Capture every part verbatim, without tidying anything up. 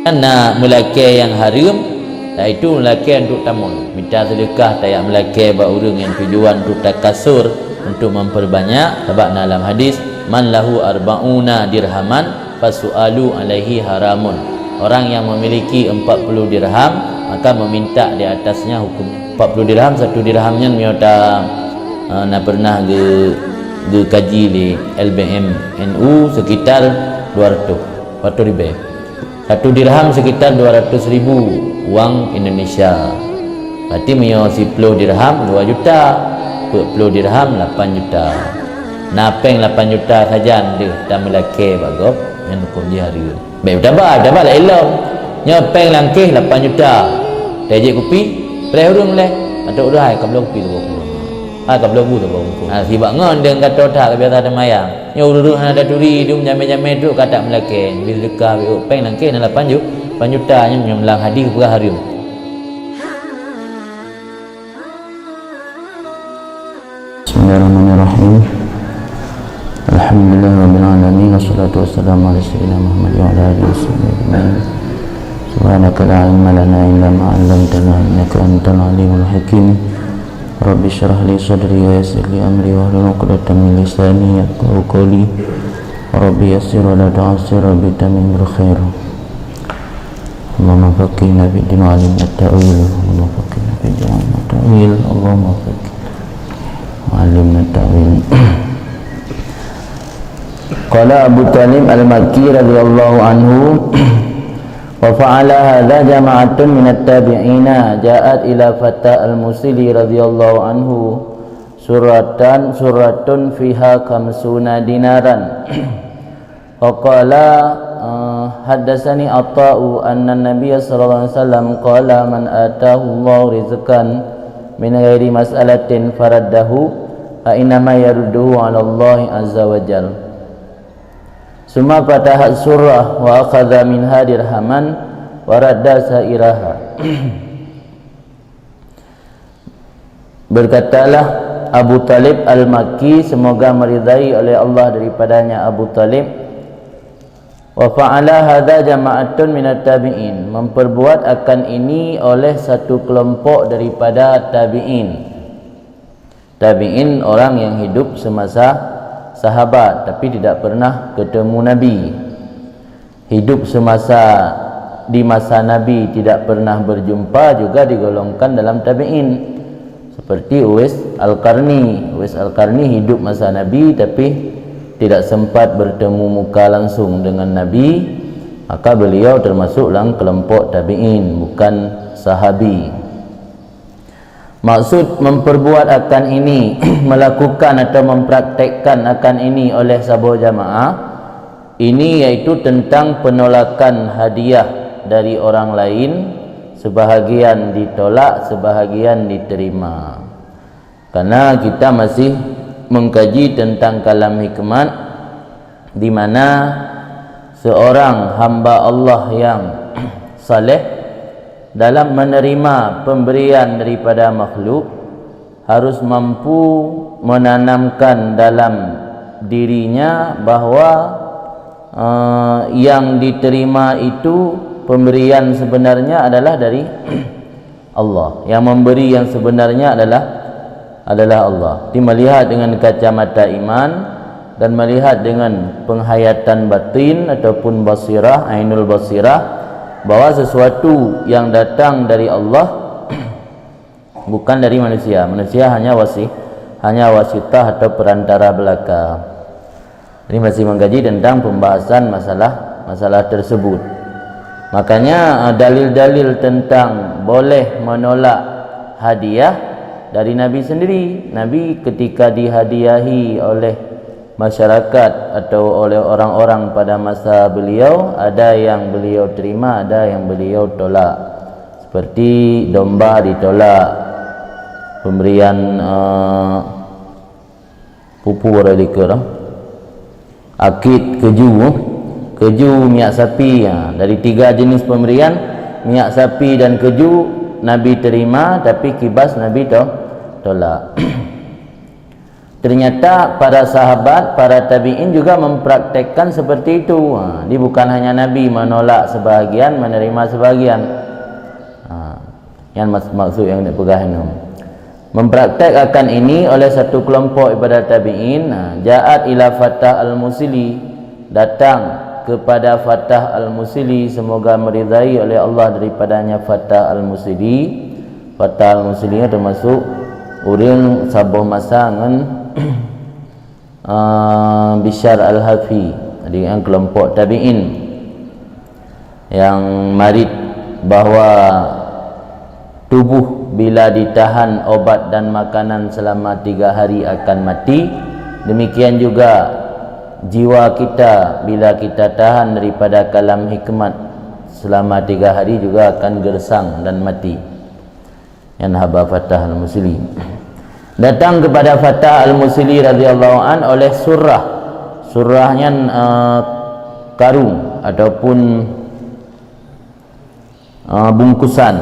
Na meulakée nyang hareuem, yaitu meulakée untuk tamong. Mita seudeukah tajak meulakée bak ureuëng nyang tujuan untuk takasur, untuk memperbanyak, sabab na lam hadis, "Man lahu arba'una dirhaman, fasu'alu alaihi haramun." Orang yang memiliki empat puluh dirham, maka meminta di atasnya hukum. Empat puluh dirham, satu dirham nyan meunyoe ta, eh, na pernah ge-, geukaji lé L B M N U sekitar dua ratus, dua ratus ribée. Satu dirham sekitar dua ratus ribu wang Indonesia. Berarti meunyoe siploh dirham dua juta, peuet ploh dirham lapan juta. Na péng lapan juta sajan deuh tameulakée bak gob, nyan huköm jih hareuem. Bék taba, taba laén lom. Nyoe péng langkéh lapan juta. Teuh jeuet kupi, preh ureuëng lé. Atau udah hai ka bloe kupi tu. Hai ka bloe bu tu. Ha, sibak ngon deungon gato that ka biasa teumayang. Nyoe ureuëng hana taturi, dum jamé-jamé trok ka tameulakée. Bri seudeukah, bri péng langkéh na lapan ju-, lapan juta nyoe, nyoe lam hadis peugah hareuem. Bismillahirrahmanirrahim. Alhamdulillahirabbil alamin, wassalatu wassalamu ala sayyidina Muhammad wa ala alihi wasahbihi ajmain. Subhanaka la ilma lana illa ma 'allamtana innaka antal alimul hakim. Rabbi shrah li sadri wa yassir li amri wahlul 'uqdatam min lisani yafqahu qawli. Rabbi yassir wa la tu'assir, Rabbi tammim bil khair. Allahumma faqqihna fid din wa 'allimna ta'wil. Allahumma faqqihna fid din wa 'allimna ta'wil. Allahumma faqqihna wa 'allimna ta'wil. Qala Abu Talib Al-Makki radhiyallahu anhu, "Wa fa'ala hadza jama'atun minat tabi'ina ja'at ila fata al-Musili radhiyallahu anhu suratan, suratun fiha khamsuna dinaran." Wa qala, eh, haddatsani Ata'u anna Nabiyya sallallahu alaihi wasallam qala, "Man atahu Allahu rizqan min ghairi mas'alatin faraddahu, fa innama yarudduhu 'ala Allahi azza wa jal." Summa fataha surrah wa akhadha minha dirhaman wa radda sa'iraha. Berkatalah Abu Talib Al-Makki, semoga meridai oleh Allah daripadanya Abu Talib, "Wa fa'ala hadza jama'atun minat tabi'in," memperbuat akan ini oleh satu kelompok daripada tabi'in. Tabi'in orang yang hidup semasa sahabat tapi tidak pernah ketemu Nabi. Hidup semasa, di masa Nabi tidak pernah berjumpa juga digolongkan dalam tabi'in. Seperti Uwais Al-Qarni. Uwais Al-Qarni hidup masa Nabi tapi tidak sempat bertemu muka langsung dengan Nabi, maka beliau termasuk dalam kelompok tabi'in, bukan sahabi. Maksud memperbuat akan ini, melakukan atau mempraktekkan akan ini oleh saboh jamaah, ini yaitu tentang penolakan hadiah dari orang lain, sebahagian ditolak, sebahagian diterima. Karena kita masih mengkaji tentang kalam hikmat, di mana seorang hamba Allah yang saleh dalam menerima pemberian daripada makhluk harus mampu menanamkan dalam dirinya bahwa, eh, yang diterima itu pemberian sebenarnya adalah dari Allah. Yang memberi yang sebenarnya adalah, adalah Allah. Jadi melihat dengan kacamata iman dan melihat dengan penghayatan batin ataupun basirah, ainul basirah, bahwa sesuatu yang datang dari Allah bukan dari manusia. Manusia hanya wasi-, hanya wasitah atau perantara belaka. Ini masih mengkaji tentang pembahasan masalah, masalah tersebut. Makanya, eh, dalil-dalil tentang boleh menolak hadiah dari Nabi sendiri. Nabi ketika dihadiahi oleh masyarakat atau oleh orang-orang pada masa beliau, ada yang beliau terima, ada yang beliau tolak. Seperti domba ditolak, pemberian, eh, pupu ada likot, ah. Akid, keju, keju, minyak sapi, ya. Dari tiga jenis pemberian, minyak sapi dan keju, Nabi terima, tapi kibas Nabi to-, tolak. Ternyata para sahabat, para tabi'in juga mempraktekkan seperti itu. Ha, jadi bukan hanya Nabi menolak sebahagian, menerima sebahagian. Ha, nyan mas-, maksud nyang dipeugah nyoe. Mempraktek akan ini oleh satu kelompok daripada tabi'in, ha, ja'at ila Fattah Al-Musili, datang kepada Fattah Al-Musili, semoga meridai oleh Allah daripadanya Fattah Al-Musili. Fattah Al-Musili nyan termasuk ureuëng saboh masa ngon, ah, Bishar Al-Hafi. Jadi, nyan kelompok tabi'in nyang marit bahwa tubuh bila ditahan obat dan makanan selama tiga hari akan mati, demikian juga jiwa kita bila kita tahan daripada kalam hikmat selama tiga hari juga akan gersang dan mati. Nyan haba Fattah Al-Musili. Datang kepada Fattah Al-Musili radhiyallahu an oleh surrah. Surrah nyan, eh, karung ataupun, eh, bungkusan,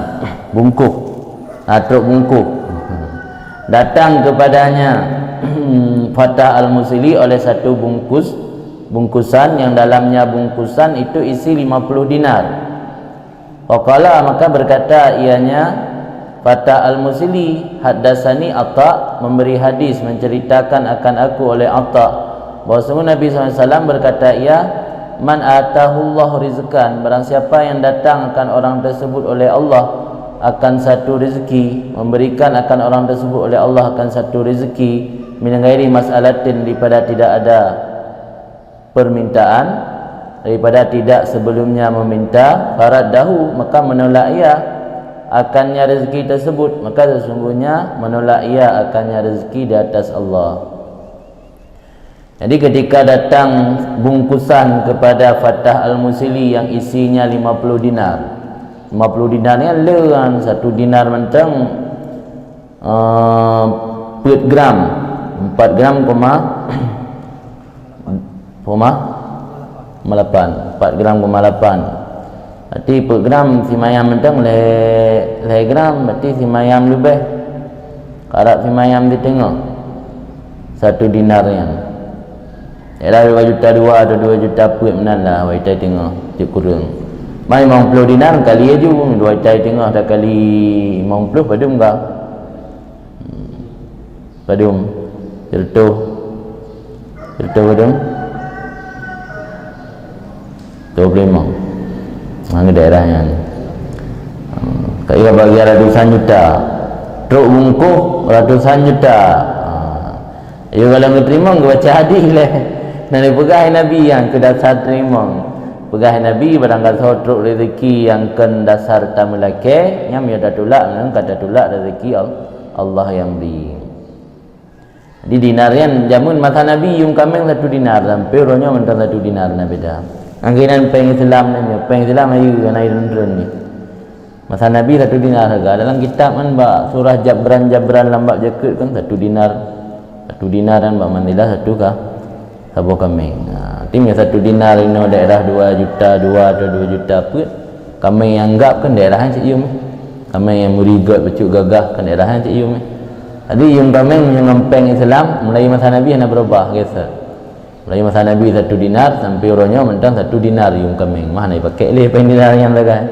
bungkuh, ha, trok bungkuh. Datang kepadanya Fattah Al-Musili oleh satu bungkus, bungkusan yang dalamnya bungkusan itu isi lima puluh dinar. Faqala, maka berkata ianya, Fattah Al-Musili, haddasani Atha, memberi hadis, menceritakan akan aku oleh Atha, bahwa sungguh Nabi sallallahu alaihi wasallam berkata ia, "Man atahullahu rizqan, barang siapa yang datang akan orang tersebut oleh Allah akan satu rezeki, memberikan akan orang tersebut oleh Allah akan satu rezeki, min ghairi mas'alatin, daripada tidak ada permintaan, daripada tidak sebelumnya meminta, faraddahu, maka menolak ia akannya rezeki tersebut, maka sesungguhnya menolak ia akannya rezeki di atas Allah." Jadi ketika datang bungkusan kepada Fattah Al-Musili yang isinya lima puluh dinar. Lima puluh dinar ni le kan, satu dinar mantong, eh, peuet gram, empat gram koma, koma lapan, empat gram koma lapan. Berarti peuet gram simayam mantong lhèe, lhèe gram, berarti simayam leubeh. Karab simayam di teungoh satu dinar nyan. Ialah dua juta dua atau dua juta peuet meunan lah, wai tai teungoh, cit kureueng. Mai limong ploh dinar kali aju, dua tai teungoh takali limong ploh padum ka? Hmm. Padum? Sireutoh. Sireutoh padum? Dua puluh lima. Ngon daerah nyan. Hmm. Ka iya bagi ratusan juta. Trok bungkôh ratusan juta. Ha. Ayo, kalau geuteurimong, geubaca hadis lé. Nyan dipeugah Nabi nyang keu dasar teurimong. Peugah Nabi, barang gasoe trok rezeki nyang kon dasar tameulakée, nyan meunyoe tatulak, nyan ka tatulak rezeki Al-, Allah nyang bri. Di dinar nyan, jameun masa Nabi yuem kaméng satu dinar, sampoe uroe nyoe mantong satu dinar na beda. Angkeunan péng Islam nyoe, péng Islam ayu, na ireun-reun ni. Masa Nabi satu dinar hareuga. Dalam kitab kan bak surah Jabran-Jabran lam bab jakeuet kan satu dinar. Satu dinar kan bak manzilah satu ka saboh kaméng. Ha, artinya satu dinar inoe daerah dua juta dua atau dua juta peuet, kaméng nyang gab kan daerah nyan cit yuem. Kaméng nyang meurigot bacut gagah kan daerah nyan cit yuem. Jadi yuem kaméng meunyoe ngon péng Islam mulai masa Nabi hana beurubah, geser. Mulai masa Nabi satu dinar sampai uroe nyoe mantong satu dinar yuem kaméng. Mah na ipakék lé péng dinar nyan sagai.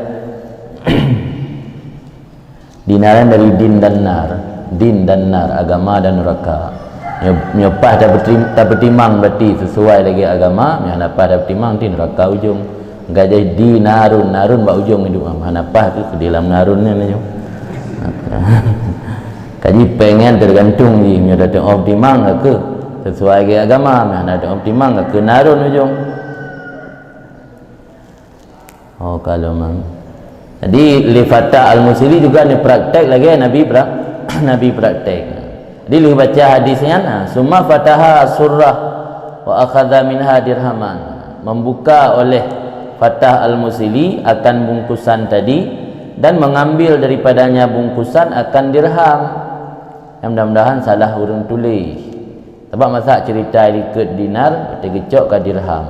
Dinar nyan dari din dan nar. Din dan nar, agama dan neraka. Nyoe, nyoe paih tapeutim-, tapeutimang berarti sesuai lagée agama, nyoe hana paih tapeutimang di neraka ujong. Gajah dinarun, narun bak ujong idup, hana paih tu di dalam narun nyan ujong. Kaji péng nyan tergantung jih, meunyoe dak teuoptimang ka keuh sesuai lagée agama, meunyoe hana teuoptimang ka keuh narun ujong. Oh, kalau mang. Jadi, li Fattah Al-Musili juga neupraktek lagée Nabi pra-, Nabi praktek. Jadi, lheueh baca hadis nyan, ha, summa fataha surrah wa akhadha minha dirhaman. Membuka oleh Fattah Al-Musili akan bungkusan tadi dan mengambil daripadanya bungkusan akan dirham. Mudah-mudahan salah ureuëng tuléh. Sabab masa cerita likot dinar, teuh geucok ka dirham.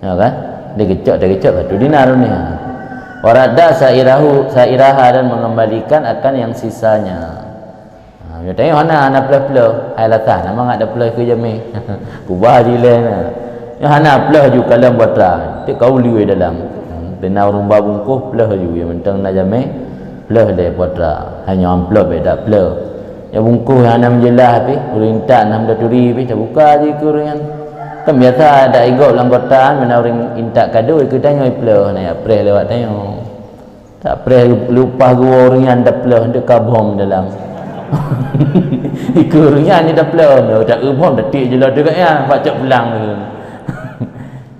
Ya kan? Teuh geucok, teuh geucok satu dinar ni. Waradda sa'irahu, sa'iraha, dan mengembalikan akan yang sisanya. Ha, Nyoe tanyoe hana, hana pleuh-pleuh, hai lasah, na mangat tapleuh keu jamé. Kubah jilée na. Nyoe hana pleuh ju kalon batra, teuk ka uleue dalam. Hmm, teuna ureuëng ba bungkôh pleuh ju, nyang mantong na jamé, pleuh lé batra. Hai nyoe amplop bèk tapleuh. Nyoe bungkôh nyang hana meujeulaih pih, ureuëng intat na meudaturi pih, tabuka jih keu ureuëng nyan. Kan biasa adat igob lam kota, meunan ureuëng intat kado, ikeu tanyoe ipleuh, na jak preh lewat tanyoe. Tak preh leupah geuwoe ureuëng nyan tapleuh, teuka bom dalam. Ikeu ureuëng nyan tapleuh, meu tak eu bom, tatik jih lom teuka nyan, bak cok pulang.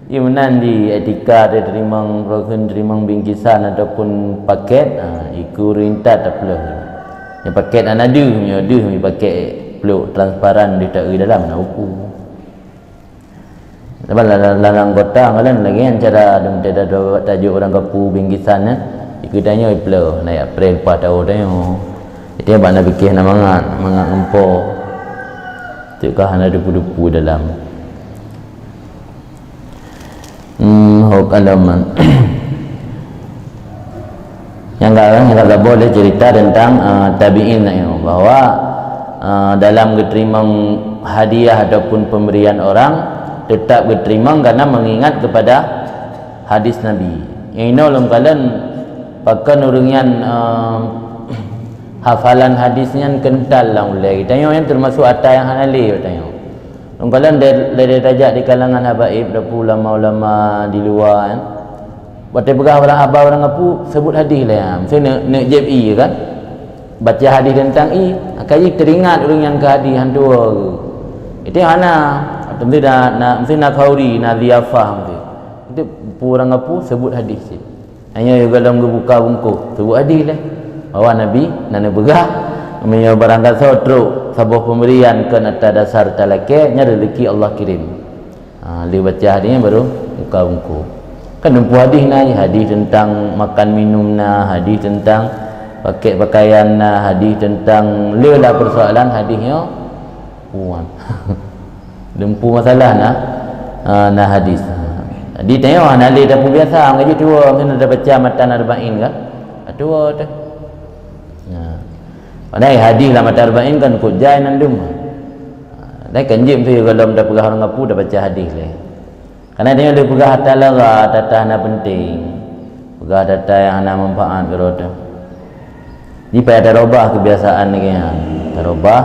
Ié meunan di etika teurimong, rukun teurimong bingkisan ataupun paket, ha, ikeu ureuëng intat tapleuh. Nyang paket hana deuh, nyoe deuh mi paket plôk transparan deuh ta eu dalam na uku. Sabab lam, lam, lam kota ngon lagée nyan cara dum tajok ureuëng kapu bingkisan nyan, ikeu tanyoe ipleuh, na jak preh leupah tawoe tanyoe. Jadi bak na piké na mangat, mangat ngon po. Teuka hana depu-depu dalam. Hmm, hok alaman. Nyang ka, nyang ka saboh lé cerita tentang, eh, tabi'in nyoe, bahwa, eh, dalam geuteurimong hadiah ataupun pemberian orang, tetap geuteurimong karena mengingat kepada hadis Nabi. Nyang inoe lôn kalon pakon ureuëng nyan, eh, hafalan hadis nyan kental lam ulée. Tanyoe nyan termasuk atra nyang hana lé tanyoe. Lôn kalon lé, lé tajak di kalangan habaib, ataupun ulama-ulama di luwa, kan. Watée peugah barang haba ureuëng kapu, sebut hadis lé, ha. Mesti neuk, neuk jieb ié, kan? Baca hadis tentang ié, akai jih teuringat ureuëng nyan keu hadis, han tuwoe. Itu hana, mesti na, na, mesti na khauri, na ziyafah mesti. Itu peue ureuëng kapu, sebut hadis cit. Hanya gohlom geubuka bungkôh, sebut hadis lé. Bahwa Nabi na neupeugah, meunyoe barang gasoe trok saboh pemberian kon atra dasar talakée, nyan rezeki Allah kirim. Ha, lheueh baca hadis nyan baru buka bungkôh. Kan lumpah hadis na, hadis tentang makan minum na, hadis tentang pakai pakaian na, hadis tentang le lah persoalan hadis nyoe. Puan. Lumpah masalah na, ha, na hadis. Jadi tanyoe hana lé tapeubiasa, ngaji tuwoe, mungkin ada baca matan arba'in kan? Tuwoe teuh. Nah. Padahai hadis lam matan arba'in kan kujai nan dum. Dan kan jeuet mesti gohlom tapeugah ureuëng kapu tabaca hadis lé. Karena dia ada peugah atra lara, atra-atra hana penting. Peugah atra-atra nyang hana manfaat keudroe teuh. Ji payah tarubah kebiasaan lagée nyan. Tarubah.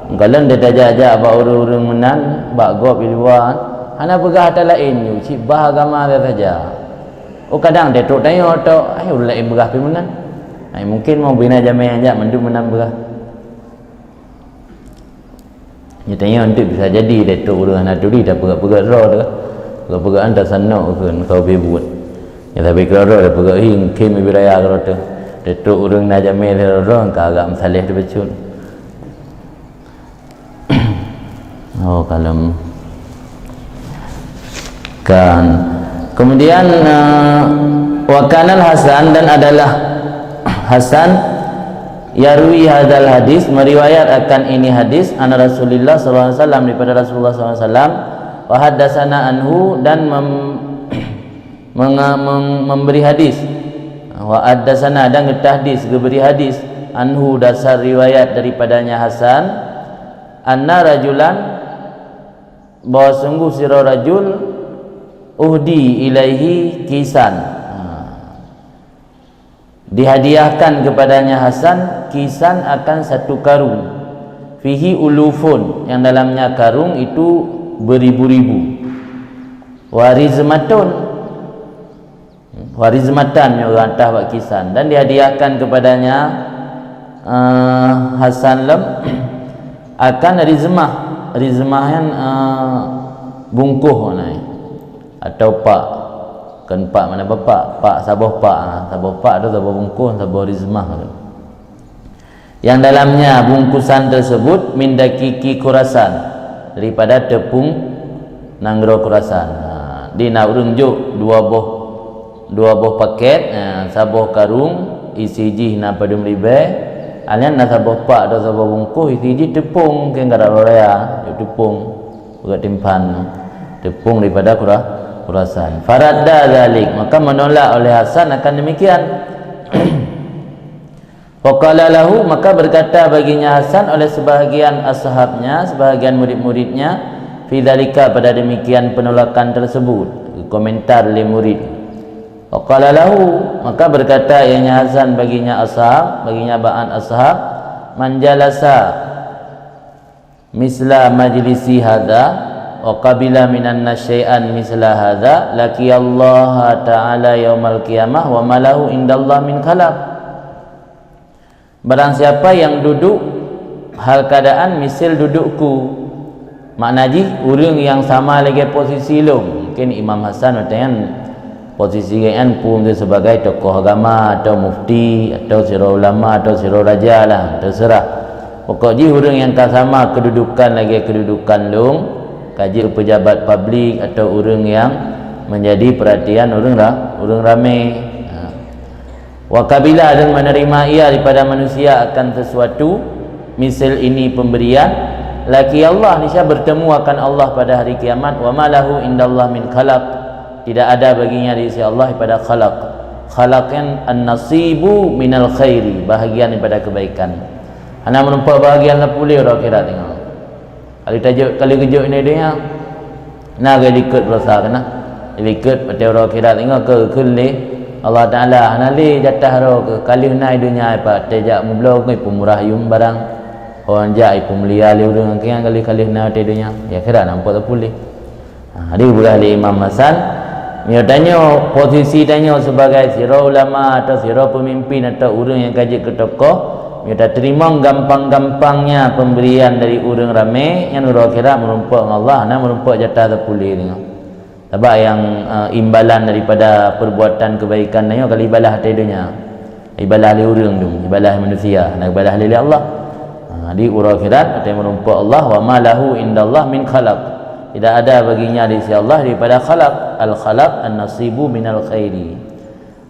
Gohlom tajak-jak bak ureuëng-ureuëng meunan, bak gob di luwa, hana peugah atra laén, nyoe cit bah agama saja. Oh, kadang tetrok tanyoe tok, ai ureuëng laén peugah pih meunan. Ai mungkin mau bina jamé nyang jak mandum meunan peugah. Nyoe tanyoe eunteuk bisa jadi, tetrok ureuëng hana turi, tapeugah-peugah droe teuh. Peugah-peugah an tasanok kheun, kau beubuet. Nyang sabe keudroe-droe tapeugah, "Hi, mungkin meubi raya keudroe teuh." Tetrok ureuëng na jamé keudroe-droe, ka agak meusaléh teuh bacut. Oh, kalem. Kan. Kemudian, eh, wa kanal Hasan, dan adalah Hasan yarwi hadal hadis, meriwayat akan ini hadis, an Rasulillah sallallahu alaihi wasallam, daripada Rasulullah sallallahu alaihi wasallam, wa haddatsana anhu, dan mem-, menga-, mem-, memberi hadis, wa haddatsana, dan geutahdis, geuberi hadis, anhu, dasar riwayat daripadanya Hasan, anna rajulan, bahwa sungguh sidroe rajul, uhdi ilaihi kisan. Ha. Dihadiahkan kepadanya Hasan kisan akan satu karung. Fihi ulufun, yang dalamnya karung itu beribu-ribu. Wa rizmatun, Warizmatan nyoe geuhantar bak kisan dan dihadiahkan kepadanya, eh, Hasan lom akan rizmah. Rizmah nyan, eh, bungkôh makna, atau pak. Kon pak makna bapak, pak saboh pak, ha, saboh pak tu saboh bungkôh, saboh rizmah tu. Yang dalamnya bungkusan tersebut min daqiqi Khurasan, daripada tepung nanggroe Khurasan. Ha, di na ureuëng jok dua boh, dua boh paket, ha, saboh karung isi jih na padum ribée, alyan na saboh pak atau saboh bungkôh isi jih tepung, mungkin karab raya, jok tepung, peugah timpan, tepung daripada Khura-, Khurasan. Faradda dzalik, maka menolak oleh Hasan akan demikian. Wa qala lahu, maka berkata baginya Hasan oleh sebahagian ashabnya, sebahagian murid-muridnya, fi dzalika, pada demikian penolakan tersebut, komentar lé murid. Wa qala lahu, maka berkata ianya Hasan baginya ashab, baginya ba'an ashab, man jalasa misla majlisi hadza wa qabila minan nas syai'an misla hadza, laqiyallaha ta'ala yaumal qiyamah wa ma lahu indallah min khalaq. Barang siapa yang duduk hal keadaan misil dudukku, makna jih ureuëng yang sama lagée posisi lôn, mungkin Imam Hasan watée nyan posisi geuhnyan peue, sebagai tokoh agama, atau mufti, atau sidroe ulama, atau sidroe raja lah, terserah. Pokok jih ureuëng nyang ka sama kedudukan lagée kedudukan lôn, ka jeuet pejabat publik atau ureuëng nyang menjadi perhatian ureuëng ra-, ureuëng ramé. Ha. Wa qabila, dan menerima ia daripada manusia akan sesuatu, misal ini pemberian, laqiyallaha, niscaya bertemu akan Allah pada hari kiamat, wa ma lahu indallah min khalaq, tidak ada baginya di sisi Allah daripada khalaq. Khalaq nyan an-nasibu minal khairi, bahagian daripada kebaikan. Hana meureumpok bahagian lam puléh uroe akhirat, tengok. Kali tajok, kali geujok di dunia, na geulikot beurasa keunan. Likot watée uroe akhirat, tengok keu, keu lé Allah Taala, hana lé jatah droe keu, ka lheueh na di dunia, pat tajak meubloe keu peumurah yum barang. Orang jak ipeumulia lé ureuëng, akhé nyan ka lheueh, ka lheueh na watée dunia. Di akhirat na muphom lam puléh. Ha, jadi geupeugah lé Imam Hasan, meunyoe tanyoe, posisi tanyoe sebagai sidroe ulama atau sidroe peumimpin atau ureuëng nyang ka jeuet keu tokoh, meunyoe tateurimong gampang-gampangnya pemberian dari ureuëng ramé, nyan uroe akhirat meurumpok ngon Allah, na meurumpok jatah lam puléh nyoe. Sabab nyang, eh, imbalan daripada perbuatan kebaikan tanyoe ka lheueh ibalah watée dunia. Ibalah lé ureuëng tu, ibalah manusia, hana ibalah lé Allah. Ha, di uroe akhirat, watée meurumpok Allah, wa ma lahu indallah min khalaq. Tidak ada baginya di sisi Allah daripada khalaq. Al-khalaq an-nasibu minal khairi.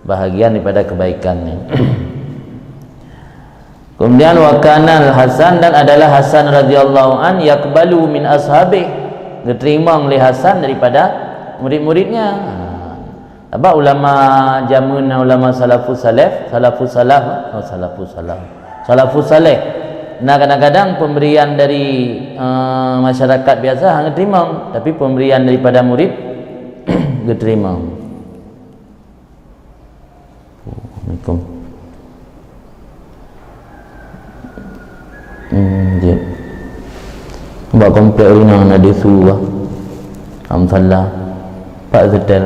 Bahagian daripada kebaikan ni. Kemudian, wa kana Hasan, dan adalah Hasan radhiyallahu an, yaqbalu min ashabih, geuteurimong lé Hasan daripada murid-muridnya. Ha. Sabab ulama jameun, ulama salafus saleh, salafus salaf, oh, salafus salaf, salafus saleh. Nah, kadang-kadang pemberian dari, eh, masyarakat biasa hana teurimong, tapi pemberian daripada murid geuteurimong. Assalamualaikum. Hmm, jeuet. Bak komplek Rina na di su bah. Am salah. Pak setel.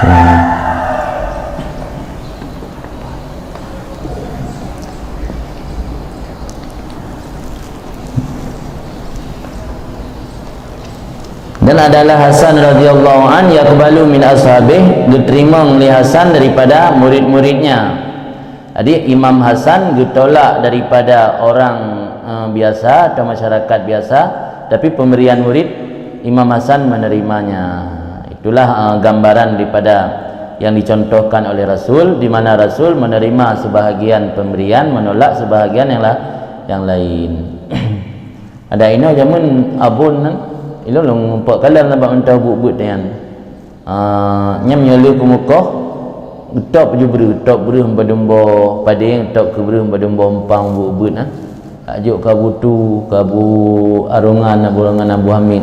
Hmm. Dan adalah Hasan radhiyallahu an yaqbalu min ashabih, geuteurimong lé Hasan daripada murid-muridnya. Jadi, Imam Hasan geutolak daripada orang, eh, biasa atau masyarakat biasa, tapi pemberian murid, Imam Hasan menerimanya. Itulah, eh, gambaran daripada yang dicontohkan oleh Rasul, di mana Rasul menerima sebahagian pemberian, menolak sebahagian yang la-, yang lain. Adak inoe jameun abon nyan, ilôn lôn muphom kalon bak mantong buet-buet nyan. Ah, nyan meunyoe lé keumukoh, geutôb ju breuh, geutôb breuh padum boh padeng, geutôb keu breuh padum boh umpang buet-buet nyan. Ka jok keu Abu Tu, keu Abu Arongan, Abu Arongan Abu Hamid,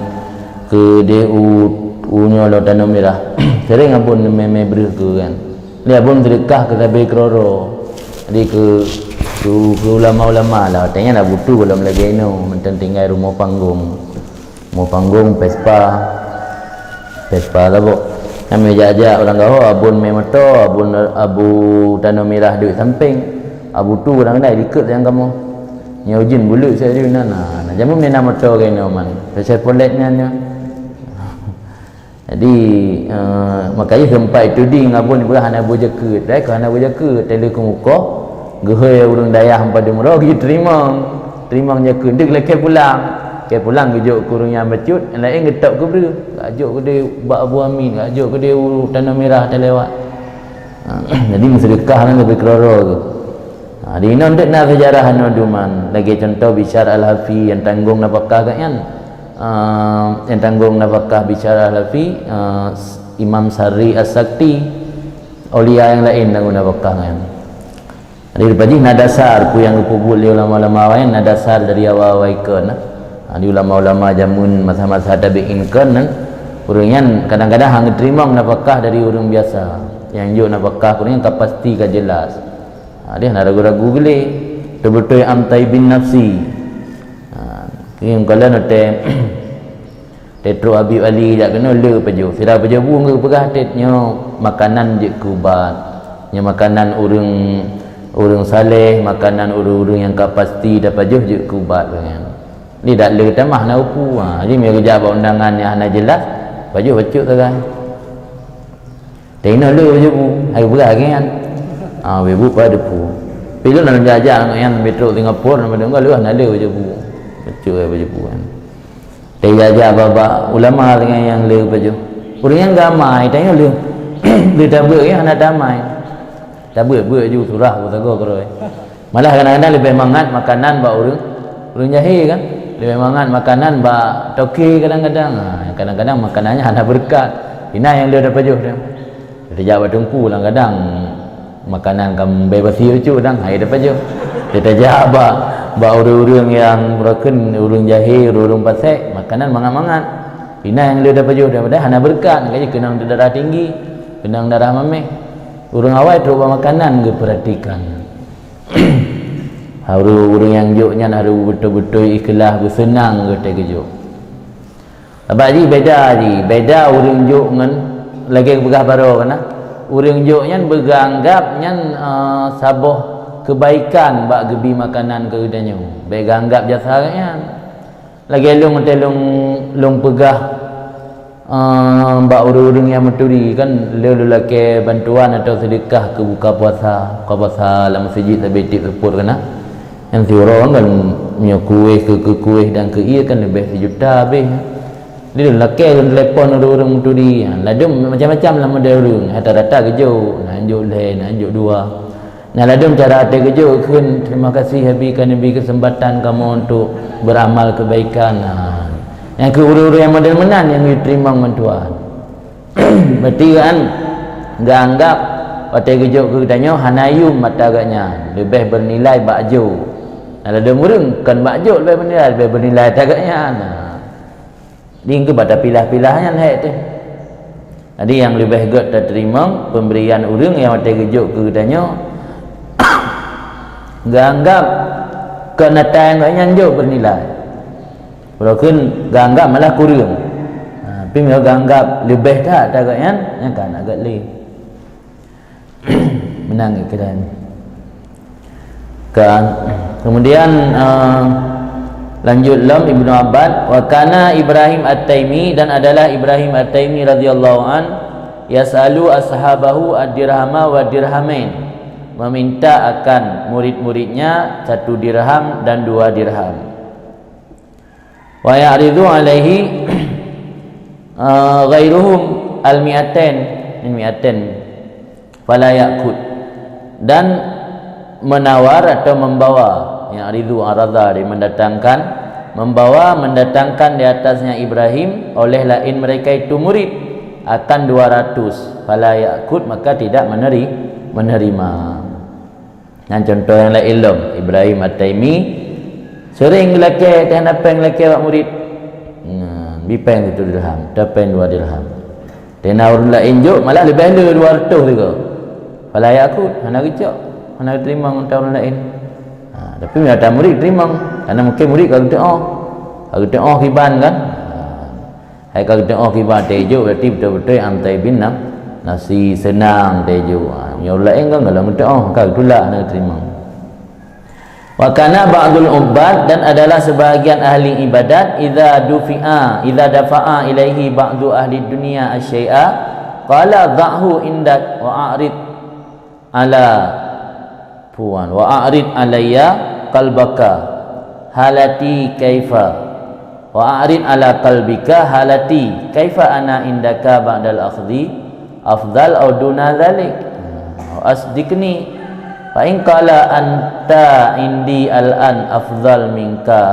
keudeh u, u nyoe Lhokseumawe Taneuh Mirah. Sering abon mé-mé breuh keu nyan. Lé abon seudeukah keu sabe keudroe-droe. Jadi keu, keu, keu ulama-ulama lah, watée nyan Abu Tu gohlom lagée inoe, mantong tinggai rumoh panggong. Rumoh panggong, Vespa. Vespa saboh. Nyan mé jak-jak ureuëng gaho, abon mé moto, abon Abu Taneuh Mirah duek sampéng. Abu Tu kadang-kadang likot nyang kamoe. Nyoe ujeuen buleuk siat jih na, na, na jameun na moto keu inoe man. Chevrolet nyan nyoe. Jadi, eh, makajih teumpat itu di ngabon ibrah hana bujakeut. Dai keu hana bujakeut, teuh lé keumukoh, geuhôi ureuëng dayah padum droe geuteurimong. Teurimong jakeut, deuek lakée pulang. Lakée pulang geujok keu ureuëng nyang bacut, nyang laén geutôb keu breuh. Geujok keudeh bak Abu Amin, geujok keudeh u Taneuh Mirah teulewat. Ha, jadi meuseudeukah nyan leubeh keudroe-droe geuh. Ha, di inoe deuek na seujarah inoe duman. Lagée cuntoh Bisyar Al-Hafi nyang tanggong nafakah geuh nyan. Ah, nyang tanggong nafakah bicara Halafi, ah, Imam Sari As-Sakti, aulia nyang laén tanggong nafakah nyan. Jadi, leupah jih na dasar, peue nyang geupeubuet lé ulama-ulama awai nyan na dasar dari awai-awai kon, nah. Ha, di ulama-ulama jameun masa-masa tabi'in kon nyan, ureuëng nyan kadang-kadang hana geuteurimong nafakah dari ureuëng biasa. Nyang jok nafakah ureuëng nyan ka pasti, ka jelas. Ha, dia hana ragu-ragu geulé. Beutôi-beutôi am thaibin nafsi. Ha, keu kalon watée Tetrok Habib Ali jak keunoe le pajoh. Sira pajoh bu geupeugah tet nyoe makanan jeuet keu ubat. Nyoe makanan ureuëng, ureuëng saleh, makanan ureuëng-ureuëng nyang ka pasti tapajoh jeuet keu ubat nyan. Ni dak le tamah na upu. Ha, jadi meunyoe geujak bak undangan nyang hana jelas, pajoh bacut sagai. Teuinong le pajoh bu, hai beurah nyan. Ha, wéh bu pada pu. Pi lôn na jak-jak ngon nyan meutro Singapura, na padum ka lheueh na le pajoh bu. Bacut pajoh bu kan. Teujaja bak-bak ulama dengan nyang le pajoh. Ureuëng nyang gamai, tanyoe le. Le tabeuet nyang hana damai. Tabeuet-beuet ju surah ku sagoe keurôi. Malah kadang-kadang leubeh mangat makanan bak ureuëng, ureuëng jahé kan. Leubeh mangat makanan bak toke kadang-kadang. Ha, kadang-kadang makanannya hana beureukat. Ina nyang le tapajoh dia. Tajak bak teungku kadang-kadang makanan ka bebasi ucuk dang, hai tapajoh. Tajak bak, bak ureuëng-ureuëng nyang beurakeun ureuëng jahé, ureuëng-ureuëng pasék, makanan mangat-mangat. Ina nyang le tapajoh daripada hana beureukat, makajih keunong darah tinggi, keunong darah mameh. Ureuëng awai trok bak makanan geupeuratikan. Harus ureuëng nyang jok nyan harus beutôi-beutôi ikhlas, beuseunang geutanyoe geujok. Sabab jih beda jih, beda ureuëng jok ngon lagée peugah baroe kana. Ureuëng jok nyan beugeuanggab nyan, eh, saboh keubaikan bak geubi makanan keu geutanyoe. Bék geuanggab jasa geuhnyan. Lagée lôn teuh lôn, lôn peugah, eh, bak ureuëng-ureuëng nyang meuturi kan, lôn lakée bantuan atau seudeukah keu buka puasa, buka puasa lam meuseujid sabe tieb seupôt kana. Nyang siuroe kan, meunyoe kueh keu, keu kueh dan keu ié kan leubeh sijuta habéh. Di lôn lakée lôn telepon ureuëng-ureuëng meuturi, ha, ladôm macam-macam lah model ureuëng, rata-rata geujok, na jok lhée, na jok dua. Nah, ladôm cara até geujok kheun, "Terima kasih, Abi, ka neubi keuseumpatan kamoe untuk beuramal keubaikan." Nah, nyang keu ureuëng-ureuëng nyang model meunan nyang geuteurimong bantuan. Berarti kan geuanggab watée geujok keu geutanyoe hana yum mata geuhnyan, leubeh beunilai bak jok. Nah, ladôm ureuëng kon bak jok leubeh beunilai, leubeh beunilai ata geuhnyan. Nah. Di keuba tapilah-pilah nyan hék teuh. Jadi nyang leubeh gét tateurimong peumberian ureuëng nyang watée geujok keu geutanyoe geuanggab kon ata nyang gobnyan jok beunilai. Uroe kheun geuanggab malah kureueng. Ha, tapi meunyoe geuanggab leubeh that ata gobnyan, nyan ka hana gét lé. Meunan keunan. Kan. Kemudian, eh, lanjut lom Ibnu Abbas, "Wa kana Ibrahim At-Taimi, dan adalah Ibrahim At-Taimi radhiyallahu an, yas'alu ashabahu ad-dirhama wa dirhamain." Meminta akan murid-muridnya satu dirham dan dua dirham. Wa ya'ridu alaihi, eh, ghairuhum al-mi'atain, min mi'atain, fala ya'khud. Dan menawar atau membawa, ya'ridu arada, dia mendatangkan, membawa, mendatangkan di atasnya Ibrahim oleh lain mereka itu murid akan dua ratus, fala ya'khud, maka tidak meneri-, menerima. Nyan contoh nyang laén lom, Ibrahim At-Taimi sering geulakée, teuh na péng lakée bak murit. Nyan, bi péng satu dirham, teuh péng dua dirham. Teuh na ureuëng laén jok, malah leubeh le dua ratus sigoe. Fala ya'khud, hana geucok, hana geuteurimong ngon ureuëng laén. Ha, tapi meunyoe ata murit teurimong, karena mungkin murit ka geuteuoh. Ka geuteuoh kiban kan? Ha. Hai ka geuteuoh kiban teuh jok, berarti beutôi-beutôi antai bin nam, nasi seunang teuh jok. Ha, meunyoe ureuëng laén kan galak geuteuoh, ka geutulak hana geuteurimong. Wa kana ba'dul ubbad, dan adalah sebahagian ahli ibadat, idza dufi'a, idza dafa'a ilaihi ba'du ahli dunya asy-syai'a, qala dha'hu indak wa a'rid ala, puan, wa a'rid alayya qalbaka halati kaifa, wa a'rid ala qalbika halati kaifa ana indaka ba'dal akhdhi afdal aw duna dzalik. Wa asdiqni, fa in qala anta indi al-an afdal minka,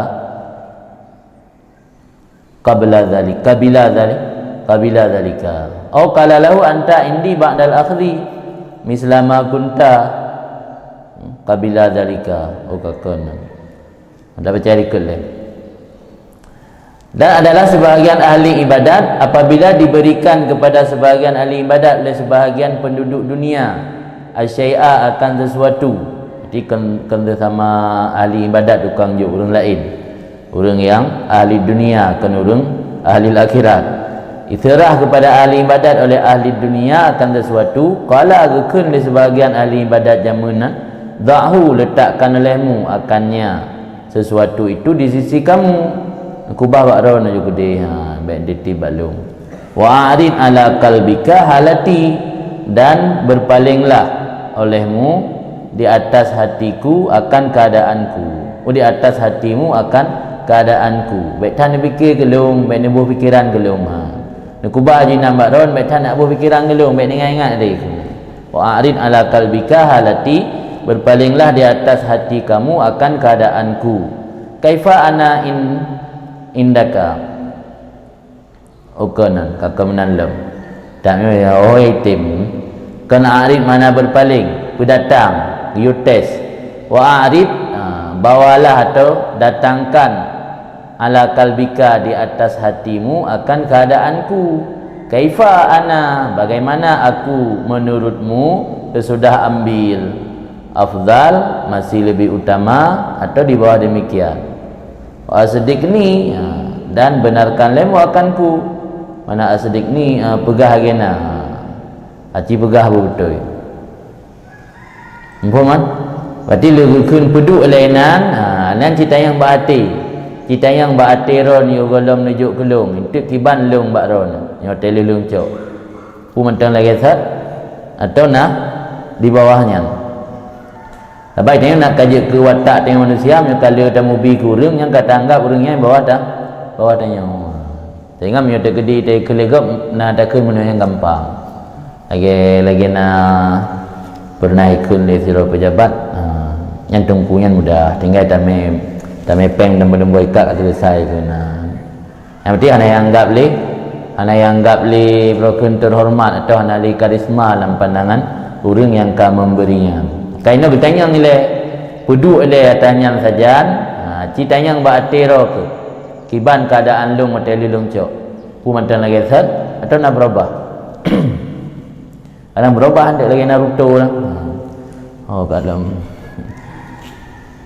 Qabla dzalik, qabila dzalik, qabila dzalika. Au qala lahu anta indi ba'dal akhdhi misla ma kunta qabila dzalika. Oh, ka kon. Dah baca rikut leh. Dan adalah sebahagian ahli ibadat, apabila diberikan kepada sebahagian ahli ibadat oleh sebahagian penduduk dunia, asyai'a, akan sesuatu. Jadi, kon, kon sama ahli ibadat tukang jok ureuëng laén. Ureuëng nyang ahli dunia, kon ureuëng ahli akhirat. Diseurah kepada ahli ibadat oleh ahli dunia akan sesuatu, qala, geukheun lé sebahagian ahli ibadat jameun nyan, dha'hu, letakkan olehmu akannya, sesuatu itu di sisi kamu. Kubah bak droeneuh ju keudeh, ha, bék dititip bak lôn. Wa a'rid ala qalbika halati, dan berpalinglah olehmu di atas hatiku akan keadaanku. Oh, di atas hatimu akan keadaanku. Bék that neupike keu lôn, bék neuboh pikeran keu lôn, ha. Neukubah jinan bak droeneuh, bék that neuboh pikeran keu lôn, bék neuingat-ingat lé. Wa a'rid ala qalbika halati, berpalinglah di atas hati kamu akan keadaanku. Kaifa ana in, indaka. Ukeue nan, ka keuh meunan lom. Tak, ya, oh, item. Kon a'rid makna berpaling, peudatang, geuyue tes. Wa a'rid, ha, bawalah atau datangkan ala qalbika, di atas hatimu, akan keadaanku. Kaifa ana, bagaimana aku menurutmu sesudah ambil? Afdal, masih lebih utama, atau di bawah demikian? Wa asdiqni, ha, dan benarkan lemu akanku. Mana asdiqni, ha, peugah lagée na, ha. Aci peugah beutôi. Muphom kan? Berarti lé geukheun peuduek lé nan, ha, nan citanyong bak até. Citanyong bak até droeneuh gohlom neujok keu lôn, eunteuk kiban lôn bak droeneuh, nyoe teuh lheueh lôn cok. Peue mantong lagée that, atau na di bawah nyan. Sabai tanyoe nak ka jeuet keu watak tanyoe manusia, meunyoe ka lheueh tamubi keu ureuëng nyang ka taanggab ureuëng nyan bawah ta, bawah tanyoe. Sehingga meunyoe teukeudi teukeue lé gob, na takheun meunyoe nyang gampang. Lagée, lagée na peureunah ikheun lé sidroe peujabat, ha, nyan teungku nyan mudah, tinggai tamé, tamé péng dan meuneumboi ikat ka seuleusai keunan. Nyang penting hana ianggab lé, hana ianggab lé droe kheun teuhoreumat atau hana lé karisma lam pandangan ureuëng nyang ka meubri nyan. Kainoe geutanyong ilée, peuduek ilée ata nyan sajan, ha, ci tanyong bak até droe kheun. Kiban keuadaan lôn watée lheueh lôn cok? Peue mantong lagée that atau na beurubah? Kadang beurubah, ndak lagée Naruto lah. Oh, kadang.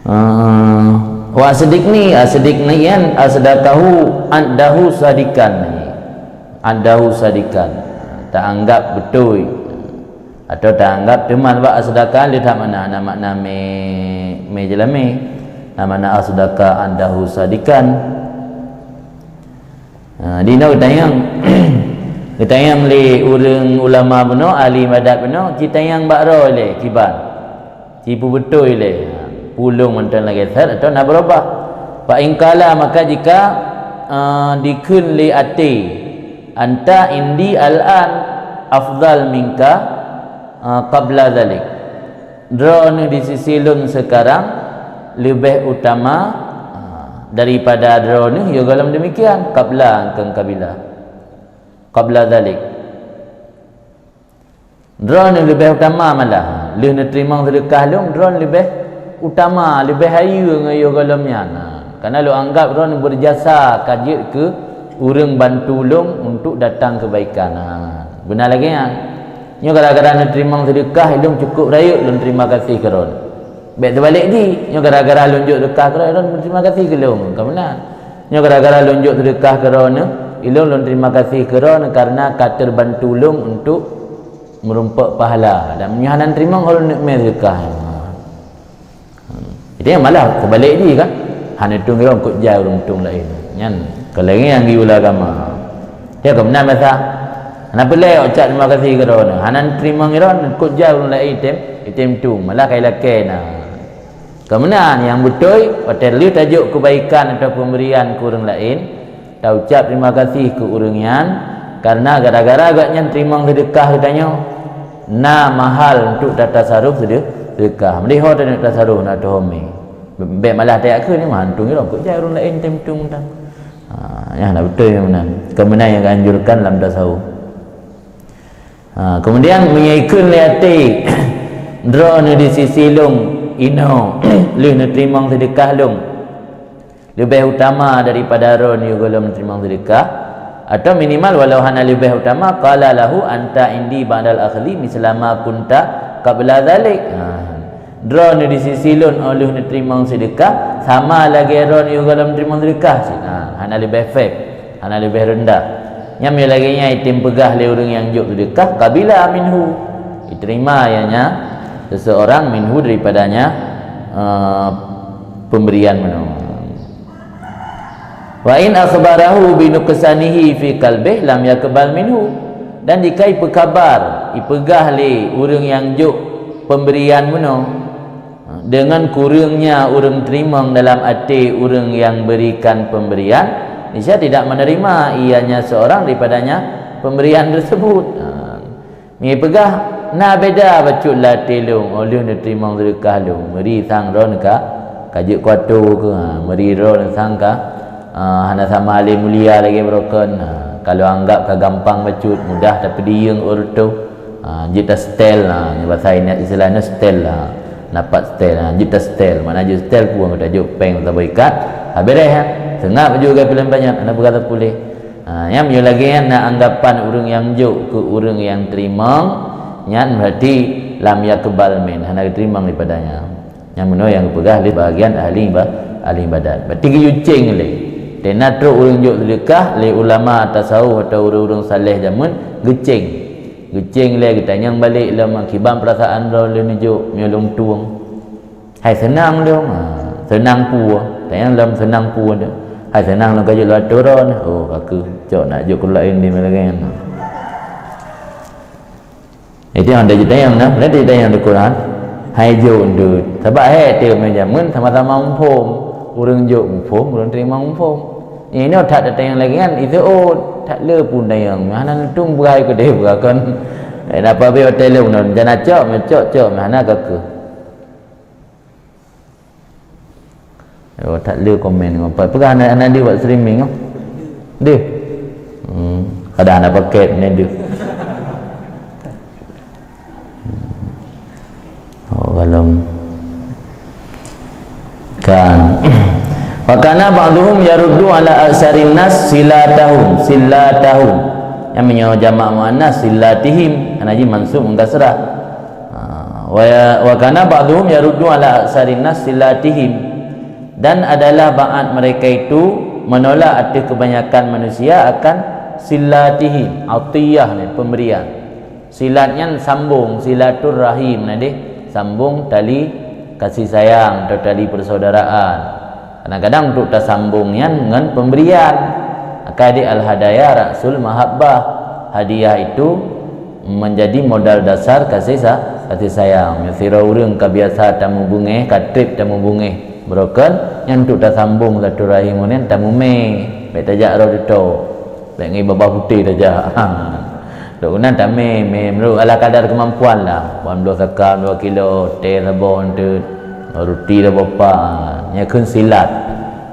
Ah, wa asdiqni, asdiqni yan, asdaqahu addahu sadikan. Addahu sadikan. Taanggab beutôi. Atau taanggab teuma bak asdaqah lé that makna, na makna mé, mé jeulamé. Na makna asdaqah addahu sadikan. Ha, di noe geutanyong. Geutanyong lé ureuëng ulama bunoe, ahli ibadat bunoe, ci tanyong bak droe lé kiban. Ci peubeutôi lé. Ha, peue lôn mantong lagée that atau na beurubah. Fa in qala, maka jika, eh, dikheun lé até, anta indi al-an afdal minka, eh, qabla dzalik. Droeneuh di sisi lôn seukarang leubeh utama, ha, daripada droeneuh, ya gohlom demikian, qabla, kon qabila. Qabla dzalik. Droeneuh leubeh utama malah. Lheueh neuteurimong seudeukah lôn, droeneuh leubeh utama, leubeh hayeue ngon ya gohlom nyan. Ha, karena lôn anggab droeneuh beurjasa ka jeuet keu ureuëng bantu lôn untuk datang keubaikan. Ha, beuna lagée nyan. Nyoe gara-gara neuteurimong seudeukah, ilôn cukup rayeuk lôn terima kasih keu droeneuh. Bék teubalek jih, nyoe gara-gara lôn jok seudeukah keu droeneuh, ilôn terima kasih keu lôn. Ka meunan. Nyoe gara-gara lôn jok seudeukah keu droeneuh, ilôn lôn terima kasih keu droeneuh karena ka teubantu lôn untuk meurumpok pahala. Dan meunyoe hana neuteurimong, ulôn neuk mé seudeukah. Jadi malah teubalek jih kan. Hana tueng droe keu jai ureuëng tueng laén. Nyan, ka lagée nyang geuyue lam agama. Dia ka meunan biasa. Hana peureulée ucap terima kasih keu droeneuh. Hana neuteurimong droeneuh, keu jai ureuëng laén item, item tueng. Malah kai lakée na. Ka meunan nyang beutôi, watée lheueh tajok keubaikan atau peumbrian keu ureuëng laén, taucap terima kasih keu ureuëng nyan, karena gara-gara gobnyan teurimong seudeukah geutanyoe, na mahal untuk tatasaruf seudeu-, seudeukah. Meudeh ho taneuk tasaruf na teuhomé. Bék malah tajak keu ni mah, antung ilong keu jai ureuëng laén tem tung tang. Ha, Ya, na beutôi meunan. Keumeunang nyang geuanjurkan lam tasawuf. Ha, kemudian meunyoe ikheun lé até, "Droeneuh di sisi lôn, inoe lheueh neuteurimong seudeukah lôn, leubeh utama daripada droeneuh gohlom neuteurimong seudeukah," atau minimal walau hana leubeh utama, "Qala lahu anta indi ba'dal akhdhi misla ma kunta qabla dzalik." Ha. "Droeneuh di sisi lôn óh lheueh neuteurimong seudeukah, sama lagée droeneuh gohlom neuteurimong seudeukah cit." Ha, hana leubeh feb, hana leubeh reundah. Nyan meunyoe lagée nyan item peugah lé ureuëng nyang jok seudeukah, qabila minhu, diterima ianya seseorang minhu daripadanya, eh, pemberian meunoe. "Wa in akhbarahu bi nuqsanihi fi qalbih lam yaqbal minhu." Dan jika ipeukabar, ipeugah lé ureuëng nyang jok pemberian meunoe, dengan kureuengnya ureuëng teurimong dalam até ureuëng nyang berikan pemberian, niscaya tidak menerima ianya seorang daripadanya pemberian tersebut. Ha. Ngipeugah, "Na beda bacut lam até lôn, óh lheueh neuteurimong seudeukah lôn, meuri sang droeneuh ka, ka jeuet kuato keuh, ha, meuri droeneuh sang ka, ha, hana sama lé mulia lagée baroekon, ha, kalau anggab ka gampang bacut, mudah tapeudiyeueng ureuëng teuh, ha, jeuet tastel, ha, nyoe basa inan istilah nyoe stel, ha, napat stel, ha, jeuet tastel, makna jeuet stel pueng, tajok péng saboh ikat, ha, bereh, ha, seungab baju agak pilan banyak, hana peugah sapeue lé." Ha, nyan meunyoe lagée nyan na anggapan ureuëng nyang jok keu ureuëng nyang teurimong, nyan berarti lam yaqbal min, hana geuteurimong daripadanya. Nyan meunoe nyang geupeugah lé bahagian ahli iba-, ahli ibadat. Berarti geuyuceng lé. Teuh na trok ureuëng jok seudeukah lé ulama tasawuf atau ureuëng-ureuëng saleh jameun, geuceng. Geuceng lé, geutanyong balek lom, "Kiban peurasaan droe lôn neujok meunyoe lôn tueng?" "Hai seunang lom." Ha, seunang peue? Tanyong lom seunang peue tu. "Hai seunang lom ka jeuet lôn atoe droeneuh." "Oh, ka keuh, cok nak jok keu laén di meulagée nyan." Itu nyang teujeut tanyong nah, berarti tanyong di Quran. Hai jok deuet. Sabab hai teuh meunyoe jameun sama-sama muphom. Ureuëng jok muphom, ureuëng teurimong muphom. Inoe that tanyong lagée nyan, itu oh, that le pun tanyong. Hana neutueng beugai keudeh beugai kon. Eh, napa be hotel lôn, jana cok, meucok, cok, meuhana ka keuh. Oh, that le komen. Apa peugah anak-anak di buat streaming, oh? Deh. Hmm, ada anak paket ni deh. Oh, kalau kan. Wa kana ba'dhum yaruddu ala aksarin nas silatahum, silatahum. Yang meunyoe jamak muannas silatihim, hana ji mansub mengkasrah. Ha, wa, wa kana ba'dhum yaruddu ala aksarin nas silatihim. Dan adalah ba'at mereka itu menolak atas kebanyakan manusia akan silatihim, atiyah ni, pemberian. Silat nyan sambung, silaturrahim na deh, sambung tali kasih sayang atau tali persaudaraan. Kadang-kadang untuk tasambung nyan ngon pemberian. Maka di al-hadaya ra'sul mahabbah. Hadiah itu menjadi modal dasar kasih sa-, kasih sayang. Meusira ureuëng ka biasa tameubungeh, ka treb tameubungeh, beurokon nyan untuk tasambung silaturahim ngon nyan tamumé. Bék tajak rot teutôk. Bék ngon babah putéh tajak. Dok keunan tamé, mé meunurot ala kadar keumampuan lah. Ban bloe saka dua kilo, teh saboh enteuk, ruti saboh pa. Nyan kheun silat.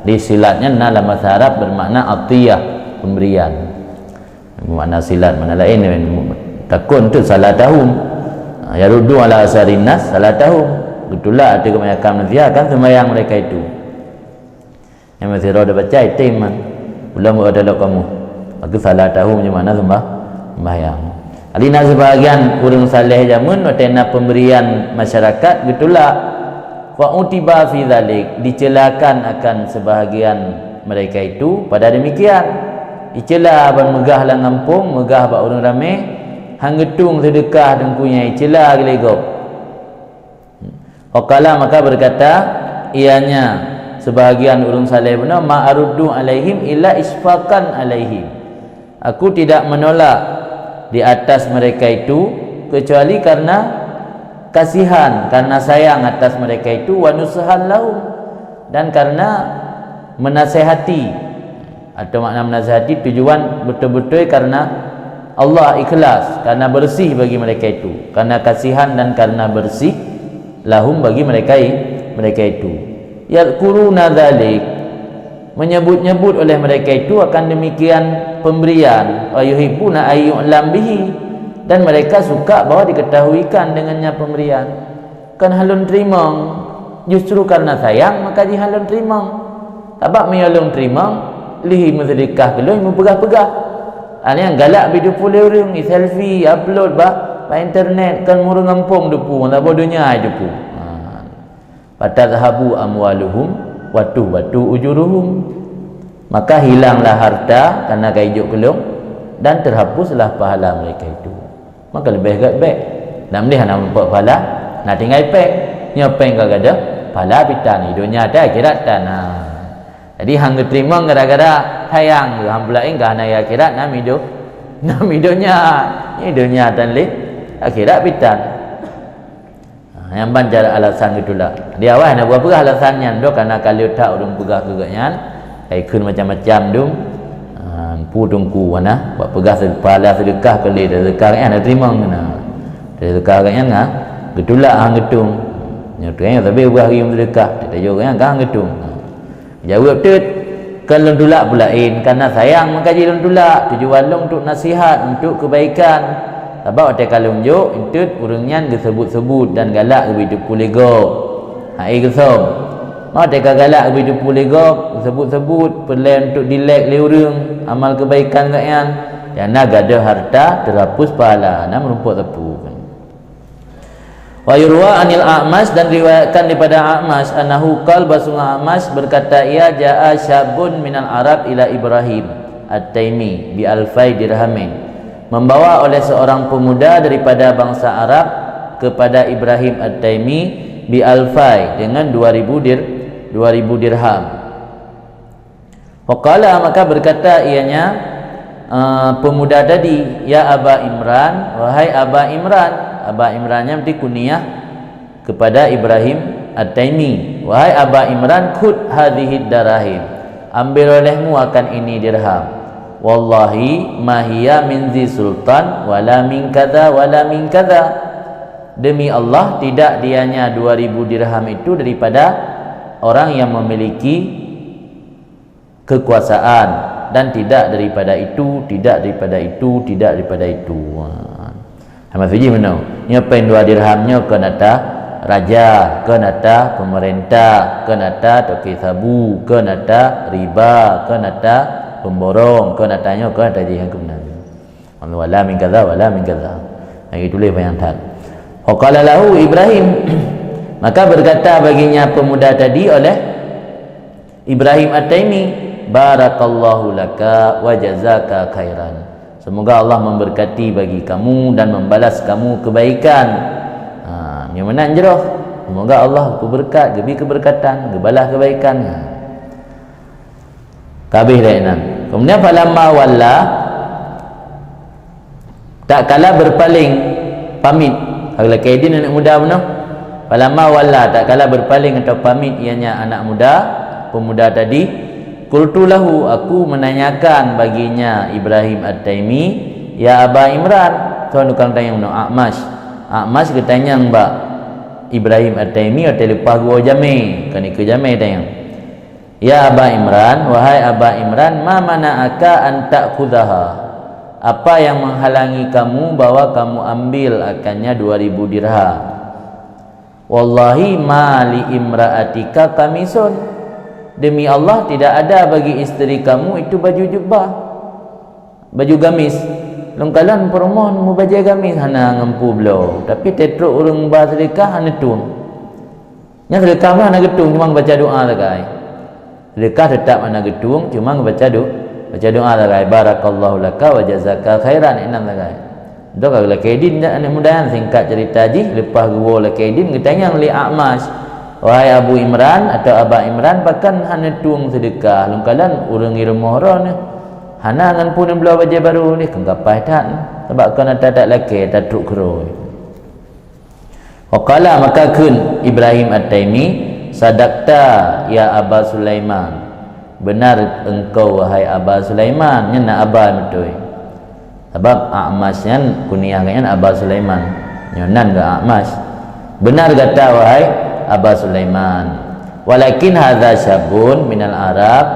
Di silat nyan na lam bahasa Arab bermakna atiyah, pemberian. Makna silat, makna laén, takon tu salatahum. Ha, yaruddu ala aksarin nas salatahum. Geutulak ateueh kebanyakan manusia akan sembahyang mereka itu. Nyang meusira baca item man. Ulôn buat dalok kamoe. Aku salatahum di makna sembah-, sembahyang. Jadi na sebahagian ureuëng saleh jameun watée na pemberian masyarakat geutulak. Fa utiba fi dzalik, dicelakan akan sebahagian mereka itu pada demikian. Dicela ban meugah lam gampông, meugah bak ureuëng ramé, han geutueng seudeukah teungku nyan, dicela geuligop. Faqala, maka berkata ianya sebahagian ureuëng saleh bunoe, "Ma aruddu alaihim illa isfaqan alaihim." Aku tidak menolak di atas mereka itu kecuali karena kasihan, karena sayang atas mereka itu, wa nushan lahum, dan karena menasehati. Atau makna menasehati tujuan betul-betul karena Allah ikhlas, karena bersih bagi mereka itu, karena kasihan dan karena bersih lahum bagi mereka i-, mereka itu. Yadhkuruna dzalik, Menyebut-nyebut oleh mereka itu akan demikian pemberian, wa yuhibbuna ayyu'lam bihi, dan mereka suka bahwa diketahuikan dengannya pemberian. Kan han lôn teurimong, justru karena sayang maka jih han lôn teurimong. Sabab meunyoe lôn teurimong, lheuh meuseudeukah keu lôn meupeugah-peugah. Aneuëk galak beudepu lé ureuëng, i selfie, upload bak, bak internet, kan ureuëng gampông depu, saboh donya depu. Ha. Fatadhhabu amwaluhum wa tuhbatu ujuruhum. Maka hilanglah harta karena ka ijok keu lôn, dan terhapuslah pahala mereka itu. Maka leubeh gét bék. Nam lé hana meurumpok pahala, na tinggai péng. Nyoe péng ka gadôh, pahala pih tan, i donya tan, akhirat tan. Ha. Jadi han geuteurimong gara-gara sayang, han peulaén ka hana i akhirat, nam i do-, nam i donya. I donya tan lé, akhirat pih tan. Ha, nyan ban cara alasan geutulak. Di awai hana peugah alasan nyan, dok kana ka lheueh that ureuëng peugah keu gobnyan, ka ikheun macam-macam dum. Ha, pu teungku hana, bak peugah se-, pahala seudeukah keu lé, seudeukah gobnyan hana teurimong keunan. Seudeukah gobnyan ha, geutulak han geutueng. Nyoe teuh nyan sabe peugah geuh seudeukah, teutajok gobnyan ka han geutueng. Ha. Jaweueb teut, "Kon lôn tulak peue laén, kana sayang meukaji lôn tulak, tujuan lôn untuk nasihat, untuk kebaikan. Sabab watée ka lôn jok, enteuk ureuëng nyan geuseubut-seubut dan galak geubri teupeu lé gob." Hai geusöm. Watée ka galak geubri teupeu lé gob, geuseubut-seubut, peureulée untuk dilek lé ureuëng amal kebaikan gobnyan, nyang na gadôh harta, teurhapus pahala, na meurumpok teupeu. Wa yurwa anil A'mash, dan riwayatkan daripada A'mash, annahu qal, bahwasungguh A'mash berkata, ia jaa syabun minal Arab ila Ibrahim At-Taimi bi alfai dirhamin. Membawa oleh seorang pemuda daripada bangsa Arab kepada Ibrahim At-Taimi bi alfai, dengan dua ribu dir-, dua ribu dirham. Faqala, maka berkata ianya, eh, pemuda tadi, "Ya Aba Imran, wahai Aba Imran." Aba Imran nyan berarti kuniah kepada Ibrahim At-Taimi. "Wahai Aba Imran, khudh hadhihid darahim. Ambil olehmu akan ini dirham. Wallahi ma hiya min zi sultan, wala min kadza, wala min kadza." Demi Allah, tidak dianya dua ribu dirham itu daripada orang yang memiliki kekuasaan, dan tidak daripada itu, tidak daripada itu, tidak daripada itu. Ha. Sama saja mana? Nyoe péng dua dirham nyoe keu ata raja, keu ata pemerintah, keu ata toke sabu, keu ata riba, keu ata pemborong, keu ata nyoe, keu ata jih nyang keunan. Wala min kaza, wala min kaza. Lagi tulis banyak that. Faqala lahu Ibrahim. Maka berkata baginya pemuda tadi oleh Ibrahim At-Taimi, "Barakallahu laka wa jazaka khairan." Semoga Allah memberkati bagi kamu dan membalas kamu kebaikan. Ha, nyoe meunan jroh. Semoga Allah geuberkat, geubri keberkatan, geubalas kebaikan. Ha. Kabeh deh nan. Kemudian falamma walla, tatkala berpaling, pamit. Lagi idin anak muda bunoe. Falamma walla, tatkala berpaling atau pamit ianya anak muda, pemuda tadi, qultu lahu, aku menanyakan baginya Ibrahim At-Taimi, "Ya Aba Imran," tuan tukang tanyong bunoe, A'mash. A'mash geutanyong bak Ibrahim At-Taimi watée leupah geuwoe jamé, kon ikeue jamé tanyong. "Ya Aba Imran, wahai Aba Imran, ma mana'aka an ta'khudhaha? Apa yang menghalangi kamu bahwa kamu ambil akannya dua ribu dirham?" "Wallahi ma li imra'atika qamisun." Demi Allah, tidak ada bagi isteri kamu itu baju jubah, baju gamis. Lôn kalon peurumoh mubajée gamis hana ngon peue bloe, tapi teutrok ureuëng ba seudeukah hana tueng. Nyan seudeukah meunan hana geutueng, cuma baca doa sagai. Seudeukah teutap hana geutueng, cuma baca do-, baca doa sagai, "Barakallahu laka wa jazaka khairan," inan sagai. Dok ka lakée idin aneuk muda nyan, singkat cerita jih, leupah geuwoe lakée idin geutanyong lé A'mash, "Wahai Abu Imran atau Aba Imran, pakon hana tueng seudeukah? Lôn kalon ureuëng i rumoh droeneuh hana ngon peue neubloe bajée barô lé, kon ka paih that, sabab kon ata that lakée, ata trok keudroe." Wa qala, maka kheun Ibrahim At-Taimi, "Sadaqta ya Aba Sulaiman." Benar engkau, wahai Aba Sulaiman, nyan na Aba beutôi. Sabab A'mash nyan kunyah geuh nyan Aba Sulaiman. Nyoe nan geuh A'mash. Benar gata, wahai Aba Sulaiman. Walakin hadza syabun minal Arab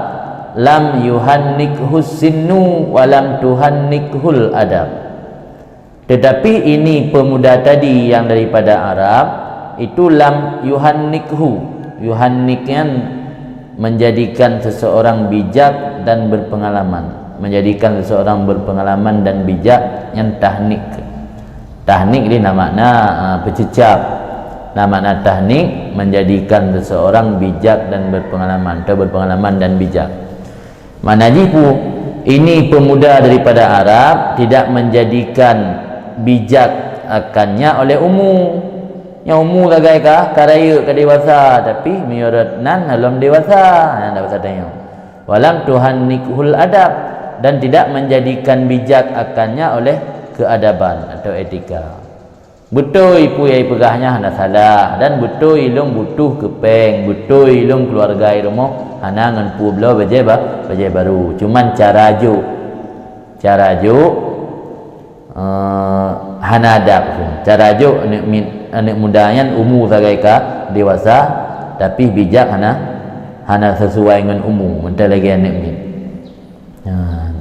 Lam yuhannikhus sinnu wa lam tuhannikhul adab. Tetapi ini pemuda tadi yang daripada Arab, itu lam yuhannikhu. Yuhannik nyan menjadikan seseorang bijak dan berpengalaman. Menjadikan seseorang berpengalaman dan bijak nyan tahnik. Tahnik di na makna, ah, peuceucap. Na makna tahnik menjadikan seseorang bijak dan berpengalaman, atau berpengalaman dan bijak. Makna jih pu, ini pemuda daripada Arab tidak menjadikan bijak akannya oleh umu. Nyang umu sagai ka, ka rayeuk, ka dewasa, tapi meunurot nan lom dewasa, nyan dewasa tanyoe. Walam tuhannikhul adab, dan tidak menjadikan bijak akannya oleh keadaban atau etika. Beutôi peue nyang ipeugah nyan hana salah, dan beutôi lôn butuh keu péng, beutôi lôn keuluwarga i rumoh hana ngon peue bloe bajée ba-, bajée barô. Cuman cara jok, cara jok, eh, hana adab. Cara jok aneuk mit-, aneuk muda nyan umu sagai ka dewasa, tapi bijak hana, hana sesuai ngon umu, mantong lagée aneuk mit. Nyan.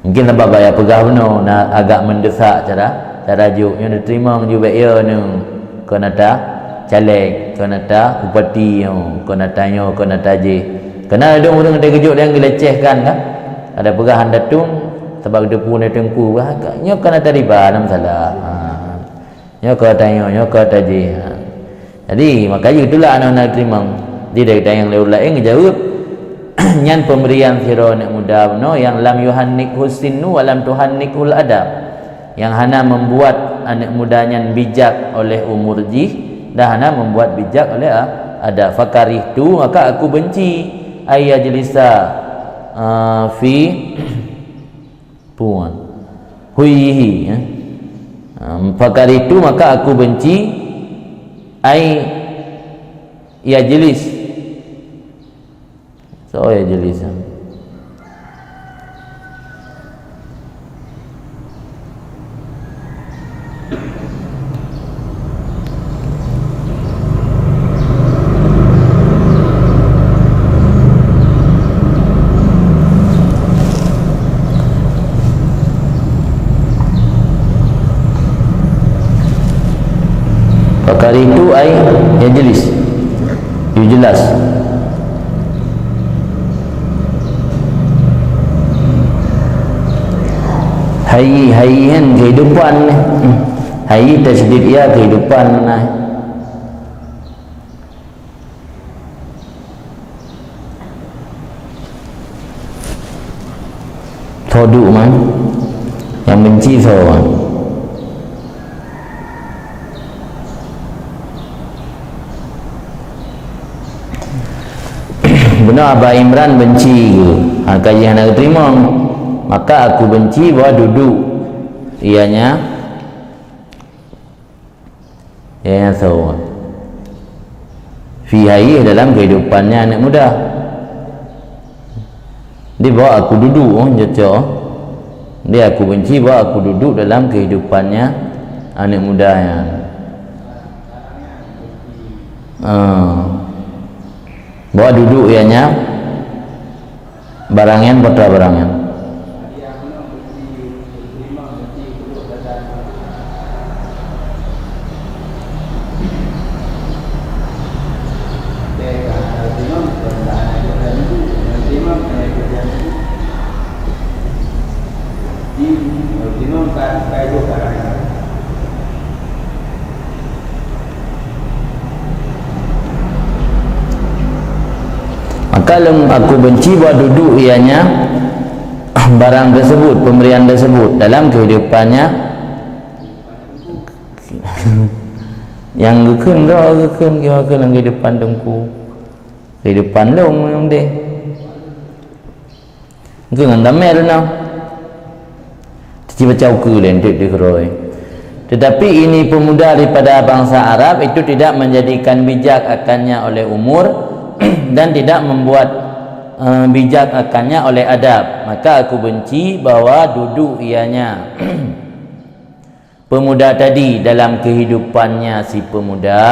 Mungkin sabab baya peugah bunoe, na agak mendesak cara, cara jok. Nyoe neuteurimong jubek yo nyoe, kon ata caleg, kon ata bupati nyoe, kon ata nyoe, kon ata jih. Keunan ladom ureuëng teukeujot dan geulecehkan kan. Ada peugah hana tum, sabab geuteupeue lé teungku, bah, nyoe kon ata riba, hana masalah. Ha. Nyoe ka tanyoe, nyoe ka tajih. Ha. Jadi, maka jih itulah aneuk-aneuk teurimong. Jadi, dari tanyong lé ureueng laén geujaweueb, nyan pemberian sidroe aneuk muda bunoe nyang lam yuhannikhus sinnu wa lam tuhannikhul adab. Yang hana membuat aneuk muda nyan bijak oleh umur jih, dan hana membuat bijak oleh a-, adab. Fakarihtu, maka aku benci, ayyajlisa, ah, fi Puan. Huihi, ya. Em, fakaritu, maka aku benci, ai yajlis. So yajlis, ya. Fakaritu ai yajlis. Yujlas. Hayyi, hayyi nyan kehidupan. Hayyi tasydid ya kehidupan. Nah. Tho duek man. Nyang benci tho man. Beuna Aba Imran benci ku. Ha, ka jih hana geuteurimong. Maka aku benci bahwa duduk ianya Ya, ya, so. Fi hayyi dalam kehidupannya anak muda. Dia bawa aku duduk, oh, cocok. Dia aku benci bawa aku duduk dalam kehidupannya anak muda yang. Ah. Bawa duduk ianya. Barang nyan, peue barang nyan? Maka lôn aku benci bahwa duduk ianya barang tersebut, pemberian tersebut dalam kehidupannya. Nyang geukheun droe geukheun, geukheun lam kehidupan teungku. Kehidupan lôn nyang deh. Keu ngon damé leunoe. Teuci baca ukeue lé enteuk dikeurôi. Tetapi ini pemuda daripada bangsa Arab itu tidak menjadikan bijak akannya oleh umur dan tidak membuat, eh, bijak akannya oleh adab. Maka aku benci bahwa duduk ianya. Pemuda tadi dalam kehidupannya si pemuda,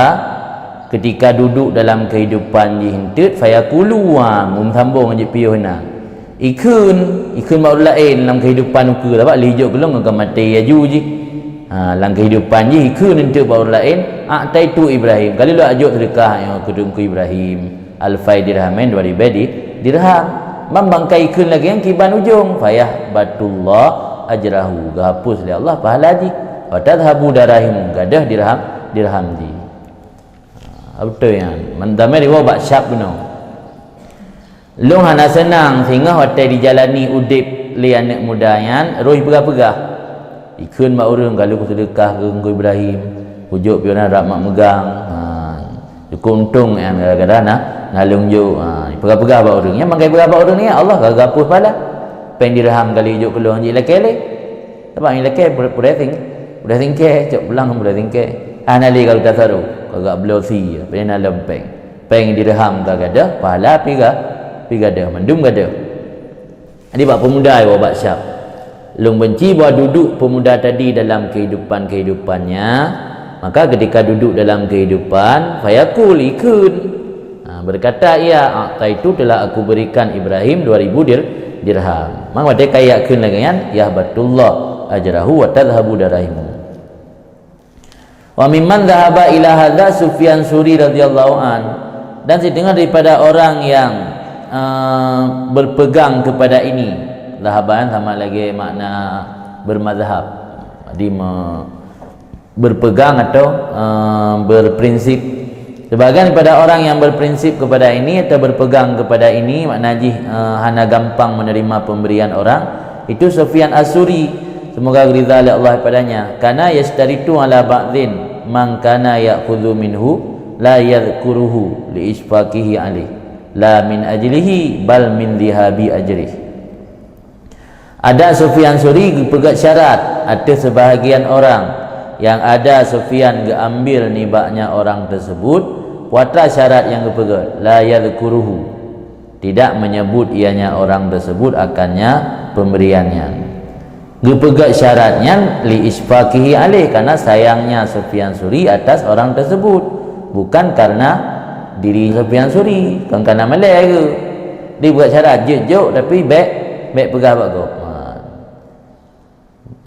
ketika duduk dalam kehidupan jih enteuk, fayaqulu, ha, meusambong jih piôh na. Ikheun, ikheun bak ureuëng laén lam keuhidupan ukeue, sabab lheuh jok keu lôn ka maté laju jih. Ha, lam keuhidupan jih ikheun eunteuk bak ureuëng laén, "A'taitu Ibrahim, ka lheueh lôn jok seudeukah nyoe keu teungku Ibrahim, alfai dirhamin, dua ribée di-, dirham." Ban bangkai ikheun lagée nyan kiban ujong, "Fayahbatullah ajrahu," geuhapus lé Allah pahala jih, "wa tadhhabu darahim," gadôh dirham, dirham jih. Ha, beutôi nyan. Meuntama riweueh bak syab bunoe. Lôn hana seunang singoh watée jijalani udeb lé aneuëk muda nyan, roh jipeugah-peugah. Ikheun bak ureuëng, "Ka lheueh kuseudeukah keu Teungku Ibrahim, kujok piôh na rab mak meugang." Ha, cukôp untông nyan gara-gara na, na lôn jok. Ha, jipeugah-peugah bak ureuëng. Nyan bangkai jipeugah bak ureuëng nyan, Allah ka geuhapus pahala. Péng dirham ka lheueh jijok keu lôn, jilakée lé. Sabab nyang lakée pur-, purée sing-, purée singkée, cok pulang purée singkée. Hana lé ka geutasarôh, ka geubloe sie, bèk na lom péng. Péng dirham ka gadôh, pahala pi ga-, pi gadôh, mandum gadôh. Jadi bak pemuda nyoe bak syab. Lôn benci bahwa duduk pemuda tadi dalam kehidupan-kehidupannya, maka ketika duduk dalam kehidupan, fayaqul, ikheun. Ha, berkata ia, "A'taitu, telah aku berikan Ibrahim dua ribu dir-, dirham." Mang watée ka ikheun lagée nyan, "Yahbatullah ajrahu wa tadhhabu daraimu." Wa mimman dhahaba ila hadza Sufyan Suri radhiyallahu an. Dan setengah daripada orang yang, eh, berpegang kepada ini. Dhahaban sama lagée makna bermazhab. Jadi me-, berpegang atau, eh, berprinsip. Sebahagian daripada orang yang berprinsip kepada ini atau berpegang kepada ini, makna jih, eh, hana gampang menerima pemberian orang, itu Sufyan As-Suri, semoga ridha lé Allah padanya, kana yashtaritu ala ba'dhin man kana ya'khudhu minhu la yadhkuruhu li isfaqihi alaih, la min ajlihi bal min dhihabi ajrih. Ada Sufyan Suri geupeugét syarat ateueh seubahagian orang nyang ada Sufyan geuambil nibaknya orang teusebut, peue atra syarat nyang geupeugét, la yadhkuruhu, tidak menyebut ianya orang teusebut akannya pemberian nyan. Geupeugét syarat nyan li isfaqihi alaih, karena sayangnya Sufyan Suri atas orang teusebut, bukan karena diri Sufyan Suri, kon karena malée geuh. Dibuat syarat jeuet jok, tapi bék, bék peugah bak gob. Ha.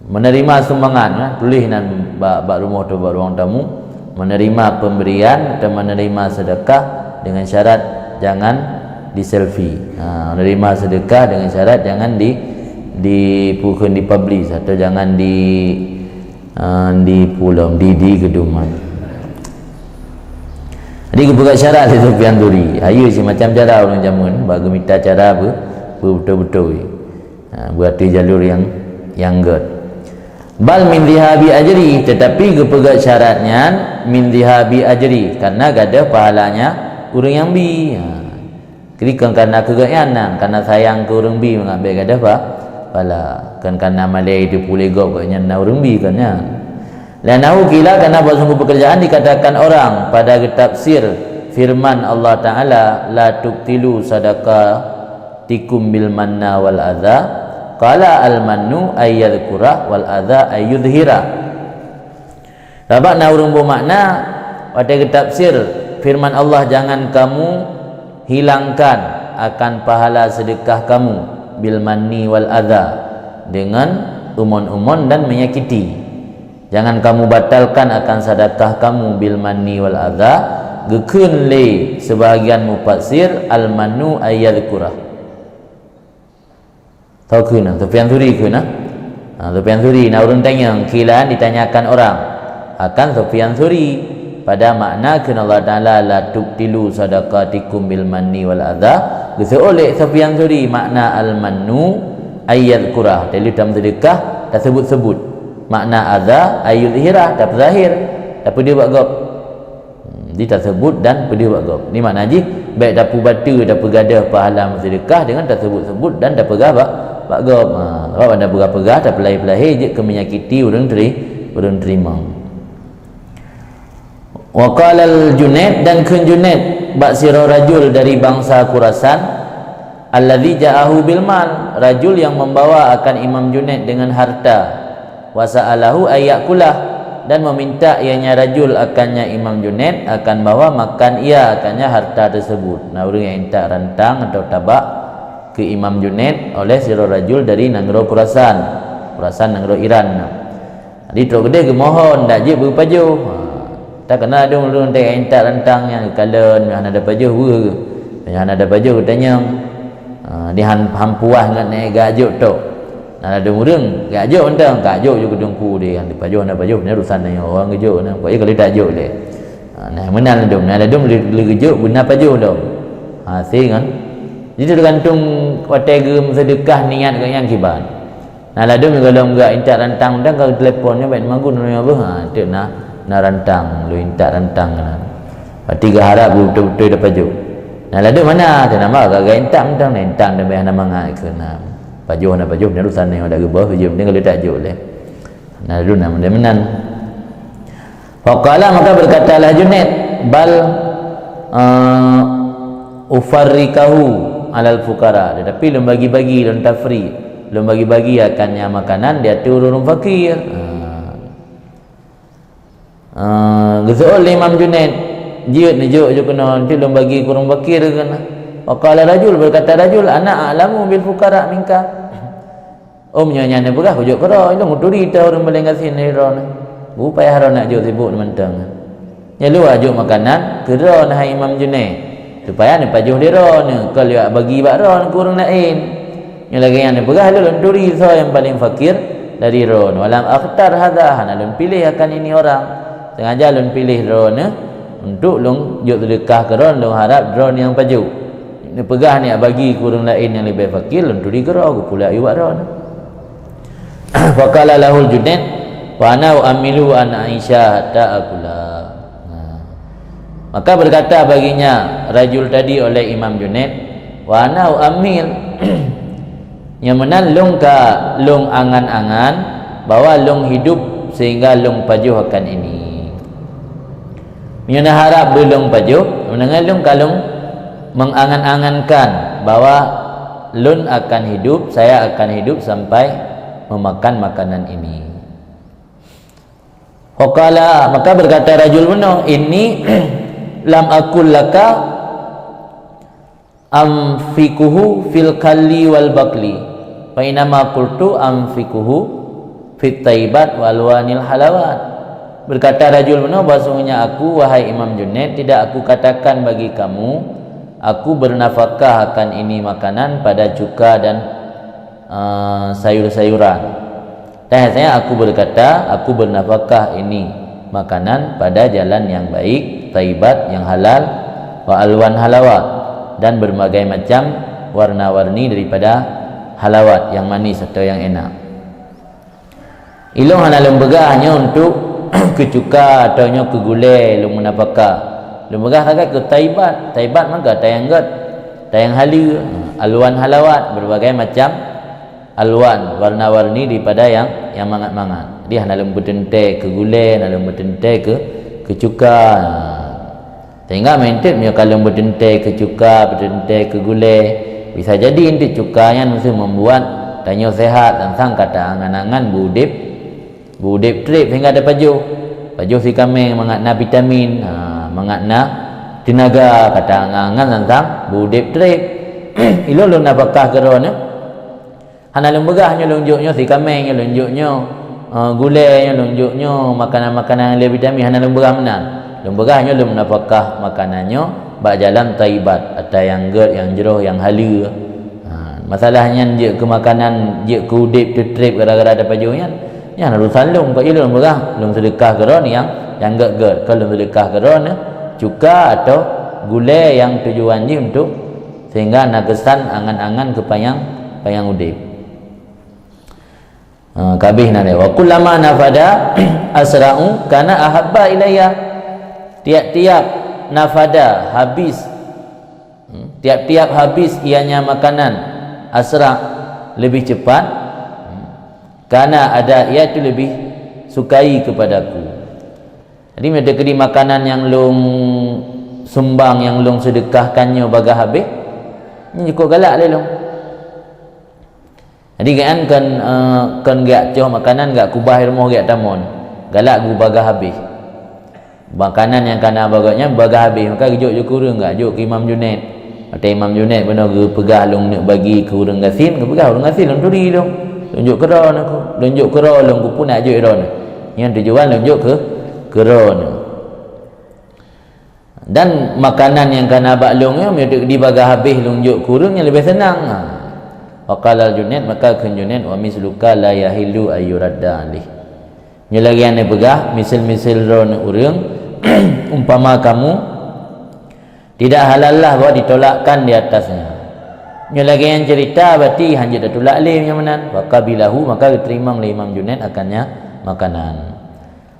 Menerima sumbangan, ha, tuléh nan bak, bak rumoh atau bak ruang tamu, menerima pemberian atau menerima sedekah dengan syarat jangan di-selfie. Ha, menerima sedekah dengan syarat jangan di, di, bukan di-publish atau jangan di, ha, di pulom, di, di gedung. Jadi geupeugét syarat lé Sufyan Suri. Hayeue si macam cara ureuëng jameun, bak geumita cara be-, beubeutôi-beutôi. Ha, beuateueh jalur nyang, nyang gét. Bal min dhihabi ajri, tetapi geupeugét syarat nyan min dhihabi ajri, karena gadôh pahalanya ureuëng nyang bi. Ha. Jadi kon karena keu gobnyan nan, karena sayang keu ureuëng bi mangat bék gadôh pa-, pahala. Kon karena malée teupeue lé gob gobnyan na ureuëng bi, kon nyan. Li'annahu qila, karena bahwa sungguh pekerjaan dikatakan orang pada geutafsir firman Allah Ta'ala, "La tubtilu sadaqatikum bil manna wal adza." Qala al-mannu ay yadhkura wal adza ay yudhhira. Sabab na ureuëng beumakna, watée geutafsir firman Allah, "Jangan kamu hilangkan akan pahala sedekah kamu bil manni wal adza, dengan umon-umon dan menyakiti." Jangan kamu batalkan akan sedekah kamu bil manni wal adza, geukheun lé seubahagian mufassir al-mannu ay yadhkurah. Tau kheun na, Sufyan Suri kheun na. Ha, Sufyan Suri, na ureuëng tanyong, kilan ditanyakan orang akan Sufyan Suri. Pada makna kheun Allah Ta'ala, "La tubtilu sadaqatikum bil manni wal adza." Geuseuôt lé Sufyan Suri makna al-mannu ay yadhkurah. Tadi tam sedekah, tasebut-sebut. Makna adza ay yudhhira, tapeuzahir, tapeudeuh bak gob. Hmm, di tasebut dan peudeuh bak gob. Ni makna jih, bék tapeubateue, tapeugadôh pahala meusedekah dengan tasebut-sebut dan tapeugah bak, bak gob. Ha, sabab anda peugah-peugah, tapeulahé-peulahé jeuet keu menyakiti ureuëng teri-, ureuëng teurimong. Wa qala al-Junaid, dan kheun Junaid bak sidroe rajul dari bansa Khurasan, alladzi ja'ahu bil mal, rajul yang membawa akan Imam Junaid dengan harta, wa sa'alahu ay ya'kulah, dan meminta ianya rajul akannya Imam Junaid akan bahwa makan ia akannya harta tersebut. Na ureuëng nyang intat rantang atau tabak keu Imam Junaid oleh sidroe rajul dari nanggroe Khurasan. Khurasan nanggroe Iran. Jadi trok keudeh geumohon dak jeuet beupajoh. Ha, takana dong ureuëng teuintat rantang nyang geukalon, nyoe hana dapajoh weueh. Nyoe hana dapajoh geutanyong. Ha, di han, han puas ngon nyan geujok tok. Nah, ladom ureuëng geujok mantong, geujok ju keu teungku deh, han dipajoh, hana pajoh, nyan urusan nyoe, ureuëng geujok, nah, pokoknya kalau tak jok lé. Ha, nah, meunan ladom, nah, ladom lé, lé geujok, beuna pajoh lom. Ha, si ngon. Jadi teugantung watée geumeuseudeukah niat geuh nyang kiban. Nah, ladom gohlom geuintat rantang, dan ka telepon nyoe baik magun nyoe beuh. Ha, teuk na, na rantang, lôn intat rantang keunan. Berarti geuharap beutôi-beutôi dapajoh. Nah, ladom mana? Teunama ka geuintat mantong, na intat dan hana mangat keunan. Pajoh na pajoh, na urusan nyoe dak geuboh, pajoh mending kalau tak jok lé. Nah, ladom na meunan. Faqala, maka berkatalah Junaid, "Bal, eh, ufarriqahu alal fuqara." Tetapi lôn bagi-bagi, lôn tafri, lôn bagi-bagi akan nyang makanan di ateueh ureuëng fakir. Ha. Ah, geuseuôt lé Imam Junaid, "Jeuet neujok ju keunoe, nanti lôn bagi keu ureuëng fakir keunan." Faqala rajul, berkata rajul, "Ana a'lamu bil fuqara minka." "Oh, meunyoe nyan neupeugah, kujok keudroe, ilôn uturi teuh ureuëng paleng gasien dari droeneuh. Beu payah droeneuh jok sibuk mantong. Nyan lôn jok makanan keu droeneuh hai Imam Junaid, supaya neupajoh lé droeneuh, kon lôn bagi bak droeneuh keu ureuëng laén." Nyoe lagée nyan neupeugah, lôn turi soe nyang paleng fakir dari droeneuh. "Walam akhtar hadza, hana lôn piléh akan ini orang. Sengaja lôn piléh droeneuh untuk lôn jok seudeukah keu droeneuh, lôn harap droeneuh nyang pajoh. Neupeugah neujak bagi keu ureuëng laén nyang leubeh fakir, lôn turi keudroe, geupula yue bak droeneuh." Faqala lahul Junaid, "Wa ana u'ammilu an Aisyah hatta akula." Nah. Maka berkata baginya rajul tadi oleh Imam Junaid, "Wa ana u'ammil." Nyang meunan lôn ka lôn angan-angan bahwa lôn hidup sehingga lôn pajoh akan ini. Meunyoe neuharap beu lôn pajoh, meunyoe lôn ka lôn mengangan-angankan bahwa lôn akan hidup, saya akan hidup sampai memakan makanan ini. Faqala, maka berkata rajul bunoe, "Inni lam aqul laka anfiquhu fil khalli wal baqli, fa innama qultu anfiquhu fit thayyibat wa alwanil halawat." Berkata rajul bunoe, "Bahwasanya aku, wahai Imam Junaid, tidak aku katakan bagi kamu, aku bernafakah akan ini makanan pada cuka dan, eh, sayur-sayuran. Tapi hanya aku berkata, aku bernafakah ini makanan pada jalan yang baik, thayyibat, yang halal, wa alwan halawat, dan berbagai macam warna-warni daripada halawat, yang manis atau yang enak. Ilôn hana lôn peugah nyoe untuk keu cuka atau nyoe keu gulée lôn meunafakah. Lôn peugah sagai keu thayyibat. Thayyibat maka tayang gét, tayang haleue, alwan halawat, berbagai macam alwan, warna-warni daripada yang, yang mangat-mangat. Jadi hana lôn beuteuntée keu gulée, hana lôn beuteuntée keu, keu cuka. Sehingga meuntét meunyoe ka lôn beuteuntée keu cuka, beuteuntée keu gulée, bisa jadi eunteuk cuka nyan meuseuh membuat tanyoe sehat, sang-sang ka taangan-angan beu udeb, beu udeb treb sehingga tapajoh. Pajoh sikameng mangat na vitamin, ha, mangat na teunaga, ka taangan-angan sang-sang beu udeb treb. Ilôn lôn nafakah keu droeneuh. Hana lôn peugah nyoe lôn jok nyoe sikameng, nyoe lôn jok nyoe, eh, gulée, nyoe lôn jok nyoe makanan-makanan nyang le vitamin, hana lôn peugah meunan. Lôn peugah nyoe lôn meunafakah makanan nyoe bak jalan thayyibat, ata nyang gét, nyang jroh, nyang haleue. Ha, masalah nyan jeuet keu makanan, jeuet keu udeb teutreb gara-gara tapajoh nyan, nyan urusan lôn, kok jih lôn peugah, lôn seudeukah keu droeneuh nyang, nyang gét-gét, kon lôn seudeukah keu droeneuh cuka atau gulée nyang tujuan jih untuk sehingga na keusan angan-angan keu panyang, panyang udeb. Ha, ka abéh na lé. "Wa kullama nafada asra'u kana ahabba ilayya." Tiap-tiap nafada, habis, hmm, tiap-tiap habis ianya makanan, asra', lebih cepat, hmm, kana ada, ia itu lebih sukai kepadaku. Jadi, meunyoe teukeudi makanan nyang lôn sumbang, nyang lôn seudeukahkan nyoe bagaih habéh, nyoe jikuk galak lé lôn. Jadi, geuan kon, eh, kon geucoh makanan, gak kubah rumoh gak tamon. Galak geubagaih habéh. Makanan nyang kana bagot nyan bagaih habéh, maka geujok ju keu ureuëng, gak jok keu Imam Junaid. Watée Imam Junaid bunoe geupeugah lôn neuk bagi keu ureuëng gasien, geupeugah ureuëng gasien lôn turi lôn. Lôn jok keu droeneuh, lôn jok keu droeneuh, lôn keupeue nak jok droeneuh. Nyan tujuan lôn jok keu, keu droeneuh. Dan makanan nyang kana bak lôn nyoe, meunyoe dibagah habéh lôn jok keu ureuëng nyang leubeh seunang. Ha. Wa qala Junaid, maka kheun Junaid, "Wa misluka la yahillu ayyuradda alaih." Nyoe lagée nyang neupeugah, misel-misel droeneuh ureuëng, umpama kamu, tidak halallah bahwa ditolakkan di atasnya. Nyoe lagée nyang cerita, berarti hanjeuet tatulak lé nyang meunan. Wa qabilahu, maka geuteurimong lé Imam Junaid akannya makanan.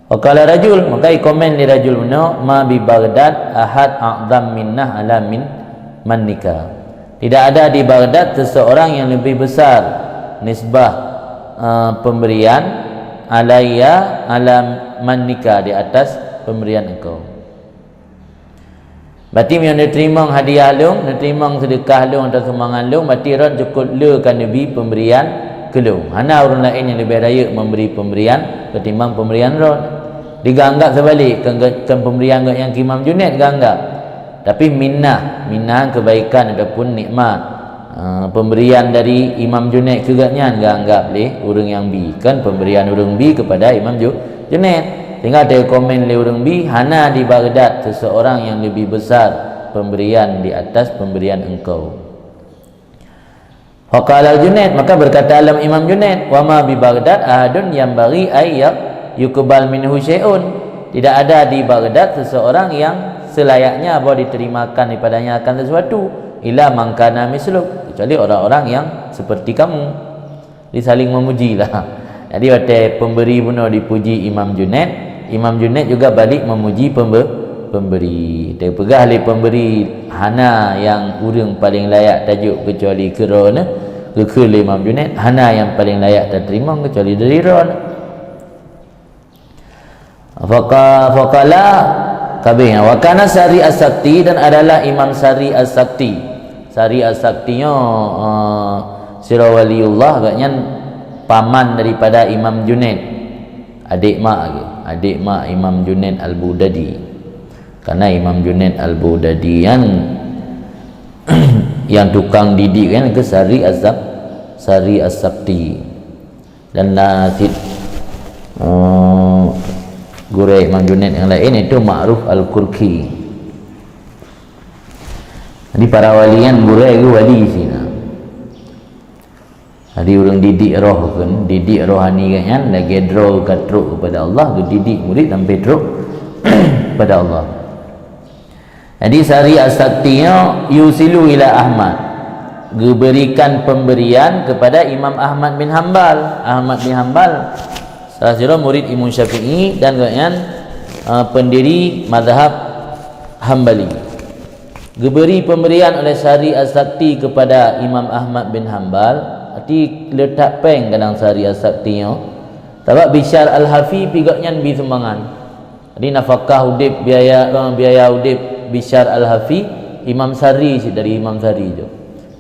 Wa qala rajul, maka ikomen lé rajul bunoe, "Ma bi Baghdad ahad a'zam minnah ala min mannika." Tidak ada di Baghdad seseorang yang lebih besar nisbah, eh, pemberian alayya ala mannika, di atas pemberian engkau. Berarti meunyoe neuteurimong hadiah lôn, neuteurimong seudeukah lôn atau sumbangan lôn, berarti droen cukop le ka neubi pemberian keu lôn. Hana ureuëng laén nyang leubeh rayeuk memberi pemberian ketimbang pemberian droen. Diganggap seubalik, kon, kon pemberian gobnyan keu Imam Junaid ganggap. Tapi minnah, minnah kebaikan ataupun nikmat. Ah, pemberian dari Imam Junaid keu gobnyan geuanggap lé ureuëng nyang bi, kon pemberian ureuëng bi kepada Imam Ju-, Junaid. Sehingga teukomen lé ureuëng bi, "Hana di Baghdad seseorang yang lebih besar pemberian di atas pemberian engkau." Faqala Junaid, maka berkata lom Imam Junaid, "Wa ma bi Baghdad ahadun yanbaghi ay yuqbal minhu syai'un." Tidak ada di Baghdad seseorang yang selayaknya bahwa diterimakan daripadanya akan sesuatu, illa man kana misluk, kecuali orang-orang yang seperti kamu. Jadi saling memuji lah. Jadi watée pemberi bunoe dipuji Imam Junaid, Imam Junaid juga balik memuji pembe-, pemberi. Teupeugah lé pemberi, "Hana nyang ureuëng paling layak tajok kecuali keu droeneuh," geukheun lé Imam Junaid, "Hana nyang paling layak tateurimong kecuali dari droeneuh." Faqa-, faqala kabeh, wa kana Sari As-Sakti, dan adalah Imam Sari As-Sakti. Sari As-Sakti nyoe, eh, sidroe waliullah, gobnyan paman daripada Imam Junaid. Adék mak lagée, adék mak Imam Junaid Al-Bughdadi. Karena Imam Junaid Al-Bughdadi nyan nyang tukang didik kan keu Sari As-Sak-, Sari As-Sakti. Dan na cit, eh, gurée Imam Junaid nyang laén, yaitu Ma'ruf Al-Kurki. Jadi para wali nyan gurée geuh wali sina. Jadi ureuëng didik roh kan, didik rohani gobnyan lagée droe ka trok kepada Allah, geudidik murid sampai trok kepada Allah. Jadi Sari As-Sakti nyoe yusilu ila Ahmad, geuberikan pemberian kepada Imam Ahmad bin Hambal. Ahmad bin Hambal salah sidroe murid Imam Syafi'i dan gobnyan, eh, pendiri mazhab Hambali. Geuberi pemberian oleh Sari As-Sakti kepada Imam Ahmad bin Hambal, arti leutak péng kadang Sari As-Sakti nyoe. Sabab Bishar Al-Hafi pih gobnyan bi sumbangan. Jadi nafakah udeb, biaya, eh, biaya udeb Bishar Al-Hafi, Imam Sari cit dari Imam Sari tu.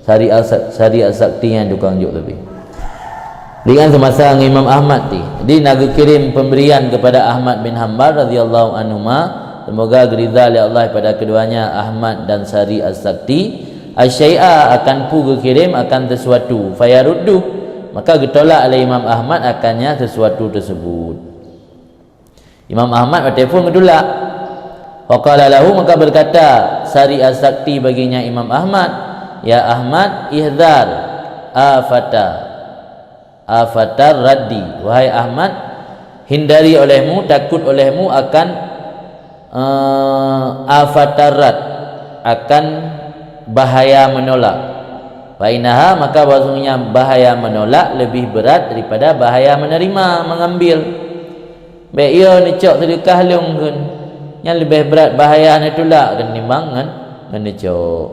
Sari Al-Sa-, Sari Al-Sakti nyang tukang jok tapi. Dengan semasa ngon Imam Ahmad ti. Jadi na geukirém pemberian kepada Ahmad bin Hambal radhiyallahu anhuma, semoga geuridha lé Allah pada keduanya, Ahmad dan Sari Al-Sakti, asyai'a, akan peue geukirém, akan sesuatu, fayaruddu, maka geutolak lé Imam Ahmad akannya sesuatu tersebut. Imam Ahmad watée phon geutulak. Faqala lahu, maka berkata Sari As-Sakti baginya Imam Ahmad, "Ya Ahmad, ihdzar afata, afatar raddi. Wahai Ahmad, hindari olehmu, takut olehmu akan, eh, afatar radd, akan bahaya menolak. Fa innaha, maka bahwasanya bahaya menolak lebih berat daripada bahaya menerima, mengambil." Bék yo neucok seudeukah lôn kheun. Nyan leubeh brat bahaya neutulak ketimbang ngon, ngon neucok.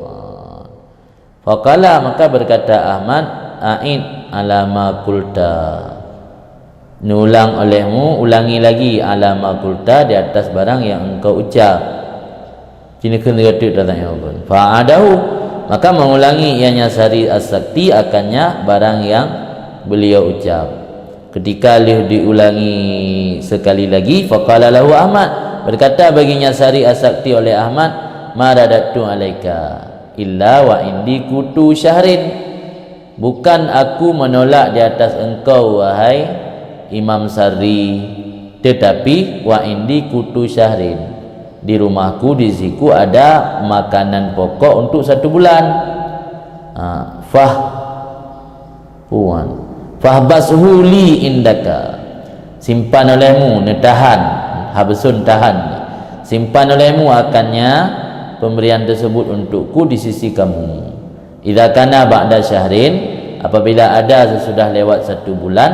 Faqala, maka berkata Ahmad, "A'id ala ma qulta." Neulang olehmu, ulangi lagi, "ala ma qulta," di atas barang yang engkau ucap. Sini kheun lagée teuk datang nyoe pun. Fa'adahu, maka mengulangi ianya Sari As-Sakti akannya barang yang beliau ucap. Ketika lheueh diulangi sekali lagi, faqala lahu Ahmad, berkata baginya Sari As-Sakti oleh Ahmad, "Ma radattu alaika." Illa wa indi qutu syahrin. Bukan aku menolak di atas engkau, wahai Imam Sarri, tetapi wa indi qutu syahrin. Di rumahku, di siku ada makanan pokok untuk satu bulan. Ha, fah, puan. Fahbashu li indaka. Simpan olehmu, neutahan, habsun tahan. Simpan olehmu akannya pemberian tersebut untukku di sisi kamu. Idza kana ba'da syahrin, apabila ada sesudah lewat satu bulan,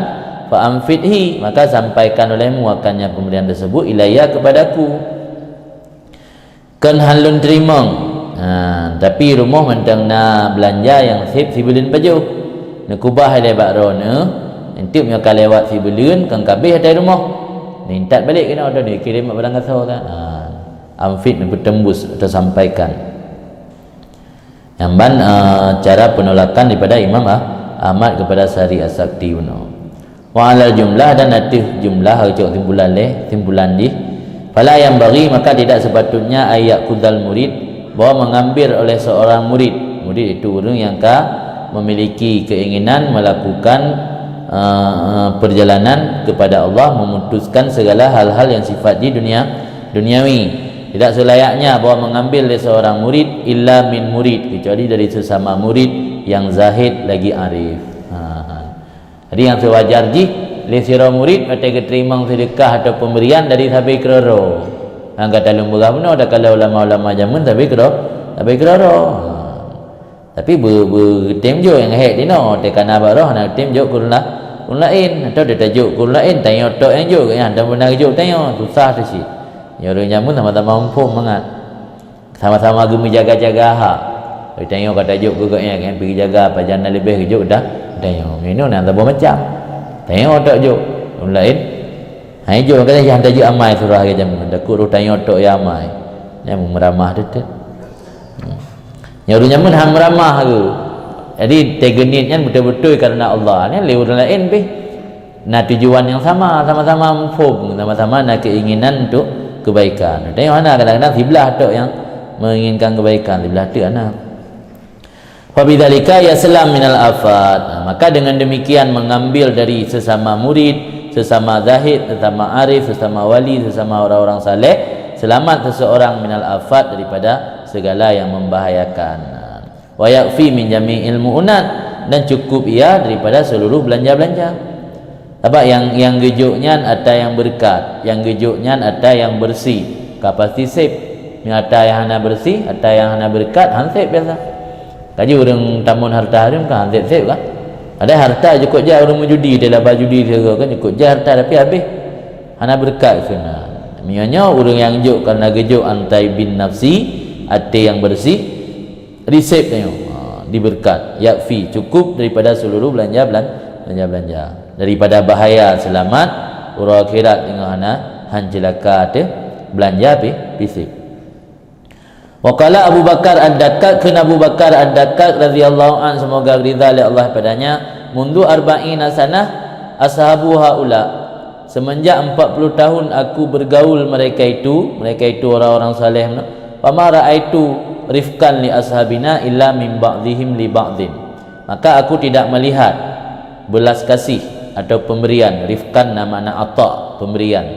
fa anfidhi, maka sampaikan olehmu akannya pemberian tersebut ilayya kepadaku. Kon han lôn teurimong. Ha, tapi rumoh mantong na beulanja nyang seb sibuleuen pajoh. Neukubah ilée bak droeneuh, enteuk meunyoe ka lewat sibuleuen, kon ka abéh ata rumoh. Neintat balek keunoe droeneuh, kirém bak barang gasoe kan. Ha, anfid neupeuteumbus atau sampaikan. Nyan ban, eh, cara penolakan daripada Imam Ah-, Ahmad kepada Sari As-Sakti bunoe. Wa alal jumlah, dan ateueh jumlah, cok simpulan lé, simpulan jih. Fala yanbaghi, maka tidak sepatutnya, ay ya'khudhal murid, bahwa mengambil oleh seorang murid. Murid itu ureuëng yang ka memiliki keinginan melakukan, eh, eh, perjalanan kepada Allah, memutuskan segala hal-hal yang sifat di dunia, duniawi. Tidak selayaknya bahwa mengambil dari seorang murid illa min murid, kecuali dari sesama murid yang zahid lagi arif. Ha, ha. Jadi nyang seuwajar jih, lé sidroe murid watée geuteurimong seudeukah atau pemberian dari sabe keudroe. Nyang gata lôn peugah bunoe, takalon ulama-ulama jameun sabe keudroe, sabe keudroe. Ha. Tapi beu-, beu-, geutem jok nyang hék dinoe, teuka na bak droe hana geutem jok keu ureuëng la-, ureuëng laén, atau teutajok keu ureuëng laén, tanyoe tok nyang jok, nyan hana beuna geujok tanyoe, susah teuh cit. Nyoe ureuëng jameun sama-sama muphom mangat. Sama-sama geumeujaga-jaga hak. Tanyoe ka tajok keu gobnyan, gobnyan pih geujaga, pajan na leubeh geujok dah tanyoe. Meunoe na saboh macam. Tanyoe tok jok, ureuëng laén. Hai jok, kadang nyang tajok amai surah lagée jameun, takot roh tanyoe tok nyang amai. Nyan meuramah teuh. Hmm. Nyang ureuëng jameun han meuramah tu. Jadi, teugeuniet nyan beutôi-beutôi kareuna Allah. Nyan lé ureuëng laén pih na tujuan yang sama, sama-sama muphom, sama-sama na keinginan untuk kebaikan. Tanyoe hana, kadang-kadang siblah tok nyang menginginkan kebaikan, siblah teuk hana. Fabidzalika yaslam minal afat. Nah, maka dengan demikian mengambil dari sesama murid, sesama zahid, sesama arif, sesama wali, sesama orang-orang saleh, selamat seseorang minal afat, daripada segala yang membahayakan. Wa yakfi min jami'il mu'unat, dan cukup ia daripada seluruh belanja-belanja. Sabab nyang, nyang geujok nyan ata nyang beureukat, nyang geujok nyan ata nyang beureusi, ka pasti seb. Meunyoe ata nyang hana beureusi, ata nyang hana beureukat, han seb biasa. Kaji ureuëng tamon hareuta hareuem kan han seb-seb kan? Padahai hareuta jukot jai ureuëng meujudi, dilaba judi sigoe kan jukot jai hareuta tapi habéh. Hana beureukat keunan. Meunyoe nyoe ureuëng nyang jok kareuna geujok an thaibin nafsi, até nyang beureusi, riseb tanyoe. Ha, dibeureukat. Yakfi, cukup daripada seluruh belanja belan-, belanja-belanja. Daripada bahaya selamat, uroe akhirat teungoh hana, han ceulaka teuh, belanja pih, pih seb. Wa qala Abu Bakar Ad-Dakkak, kheun Abu Bakar Ad-Dakkak radhiyallahu anhu, semoga ridha lé Allah padanya, "Mundu arba'ina sanah ashabu haula." Semenjak empat puluh tahun aku bergaul mereka itu, mereka itu orang-orang saleh, "fama ra'aitu rifqan li ashabina illa min ba'dihim li ba'din." Maka aku tidak melihat belas kasih atau pemberian, rifqan na makna ata, pemberian.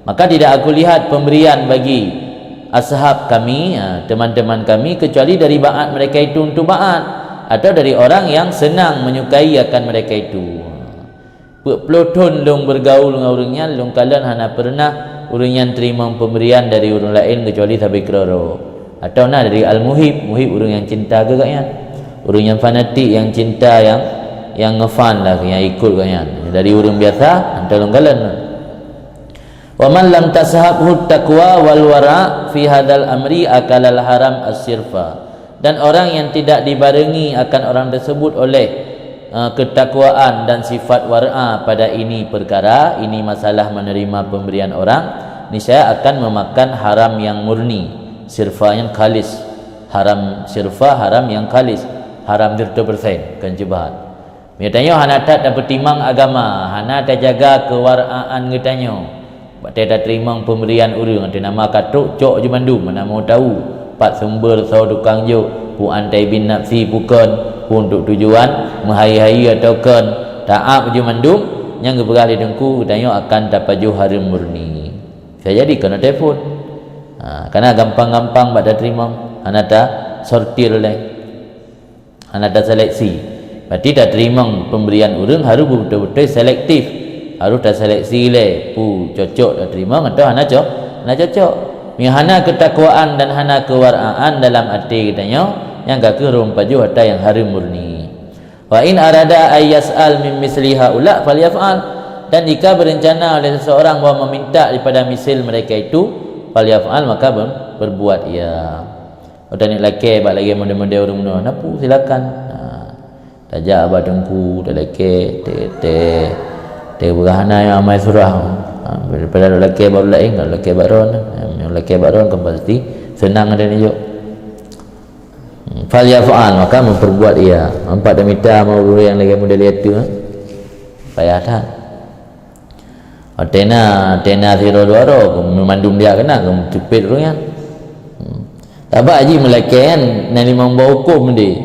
Maka tidak aku lihat pemberian bagi ashab kami, ha, teman-teman kami, kecuali dari ba'at mereka itu untuk ba'at, atau dari orang yang senang menyukai akan mereka itu. Peuet ploh thon lôn bergaul ngon ureuëng nyan, lôn kalon hana peureunah ureuëng nyan teurimong pemberian dari ureuëng laén keucuali sabe keudroe. Atau na dari al-muhib, muhib ureuëng nyang cinta keu gobnyan. Ureuëng nyang fanatik, nyang cinta, nyang, nyang ngefan lah, nyang ikut gobnyan. Dari ureuëng biasa, han lôn kalon. "Wa man lam tashabhu taqwa wal wara' fi hadzal amri akalal haram as-sirfa." Dan orang yang tidak dibarengi akan orang tersebut oleh, eh, ketakwaan dan sifat wara' pada ini perkara, ini masalah menerima pemberian orang, niscaya akan memakan haram yang murni, sirfa yang khalis, haram sirfa, haram yang khalis, haram seratus persen, bukan syubhat. Meunyoe tanyoe hana that tapeutimang agama, hana tajaga keuwaraan geutanyoe, bak watée tateurimong peumbrian ureuëng, teunama ka trok cok jeumandum, hana meu tahu pat sumber soe tukang jok, Peue an taibin nafsi peue kon, peue untuk tujuan meuhai-hai atawa kon, taat jih mandum, nyang geupeugah lé Teungku geutanyoe akan tapajoh hareuem murni. Bisa jadi keunoe telepon. Ha, karena gampang-gampang bak tateurimong, hana tasortir lé. Hana taseleksi. Berarti tateurimong pemberian ureuëng harus beutôi-beutôi selektif. Harus taseleksi lé peue cocok tateurimong atawa hana co-, hana cocok. Meunyoe hana keutakwaan dan hana keuwaraan dalam até geutanyoe, nyang ka kheueh rhom pajoh atra nyang hareuem murni. Wa in arada ay yas'al min misli haula falyaf'al. Dan jika berencana oleh seseorang bahwa meminta daripada misil mereka itu, falyaf'al, maka ber-, berbuat ia. Oh, taneuk lakée bak lagée model-model ureuëng bunoe, na peue, silakan. Ha, tajak bak teungku, talakée, tée, tée, tée peugah hana nyang amai surah. Ha, daripada lakée bak ureuëng laén, lakée bak droen. Ha, lakée bak droen kan pasti seunang ada nijok. Fal yaf'al, maka memperbuat ia. Nampak dah mita mau ureuëng nyang lagée model itu, ha? Payah that. Oh, tena, tena sidroe dua droe, meumandum dia keunan, keu meuteupeue ureuëng nyan. Hmm. Tabak jih meulakée nyan, na limong boh huköm deh.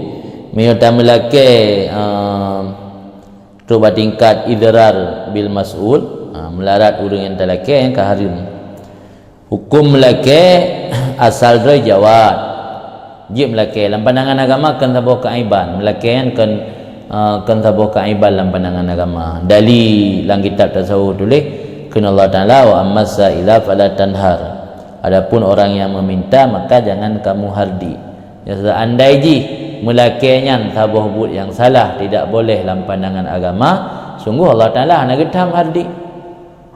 Meunyoe tameulakée, ehm, trok bak tingkat idrar bil mas'ul, ha, meularat ureuëng nyang talakée nyan ka hareuem. Huköm meulakée asal droe jawad. Jeuet meulakée lam pandangan agama kon saboh keaiban. Meulakée nyan kon, eh, kon saboh keaiban lam pandangan agama. Dali lam kitab tasawuf tuléh, kheun Allah Taala, "Wa ammas sa'ila fala tanhar." Adapun orang yang meminta, maka jangan kamu hardik. Ya, seandai jih meulakée nyan saboh buet nyang salah, tidak boleh lam pandangan agama, sungguh Allah Taala hana geutham hardik.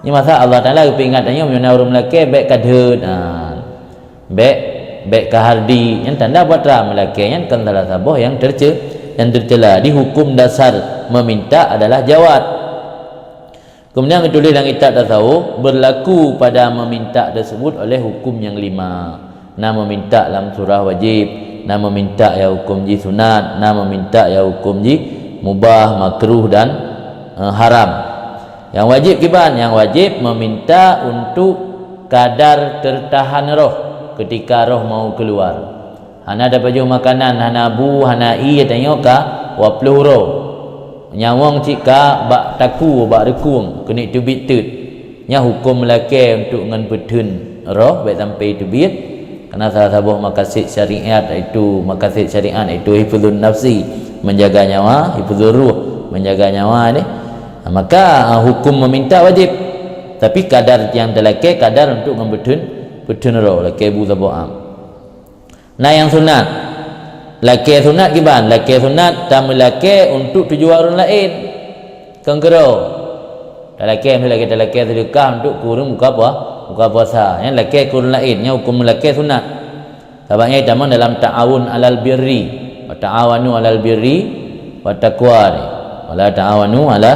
Nyoe masa Allah Taala geupeuingat tanyoe, meunyoe na ureuëng meulakée, bék ka deuet, ha. Bék, bék ka hardik. Nyan tanda buet atra meulakée nyan kon salah saboh nyang terce-, nyang tercela. Di huköm dasar meminta adalah jawad. Kemudian geutuléh lam kitab tasawuf, berlaku pada meminta tersebut oleh huköm nyang lima. Na meminta lam surah wajib, na meminta nyang huköm jih sunat, na meminta nyang huköm jih mubah, makruh dan, eh, haram. Nyang wajib kiban, nyang wajib meminta untuk kadar tertahan roh ketika roh mau keluar. Hana tapajoh makanan, hana bu, hana ié, tanyoe ka waploh uroe. Nyawöng cit ka bak takue, bak reukung, keuneuk teubiet teut. Nyan huköm meulakée untuk ngon peutheun roh, bék sampai teubiet. Karena salah saboh makased syariat, yaitu makased syariat, yaitu hifzun nafsi, menjaga nyawa, hifzur ruh, menjaga nyawa deh. Maka, ah, huköm meminta wajib. Tapi kadar nyang talakée, kadar untuk ngon peutheun, peutheun roh, lakée bu saboh am. Na nyang sunat. Lakée sunat kiban? Lakée sunat tameulakée untuk tujuan ureuëng laén. Kon keudroe. Talakée, misalnya kita lakée seudeukah untuk keu ureuëng buka pua-, buka puasa. Nyan lakée keu ureuëng laén, nyan huköm meulakée sunat. Sabab nyan itamong dalam ta'awun alal birri, wa ta'awanu alal birri wa taqwa ni. Wa la ta'awanu ala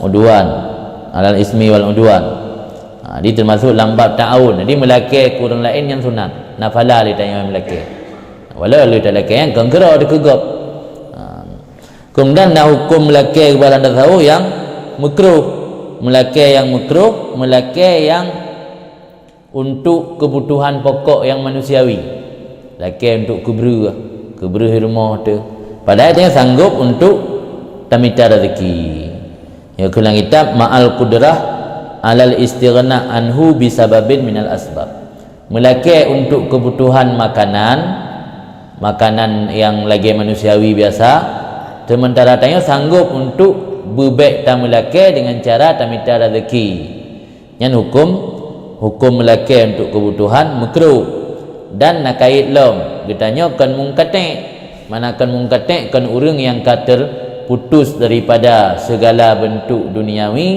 udwan, alal ismi wal udwan. Ha, jadi termasuk lam bab ta'awun. Jadi meulakée keu ureuëng laén nyan sunat. Nafala lé tanyoe meulakée. Walau lé talakée nyan kon keudroe dikeue gob. Ha. Kemudian na huköm meulakée bak lam tasawuf nyang makruh. Meulakée nyang makruh, meulakée nyang untuk kebutuhan pokok nyang manusiawi. Lakée untuk keubreueh, keubreueh rumoh teuh. Padahai tanyoe sanggop untuk tamita rezeki. Ya, keu lam kitab ma'al qudrah alal istighna anhu bisababin minal asbab. Meulakée untuk kebutuhan makanan, makanan nyang lagée manusiawi biasa, sementara tanyoe sanggop untuk beubék tameulakée dengan cara tamita rezeki. Nyan huköm, huköm meulakée untuk kebutuhan makruh. Dan na kayét lom, geutanyoe kon mungkatek. Mana kon mungkatek, kon ureuëng nyang ka terputus daripada segala bentuk duniawi,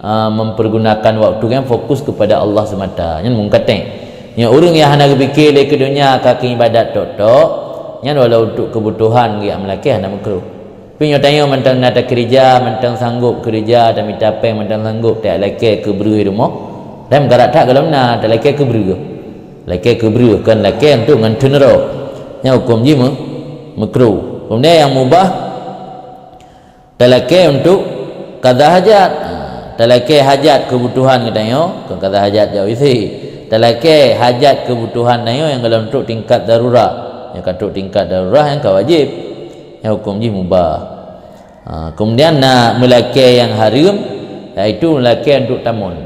ah, mempergunakan waktu nyan fokus kepada Allah semata. Nyan mungkatek. Nyan ureuëng nyang hana geupike lé keu donya, ka keu ibadat tok-tok, nyan walau untuk kebutuhan geujak meulakée hana makruh. Tapi nyoe tanyoe mantong na takeureuja, mantong sanggop keureuja, tamita péng mantong sanggop, talakée keubreueh rumoh. Dan meukarat that gohlom na, talakée keubreueh. Lakée keubreueh, kon lakée untuk ngon theun roh. Nyan huköm jih meu-, makruh. Kemudian nyang mubah, talakée untuk qadha hajat. Ha, talakée hajat keubutuhan geutanyoe, kon qadha hajat jak W C. Talakée hajat keubutuhan tanyoe nyang gohlom trok tingkat darurat. Nyang ka trok tingkat darurat nyang ka wajéb, nyang huköm jih mubah. Ha, kemudian na meulakée nyang hareuem, yaitu meulakée untuk tamon.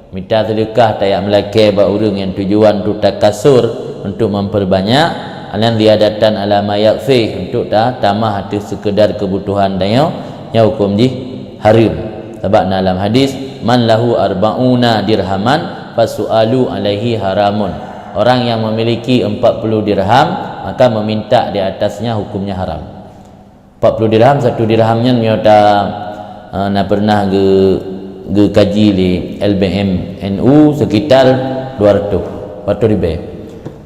Mita seudeukah tajak meulakée bak ureuëng nyang tujuan untuk takasur, untuk memperbanyak, alan ziyadatan ala ma yakfih, untuk ta-, tamah ateueh seukeudar keubutuhan tanyoe, nyang huköm jih hareuem. Sabab na lam hadis, "Man lahu arba'una dirhaman fasu'alu alaihi haramun." Orang yang memiliki empat puluh dirham, maka meminta di atasnya hukumnya haram. Empat puluh dirham, satu dirham nyan meunyoe ta, eh, na pernah ge-, geukaji lé L B M N U sekitar dua ratus, dua ratus ribèe.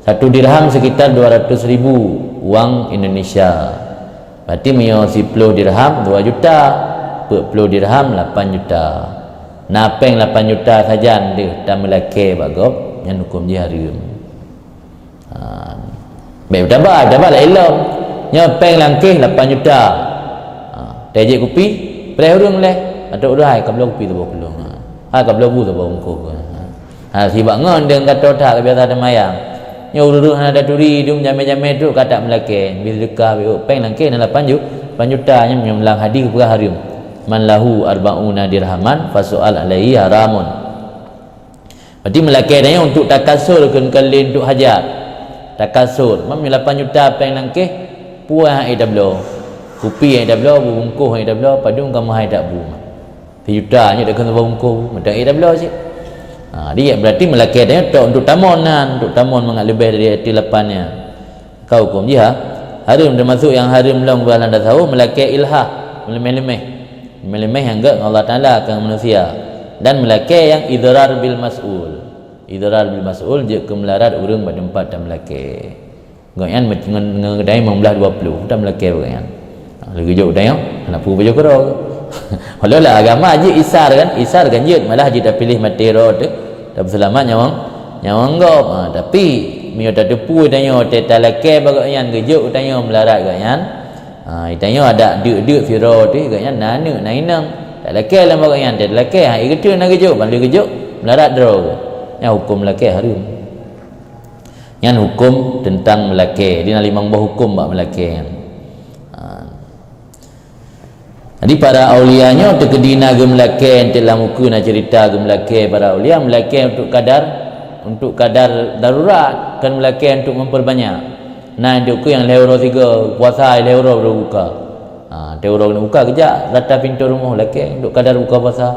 Satu dirham sekitar dua ratus ribu wang Indonesia. Berarti meunyoe siploh dirham dua juta, peuet ploh dirham lapan juta. Na péng lapan juta sajan deuh tameulakée bak gob, nyan huköm jih hareuem. Ha. Bèk beutaba, beutaba laén lom. Nyoe péng langkéh lapan juta. Ha. Tajak kupi, preh ureuëng lé. Atau ureuëng hai ka bloe kupi saboh kulong. Ha. Hai ka bloe bu saboh bungkôh. Ha. Ha, sibak ngon deungon gato that ka biasa teumayang. Nyoe ureuëng hana taturi, dum jamé-jamé trok ka tameulakée. Bit seudeukah, bit péng langkéh na lapan ju-, lapan juta nyan, nyan lam hadis peugah hareuem. "Man lahu arba'una dirhaman fasu'al alaihi haramun." Berarti meulakée tanyoe untuk takasur, kön kali untuk hajat. Takasur. Mam nyoe lapan juta péng langkéh, peue nyang hai tabloe? Kupi nyang hai tabloe, bu bungkôh nyang hai tabloe, padum kamoe hai dak bu. Sijuta nyoe dak keu saboh bungkôh bu, mantong hai tabloe cit. Ha, dia berarti meulakée tanyoe tok untuk tamon nan, untuk tamon mangat leubeh dari ateueh lapan nyan. Ka huköm jih ha-, hareuem, teumasuk nyang hareuem lom bak lam tasawuf, meulakée ilhah, meuleumeh-leumeh. Meuleumeh nyang gét ngon Allah Taala, keu manusia. Dan meulakée nyang idrar bil mas'ul. Idrar bil mas'ul, jeuet keu meularat ureuëng bak teumpat tameulakée. Gobnyan ngon, ngon geutanyoe limong blaih dua puluh, tameulakée bak gobnyan. Ha, lheueh geujok geutanyoe, hana peue pajoh keudroe. Walau lam agama jih isar kan, isar kan jeuet, malah jeuet tapiléh maté droe teuh, tapeuseulamat nyawöng, nyawöng gob. Ha, tapi meunyoe tateupeue tanyoe teuh talakée bak gobnyan, geujok geutanyoe meularat gobnyan, ha, tanyoe adak deuk-deuk sidroe teuh, gobnyan na aneuëk, na inong. Talakée lom bak gobnyan, talakée, ha, i geuteun na geujok, ban lheueh geujok meularat droe. Nyan huköm lakée hareuem. Nyan huköm teuntang meulakée. Di na limong boh huköm bak meulakée nyan. Ha. Jadi, para aulia nyoe teukeudi na geumeulakée, enteuk lam ukeue na ceurita geumeulakée para aulia, meulakée untuk kadar, untuk kadar darurat, kon meulakée untuk memperbanyak. Na enteuk ukeue nyang lhée uroe sigoe, puasa lhée uroe baru buka. Ha, teuh uroe keuneuk buka geujak rata pintoe rumoh lakée untuk kadar buka puasa.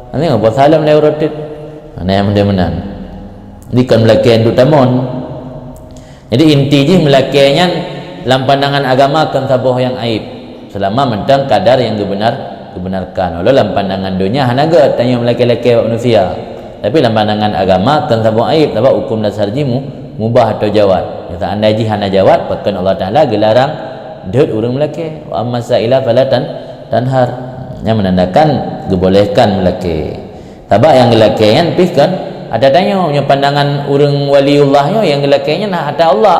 Hana puasa lom lhée uroe teuk. Ha, na nyang model meunan. Jadi kon meulakée untuk tamon. Jadi inti jih meulakée nyan lam pandangan agama kon saboh nyang aib. Selama mantong kadar nyang geubenar, geubenarkan. Walau lam pandangan donya hana gét tanyoe meulakée-lakée bak manusia. Tapi lam pandangan agama kon saboh aib, sabab huköm dasar jih mu-, mubah atau jawaz. Seandai jih hana jawaz, pakon Allah Taala geularang deuet ureuëng meulakée. Wa amma sa'ila fala tan-, tanhar. Nyan menandakan geubolehkan meulakée. Sabab nyang geulakée nyan pih kon ata tanyoe, nyoe pandangan ureuëng waliullah nyoe nyang geulakée nyan na ata Allah.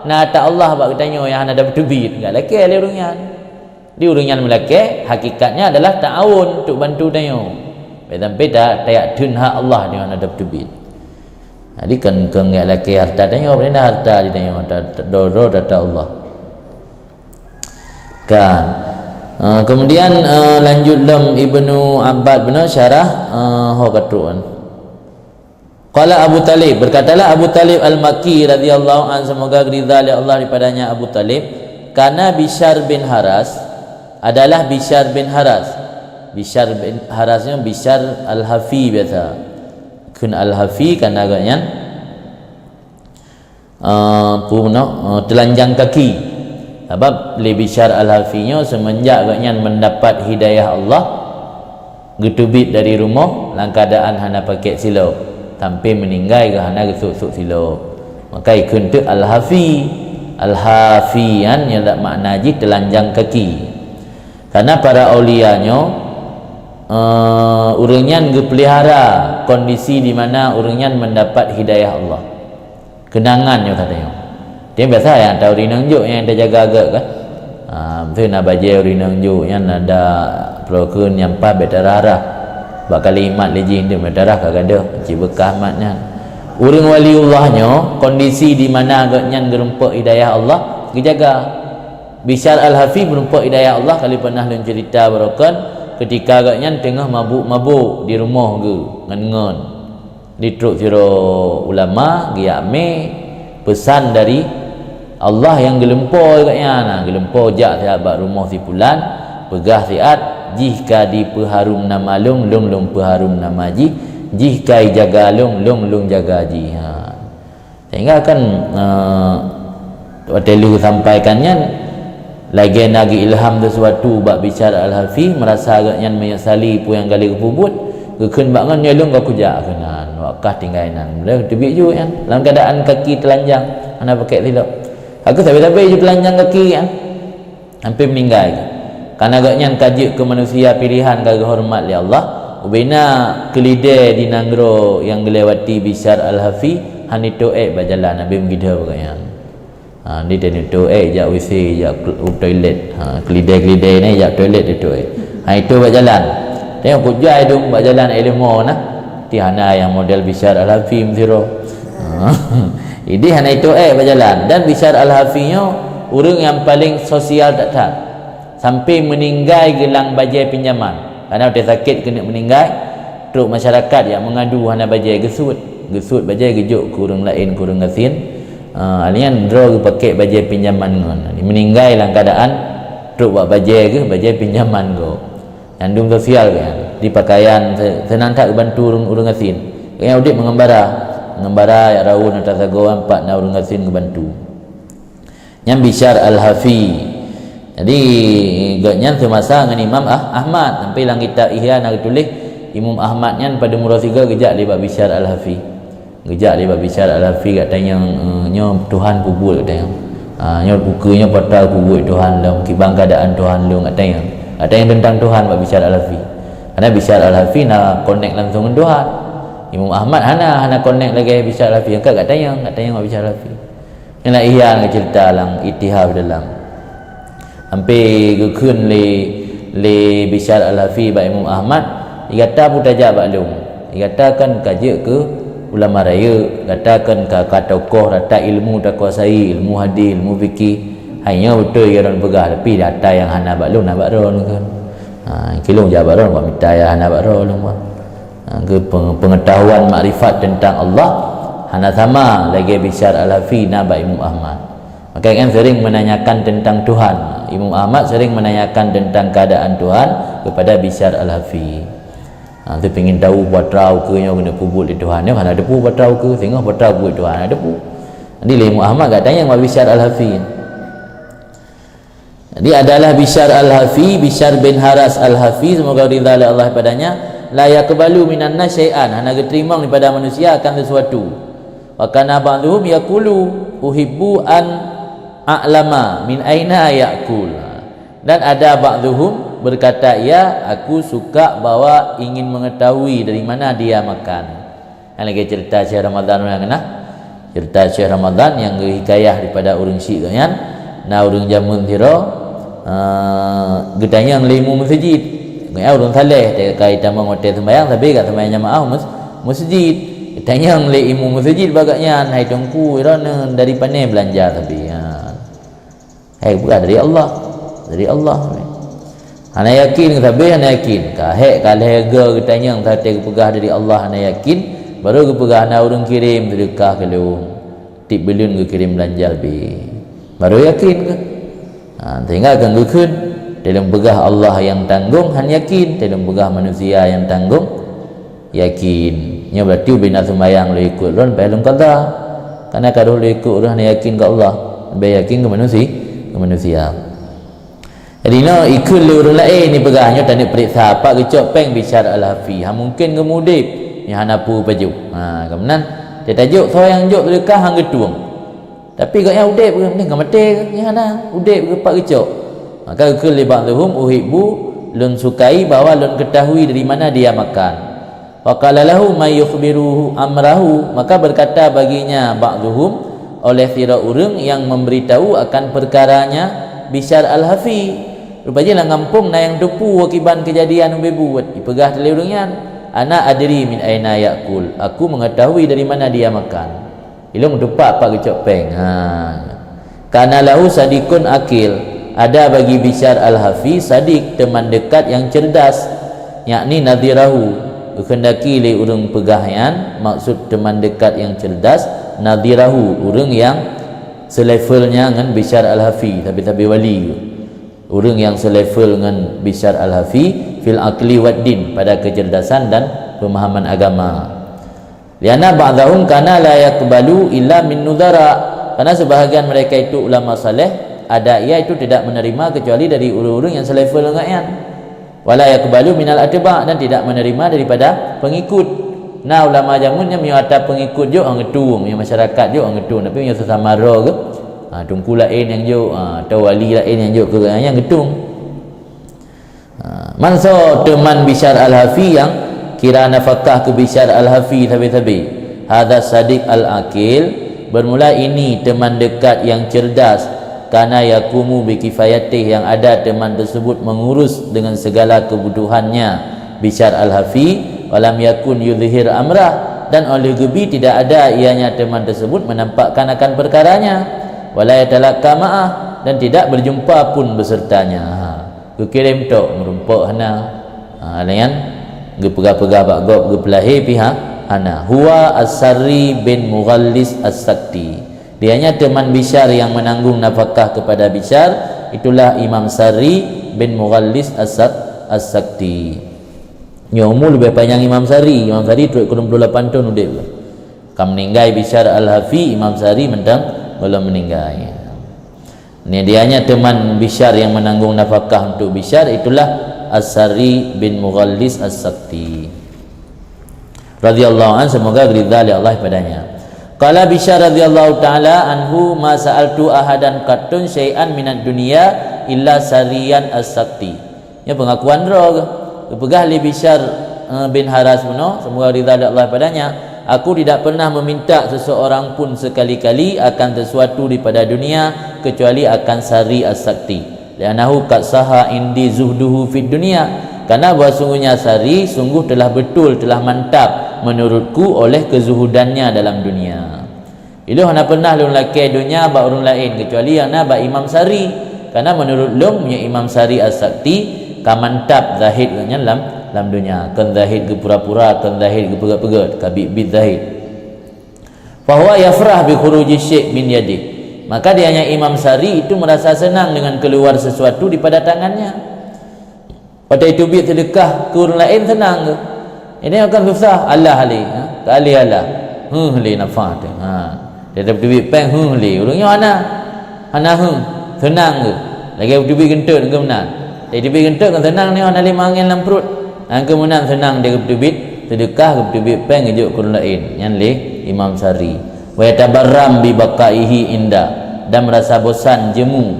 Na ata Allah bak geutanyoe nyang hana tapeuteubiet, geulakée lé ureuëng nyan. Di ureuëng nyan meulakée, hakikatnya adalah ta'awun untuk bantu tanyoe. Bèk sampai ta-, tajak theun hak Allah nyang hana tapeuteubiet. Jadi kon, kon geulakée harta tanyoe, padahai harta di tanyoe, ta-, ta-, doro data Allah. Kan. Eh, kemudian, eh, lanjut lom Ibnu Abbad beuna syarah, eh, ho ka trok kan. Qala Abu Talib, berkatalah Abu Talib Al-Makki radhiyallahu anhu, semoga ridha oleh Allah daripadanya Abu Talib, karena Bishar bin Haras adalah Bishar bin Haras. Bishar bin Haras nyoe Bishar Al-Hafi biasa. Kheun Al-Hafi karena agaknya eh, peue meunoe, eh, teulanjang kaki. Sabab lé Bishar Al-Hafi nyoe seumeunjak gobnyan mendapat hidayah Allah, geuteubiet dari rumoh lam keuadaan hana pakèk silop, sampai meuninggai geuh hana geusôk-sôk silop. Maka ikheun teuk Al-Hafi. Al-Hafi nyan nyang makna jih teulanjang kaki. Karena para aulia nyoe, eh, ureuëng nyan geupeulihara kondisi di mana ureuëng nyan mendapat hidayah Allah. Keunangan nyoe kata nyoe. Dia biasa nyang tahu rinong juk nyang tajaga agak kan. Ha, betul na bajée rinong juk nyan ada prokeun nyang paih bèk tarah-rah. Bak kalimat lé jih nyoe bèk tarah ka gadoh cit beukah mat nyan. Ureuëng waliullah nyoe kondisi di mana agak nyan geurumpok hidayah Allah, Geujaga. Bishar Al-Hafi meurumpok hidayah Allah, ka lheueh pernah lôn cerita baroe nyoe, ketika gobnyan teungoh mabôk-mabôk di rumoh geuh ngon-ngon. Di trok sidroe ulama geujak mé peusan dari Allah nyang geulumpo gobnyan, nah, geulumpo jak siat bak rumoh si pulan, peugah siat jih ka jipeuharum nama lôn, lôn lôn peuharum nama jih, jih ka jijaga lôn, lôn lôn jaga jih. Ha. Sehingga kan, eh, watèe lheueh sampaikan nyan, lagèe na geuilham sesuatu bak Bishar Al-Hafi, meurasa gobnyan menyesali peue nyang ka lheueh geupeubuet, geukheun bak ngon nyoe lôn ka kujak keunan, wak kah tinggai nan. Lheueh teubiet ju nyan, lam keuadaan kaki teulanjang, hana pakèk silop. Aku sabe-sabe ju teulanjang kaki nyan. Sampai meuninggai. Karena gobnyan ka jeuet keu manusia pilihan ka geuhoreumat lé Allah, ubena keulidèe di nanggroe nyang geulewati Bishar Al-Hafi hana jitôh èk bak jalan, habéh meugidoe bak gobnyan. Ha, di teuh jitôh èk jak W C, jak kl-, u toilet. Ha, keulidèe-keulidèe nyan jak toilet jitôh èk. Hana jitôh bak jalan. Tengok kujai dong bak jalan èk leumo na. Ti hana nyang model Bishar Al-Hafi meusidroe. Ha. Idéh hana jitôh èk bak jalan. Dan Bishar Al-Hafi nyoe ureueng nyang paleng sosial that-that. Sampai meuninggai geulang bajèe pinjaman. Karena watèe sakét keuneuk meuninggai, trok masyarakat jak meungadu hana bajèe geusuet. Geusuet bajèe geujok keu ureueng laén, keu ureueng gasien. Ah, nyan droe geupakèk bajèe pinjaman ngon. Meuninggai lam keuadaan trok bak bajèe geuh, bajèe pinjaman gob. Nyan dum sosial kan. Di pakaian se-, seunang that geubantu ureueng, ureueng gasien. Nyang udép meungembara. Meungembara jak rawon ata sagoe, pat na ureueng gasien geubantu. Nyan Bishar Al-Hafi. Jadi, gobnyan seumasa ngon Imam Ah-, Ahmad. Sampai lam kitab Ihya na geutuléh, Imam Ahmad nyan padum uroe sigoe geujak lé bak Bishar Al-Hafi. Geujak lé bak Bishar Al-Hafi, geutanyong, eh, nyoe Tuhan peue buet geutanyong. Ah, nyoe ukeue nyoe peue atra peue buet Tuhan lom, kiban keuadaan Tuhan lom geutanyong. Geutanyong teuntang Tuhan bak Bishar Al-Hafi. Karena Bishar Al-Hafi na connect langsung ngon Tuhan. Imam Ahmad hana, hana connect lagèe Bishar Al-Hafi. Angkat geutanyong, geutanyong bak Bishar Al-Hafi. Nyan lam Ihya geuceurita lam Ittihaf dalam. Sampai geukheun lé, lé Bishar Al-Hafi bak Imam Ahmad, "Di gata peue tajak bak lôn? Di gata kan ka jeuet keu ulama rayeuk, gata kan ka, ka tokoh rata ilmu takuasai, ilmu hadis, ilmu fikih. Hai nyoe beutôi nyang droen peugah, tapi atra nyang hana bak lôn na bak droen kan." Ha, kilong jak bak droen, bak mita nyang hana bak droen lôn, bah. Ha, keu peng-, pengetahuan makrifat tentang Allah hana sama lagèe Bishar Al-Hafi na bak Imam Ahmad. Maka kan sering menanyakan tentang Tuhan. Imam Ahmad sering menanyakan tentang keadaan Tuhan kepada Bishar Al-Hafi. Ha, tu pingin tahu peue atra ukeue nyoe keuneuk peue buet lé Tuhan. Nyoe hana teupeue peue atra ukeue, singoh peue atra buet Tuhan hana teupeue. Jadi lé Imam Ahmad geutanyong bak Bishar Al-Hafi. Jadi adalah Bishar Al-Hafi, Bishar bin Haras Al-Hafi, semoga ridha lé Allah padanya, la yaqbalu minan nas syai'an, hana geuteurimong daripada manusia akan sesuatu. Wa kana ba'dhuhum yaqulu, "Uhibbu an a'lama min aina ya'kul." Dan ada ba'dhuhum berkata, "Ya, aku suka bahwa ingin mengetahui dari mana dia makan." Nyan lagèe cerita Syekh Ramadan ureueng nyan. Cerita Syekh Ramadan nyang geuhikayah daripada ureueng syik gobnyan, na ureueng jameun sidroe, eh, geutanyong lé imum meuseujid. Gobnyan ureueng saleh, ka jitamong watèe seumbahyang, sabe ka seumbahyang jamaah meus-, meuseujid. Geutanyong lé imum meuseujid bak gobnyan, "Hai Teungku, droeneuh dari pané beulanja sabe nyan?" Hai, peugah dari Allah. Dari Allah. Hana yakin, sabe hana yakin. Ka hék, ka lhèe go geutanyong, sabe geupeugah dari Allah hana yakin, baru geupeugah na ureueng kirém seudeukah keu lôn. Tiep buleuen geukirém beulanja leubeh. Baru yakin keuh. Ha, sehingga kan geukheun, dalam peugah Allah nyang tanggong, han yakin, dalam peugah manusia nyang tanggong, yakin. Nyoe berarti ubena seumayang lôn ikot lôn, bah lôn qadha. Karena ka lheueh lôn ikot ureueng hana yakin keu Allah, leubeh yakin keu manusi-, keu manusia. Jadi nyoe ikheun lé ureueng laén, ipeugah nyoe taneuk peuriksa, pat geucok péng Bishar Al-Hafi. Ha, mungken geumudép, nyoe hana peue pajoh. Ha, keunan, tajok soe nyang jok seudeukah han geutueng. Tapi gobnyan udép, mending ka maté, nyan hana udép, geupat geucok. Maka geukheun lé ba'dhuhum, "Uhibbu, lôn sukai bahwa lôn ketahui dari mana dia makan." Wa qala lahu may yukhbiruhu amrahu, maka berkata baginya ba'dhuhum, oleh sidroe ureueng yang memberitahu akan perkaranya Bishar Al-Hafi. Rupajih lam gampông na nyang teupeue kiban keujadian ubé buet, ipeugah lé ureueng nyan, "Ana adri min aina ya'kul, aku mengetahui dari mana dia makan." Ilôn teupat pat geucok péng. Ha. Kana lahu sadiqun aqil, ada bagi Bishar Al-Hafi sadiq, teman dekat yang cerdas, yakni nadhirahu, geukheundaki lé ureuëng peugah nyan, maksud teman dekat yang cerdas, nadhirahu, ureuëng yang selevelnya ngon Bishar Al-Hafi, tapi-tapi wali. Ureuëng yang selevel ngon Bishar Al-Hafi fil aqli wad din, pada kecerdasan dan pemahaman agama. Lianna ba'dahum kana la yaqbalu illa min nudhara. Karena sebahagian mereka itu ulama saleh, ada ia itu tidak menerima kecuali dari ureuëng-ureuëng yang selevel dengan nyan. Wala yaqbalu minal atba, dan tidak menerima daripada pengikut. Nah, ulama jameun nyan meunyoe ata pengikut jok, ah, ngeutung, meunyoe masyarakat jok, ah, ngeutung, tapi meunyoe sesama roh ke, ha, teungku laén nyang jok, ha, atau wali laén nyang jok ke, nyang ngeutung. Ha, manso teman Bishar Al-Hafi yang kira nafakah ke Bishar Al-Hafi sabe-sabe. Hadza sadiq al-aqil, bermula ini teman dekat yang cerdas, kana yakumu bi kifayatih, yang ada teman tersebut mengurus dengan segala kebutuhannya, Bishar Al-Hafi, walam yakun yuzhir amrah, dan oleh gebi tidak ada ianya teman tersebut menampakkan akan perkaranya, wala yatalaqqa ma'ah, dan tidak berjumpa pun besertanya. Ha. Geukirém tok, meurumpok hana. Ha, layan geupeugah-peugah bak gob, geupeulahé pih hana. Huwa As-Sarri bin Mughallis As-Sakti. Dianya teman Bishar yang menanggung nafkah kepada Bishar, itulah Imam Sarri bin Mughallis As-Sak-, As-Sakti. Nyoe umu leubeh panyang Imam Sarri. Imam Sarri trok keu enam puluh lapan thon udeb. Ka meuninggai Bishar Al-Hafi, Imam Sarri mantong belum meninggai. Ni dianya teman Bishar yang menanggung nafkah untuk Bishar, itulah As-Sarri bin Mughallis As-Sakti. Radhiyallahu anhu, semoga ridha oleh Allah padanya. Qala Bishar radhiyallahu ta'ala anhu, "Ma sa'altu ahadan qattun syai'an minad dunya illa Sarriyan As-Sakti." Nyoe pengakuan droe geuh. Geupeugah lé Bishar, eh, bin Haras bunoe, semoga ridha dari Allah padanya, "Aku tidak pernah meminta seseorang pun sekali-kali akan sesuatu daripada dunia kecuali akan Sarri As-Sakti. Li'annahu qad saha indi zuhduhu fid dunya." Karena bahwa sungguhnya Sarri sungguh telah betul, telah mantap menurutku oleh kezuhudannya dalam dunia. Ilôn hana pernah lôn lakée donya bak ureuëng laén, keucuali nyang na bak Imam Sarri. Karena meunurot lôn, meunyoe Imam Sarri As-Sakti ka mantap zahid geuh nyan lam, lam donya. Kon zahid geupura-pura, kon zahid geupeugét-peugét, ka biet-biet zahid. Fahuwa yafrah bi khuruji syai' min yadih. Maka dianya Imam Sarri itu merasa senang dengan keluar sesuatu daripada tangannya. Watée teubiet seudeukah keu ureuëng laén seunang geuh. Ini akan susah, alah lé, ha? Ka lé alah. Huh lé nafah teuh. Ha. Dia teubiet péng, huh lé. Ureuëng nyoe hana. Hana huh. Seunang geuh. Lagée teubiet geunteut geuh meunan. Dia teubiet geunteut kan seunang ni hana lé mangén lam pruet. Nyang keu meunan seunang dia geuteubiet seudeukah, geuteubiet péng geujok keu ureuëng laén. Nyan lé Imam Sari. Wa yatabarram bi baqaihi inda, dan merasa bosan jemu.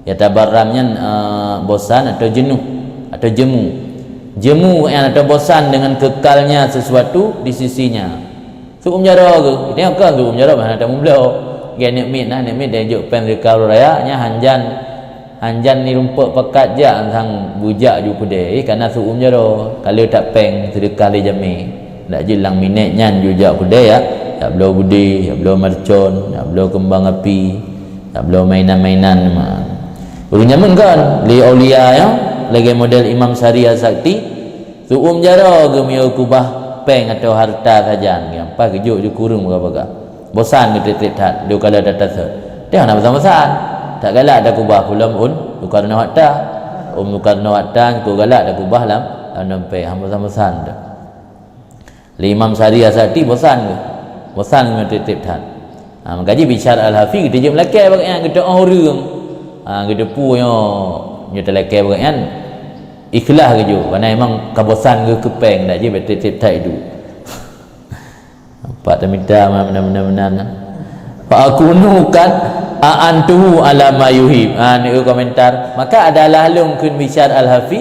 Yatabarram nyan, eh, bosan atau jenuh, atau jemu. Jemu nyan atau bosan dengan kekalnya sesuatu di sisinya. Seuuem jaroe geuh, nyan kon seuuem jaroe, hana tamubloe. Gét aneuk miet nah, aneuk miet dia jok péng seudeukah uroe raya, nyan hanjan, hanjan ni rumpok pakat jak sang bujak ju keudée, eh, kana seuuem jaroe, ka le that péng seudeukah lé jamé. Dak jeuet lam minét nyan ju jak keudée ya, jak bloe beudé, jak bloe mercon, jak bloe keumbang api, jak bloe mainan-mainan ma. Ureuëng jameun kan, lé aulia ya, lagée model Imam Sari Al-Sakti, seuuem jaroe geuh meunyoe kubah péng atau harta sajan, nyang paih geujok ju kureueng bagah-bagah. Bosan geuh tieb-tieb that, dua kali that tasot. Teuh hana bosan-bosan. That galak takubah pulang un tukar nyoe harta. Um tukar nyoe harta, ku galak takubah lam, lam dompet, hana bosan-bosan teuh. Lé Imam Sari Al-Sakti bosan geuh. Bosan geuh tieb-tieb that. Ha, maka jih Bishar Al-Hafi geuteujeum lakée bak nyan geuteu'oh ureuëng. Ha, geuteupeue nyoe, nyoe talakée bak nyan ikhlas geujok. Karena memang ka bosan geuh keu péng dak jih tieb-tieb that iduek. Nampak tamita meunan-meunan. Fa akunu qad a'antuhu ala ma yuhib. Ha, ni komentar. Maka adalah lôn kheun Bishar Al-Hafi,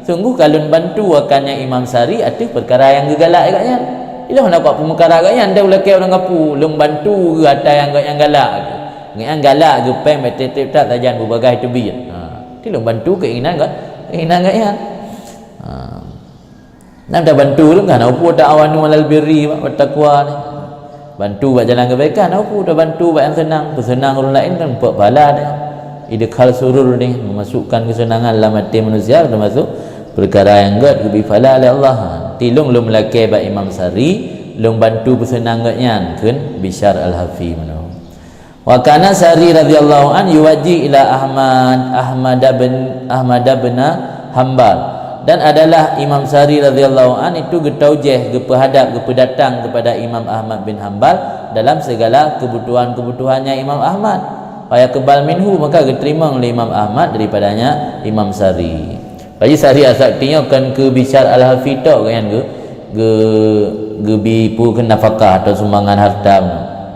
sungguh ka lôn bantu akannya Imam Sari ateueh peukara nyang geugalak gobnyan. Ilôn hana kuat peumeukara gobnyan, deuh lakée ureuëng kapu, lôn bantu geuh ata nyang gobnyan galak geuh. Gobnyan galak geuh péng bak tieb-tieb that sajan bubagaih teubiet. Ha, ti lôn bantu keinginan gobnyan, keinginan gobnyan. Ha. Nyang tabantu lôn kan, "Wa ta'awanu 'alal birri wat taqwa" ni. Bantu bak jalan keubaikan, apa tabantu bak nyang seunang, peuseunang ureuëng laén kan peuet pahala nyan. Idkhal surur nyan, memasukkan kesenangan lam até manusia, teumasuk peukara nyang gét geubri pahala lé Allah. Tilong lôn meulakée bak Imam Sari, lôn bantu peuseunang gobnyan, kheun Bishar Al-Hafi meunoe. Wa kana Sari radhiyallahu an yuwaji ila Ahmad, Ahmad bin, Ahmad bin Hambal. Dan adalah Imam Sari radhiyallahu an itu geutaujéh, geupeuhadap, geupeudatang kepada Imam Ahmad bin Hambal dalam segala kebutuhan-kebutuhannya Imam Ahmad. Fayaqbal minhu, maka geuteurimong lé Imam Ahmad daripadanya Imam Sari. Haji Sari Asakti nyoe kon keu Bishar Al-Hafi tok gobnyan geu-, geu-, geubi peue keu nafakah atau sumbangan harta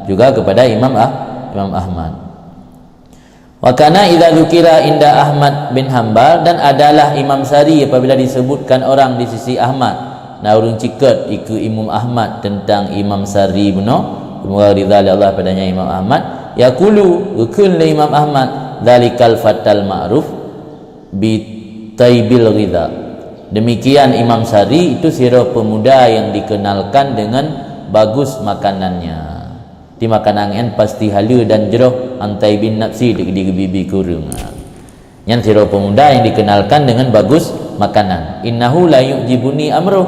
juga kepada Imam Ah-, Imam Ahmad. Wa kana idza dzukira inda Ahmad bin Hambal, dan adalah Imam Sari apabila disebutkan orang di sisi Ahmad. Na ureuëng cikot ikeue Imam Ahmad tentang Imam Sari bunoe, semoga ridha lé Allah padanya Imam Ahmad, yaqulu, geukheun lé Imam Ahmad, dzalikal fatal ma'ruf bi taibil ghidha. Demikian Imam Sari itu sidroe pemuda yang dikenalkan dengan bagus makanannya. Di makanan nyan pasti haleue dan jroh, an taibin nafsi, di, di bibi kureueng. Nyan sidroe pemuda yang dikenalkan dengan bagus makanan. Innahu la yu'jibuni amruh.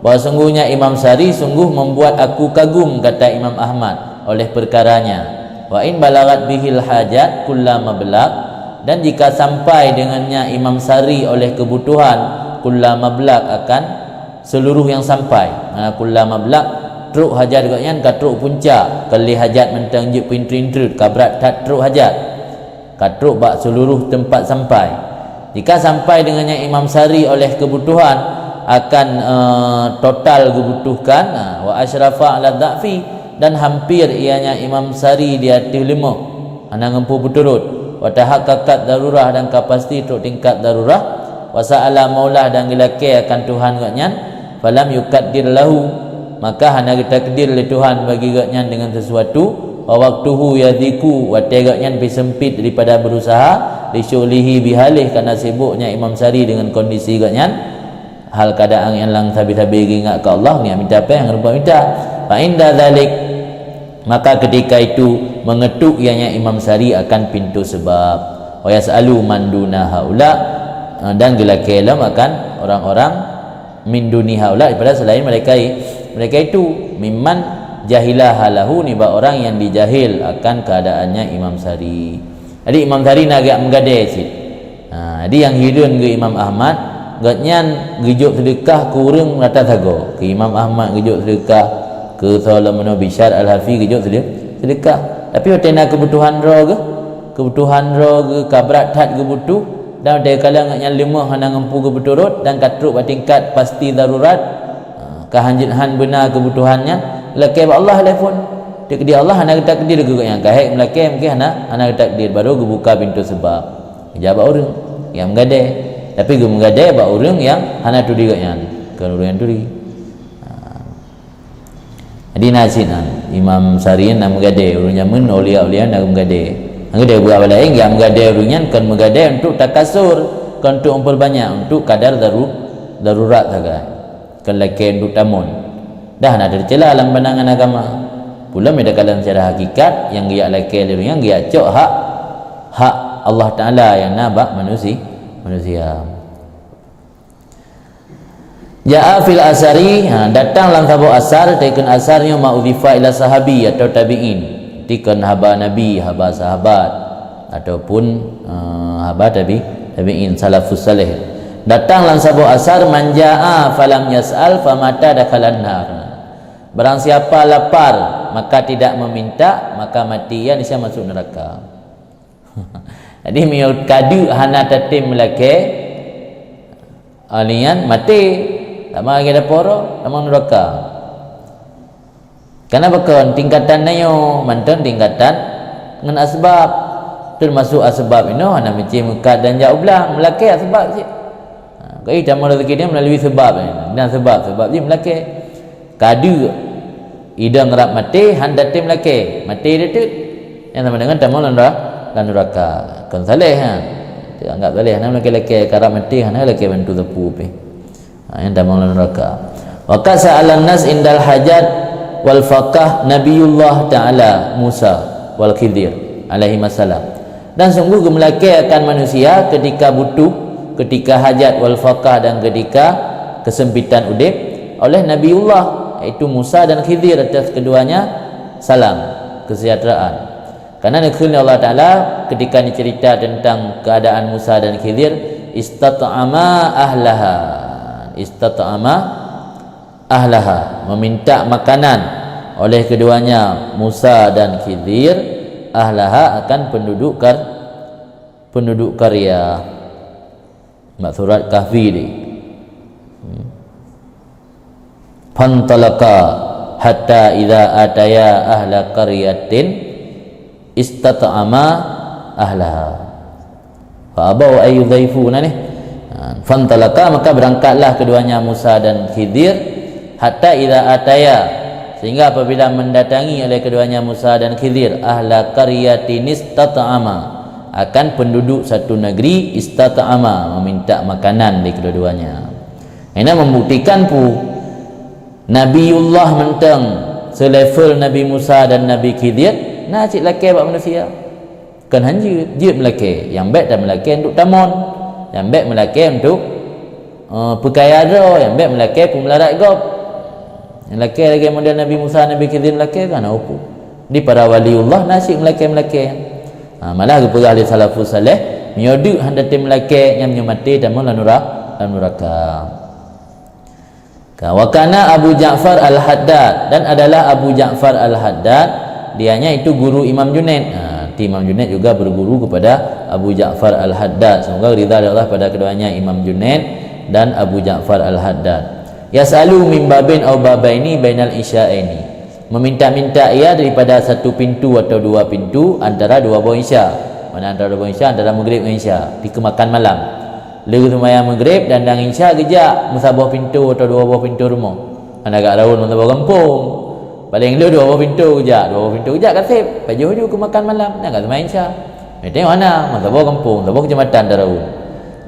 Bahwa sungguhnya Imam Sari sungguh membuat aku kagum, kata Imam Ahmad, oleh perkaranya. Wa in balagat bihil hajat kulla mablak, dan jika sampai dengannya Imam Sari oleh kebutuhan, kulla mablak, akan seluruh yang sampai. Mana kulla mablak, trok hajat gobnyan ka trok puncak, ka lé hajat mantong jeuet peuintrut-intrut, ka brat that trok hajat. Ka trok bak seluruh tempat sampai. Jika sampai dengannya Imam Sari oleh kebutuhan, akan, eh, total geubutuhkan, ah, wa asyrafa ala dha'fi, dan hampir ianya Imam Sari di ateueh leumoh, hana ngeumpu beuturot, wa tahaqqaqat darurah, dan ka pasti trok tingkat darurah, wa sa'ala maulah, dan geulakée akan Tuhan gobnyan, falam yukaddir lahu, maka hana geutakdir lé Tuhan bagi gobnyan dengan sesuatu, wa waktuhu yadhiku, watée gobnyan pih sempit daripada beurusaha, li syughlihi bihalih, karena sibuknya Imam Sari dengan kondisi gobnyan, hal keadaan nyang lam sabe-sabe geuingat keu Allah, ngieng mita péng, rupa mita. Fa inda dzalik, maka ketika itu mengetuk ianya Imam Sari akan pintu sebab. Wa yas'alu man duna haula, dan geulakée lom akan orang-orang min duni haula, daripada selain mereka, mereka itu, mimman jahila halahu, nibak orang yang dijahil akan keadaannya Imam Sari. Jadi Imam Sari na geujak meugadée cit. Ha, jadi nyang hireuen geuh Imam Ahmad, gobnyan geujok seudeukah keu ureuëng rata sagoe. Keu Imam Ahmad geujok seudeukah, keu soe lom meunoe Bishar Al-Hafi geujok seudeu-, seudeukah. Tapi watée na keubutuhan droe geuh, keubutuhan droe geuh ka brat that geubutuh, dan watée kalon gobnyan leumoh hana ngeumpu geupeuturot dan ka trok bak tingkat pasti darurat, ha, ka hanjeuet han beuna keubutuhan nyan, lakée bak Allah lé phon. Takdir Allah hana geutakdir keu gobnyan, ka hék meulakée mungken hana, hana geutakdir, baru geubuka pintoe seubab. Geujak bak ureuëng nyang meugadée. Tapi geumeugadée bak ureuëng nyang hana turi gobnyan, kon ureuëng nyang turi. Ha. Jadi na cit nyan, Imam Sari na meugadée, ureuëng jameun aulia-aulia na meugadée. Nyang geude buah laén, nyang meugadée ureuëng nyan kon meugadée untuk takasur, kon untuk memperbanyak, untuk kadar daru-, darurat sagai. Kon lakée untuk tamon. Dah na teucela lam pandangan agama. Pula meunyo takalon secara hakikat, nyang geujak lakée lé ureuëng nyan geujak cok hak, hak Allah Taala nyang na bak manusi-, manusia. Jaa fil asari, ha, datang lam saboh asar, takheun asar nyoe ma udhifa ila sahabi atau tabi'in. Takheun haba Nabi, haba sahabat, ataupun, eh, haba tabi-, tabi'in, salafus saleh. Datang lam saboh asar, man jaa falam yas'al famata dakhalan nar. Barang siapa lapar, maka tidak meminta, maka mati ia, niscaya masuk neraka. Jadi, meunyoe ka deuk hana tatem meulakée, ah, lheueh nyan maté, tamong lagée daporo, tamong neuraka. Kana pakon tingkatan nyoe, mantong tingkatan ngon asbab. Teumasuk asbab inoe hana meucé meukat dan jak u blang, meulakée asbab cit. Ha, keu tamong rezeki nyan meulalu seubab, eh, dan seubab, seubab jih meulakée. Ka deuk idong rab maté, han tatem lakée, maté teuk. Nyan sama dengan tamong lam nera-, lam neuraka. Kon saleh, ha. Teuanggap saleh, hana lakée-lakée, ka rab maté, hana lakée bantu sapeue pih. Ha, nyan tamong lam neuraka. Wa qad sa'alan nas indal hajat, Wal faqah Nabiullah Ta'ala Musa wal Khidir alaihimassalam. Dan sungguh geumeulakée akan manusia ketika butuh, ketika hajat, wal faqah, dan ketika kesempitan udeb, oleh Nabiullah, yaitu Musa dan Khidir, atas keduanya salam kesejahteraan. Karena neukheun lé Allah Ta'ala ketika dicerita tentang keadaan Musa dan Khidir, istat'ama ahlaha. Istat'ama ahlaha, meminta makanan oleh keduanya Musa dan Khidir, ahlaha, akan penduduk kar-, penduduk karya. Bak surat Kahfi di. Hmm. Fantalaqa hatta idza ataya ahla qaryatin istat'ama ahlaha. Fa abau ay yudhaifuna nih. Ha, fantalaqa, maka berangkatlah keduanya Musa dan Khidir, hatta idza ataya, sehingga apabila mendatangi oleh keduanya Musa dan Khidir, ahla qaryatin istat'ama, akan penduduk satu negeri, istat'ama, meminta makanan dari kedua-duanya. Ini membuktikan pu Nabiullah mantong selevel Nabi Musa dan Nabi Khidir, na cit lakée bak manusia. Kon han jeuet, jeuet meulakée. Nyang bék tameulakée untuk tamon. Nyang bék meulakée untuk, eh, peukaya droe. Nyang bék meulakée peumeularat gob. Nyang lakée lagée model Nabi Musa, Nabi Khidir meulakée, kan hana upu. Di para waliullah na cit meulakée-meulakée. Ha, malah geupeugah lé salafus saleh, meunyoe deuk han tatem meulakée, nyan meunyoe maté tamong lam nura-, lam nuraka. Ka, wa kana Abu Ja'far Al-Haddad, dan adalah Abu Ja'far Al-Haddad, dianya itu guru Imam Junaid. Ha, ti Imam Junaid juga berguru kepada Abu Ja'far Al-Haddad. Semoga ridha dari Allah pada keduanya, Imam Junaid dan Abu Ja'far Al-Haddad. Yas'alu min babin au babaini bainal isya'aini. Meminta-minta ia daripada satu pintu atau dua pintu antara dua boh isya. Mana antara dua boh isya? Antara maghrib ngon isya. Dikeue makan malam. Lheueh seumayang maghrib dan dang isya geujak meusaboh pintu atau dua boh pintu rumoh. Hana gak raun meusaboh gampông. Paléng lheueh dua boh pintu geujak, dua boh pintu geujak ka seb. Pajoh ju keu makan malam, nyan ka seumayang isya. Meuteumèe hana, meusaboh gampông, saboh keucamatan taraun.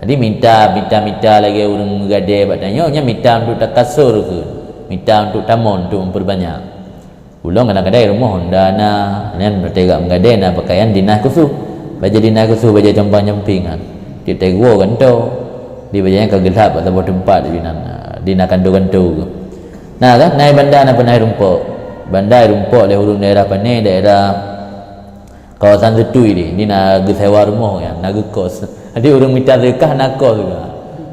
Jadi mita, mita, mita lagèe ureueng meugadèe bak tanyoe, nyan mita untuk takasur keu, mita untuk tamon, untuk memperbanyak. Ulôn kadang-kadang di rumoh honda na, nyan watèe gak meugadèe na pakaian dinas khusus. Bajèe dinas khusus, bajèe compang-camping nyan. Tiep-tiep geuwoe gantoe. Di bajèe nyan ka geulhap bak saboh teumpat di nan, di na kanto-kanto. Na kan, na i Banda na peureunah i Rumpok. Banda i Rumpok lé ureueng daerah pané, daerah kawasan Seutui di, di na geusewa rumoh nyan, na geukos. Jadi ureueng mita seukah na kos juga.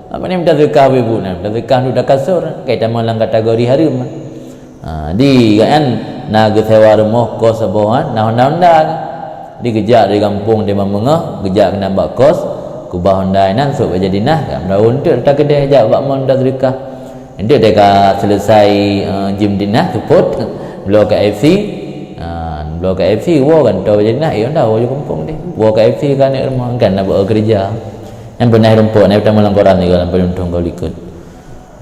Apa ni mita seukah ibu-ibu na? Mita seukah untuk takasur, kai tamong lam kategori hareuem. Ha, di gobnyan na geusewa rumoh kos saboh, ha, na honda-honda. Di geujak dari gampông di Bang Beungoh, geujak keunan bak kos, keubah honda inan sôk bajèe dinas, ka meuraun teuk takeudèe jak bak mon mita seukah. Enteuk teuka selesai, eh, jim dinas seupôt, bloe KFC. Ha, bloe KFC, woe gantoe bajèe dinas, eh, honda woe ju gampông di. Woe KFC keu aneuk rumoh, kan na bak keureuja. Nyan peureunah i Rumpok, na tamong lam koran sigoe lam Padum Thôn ka likot.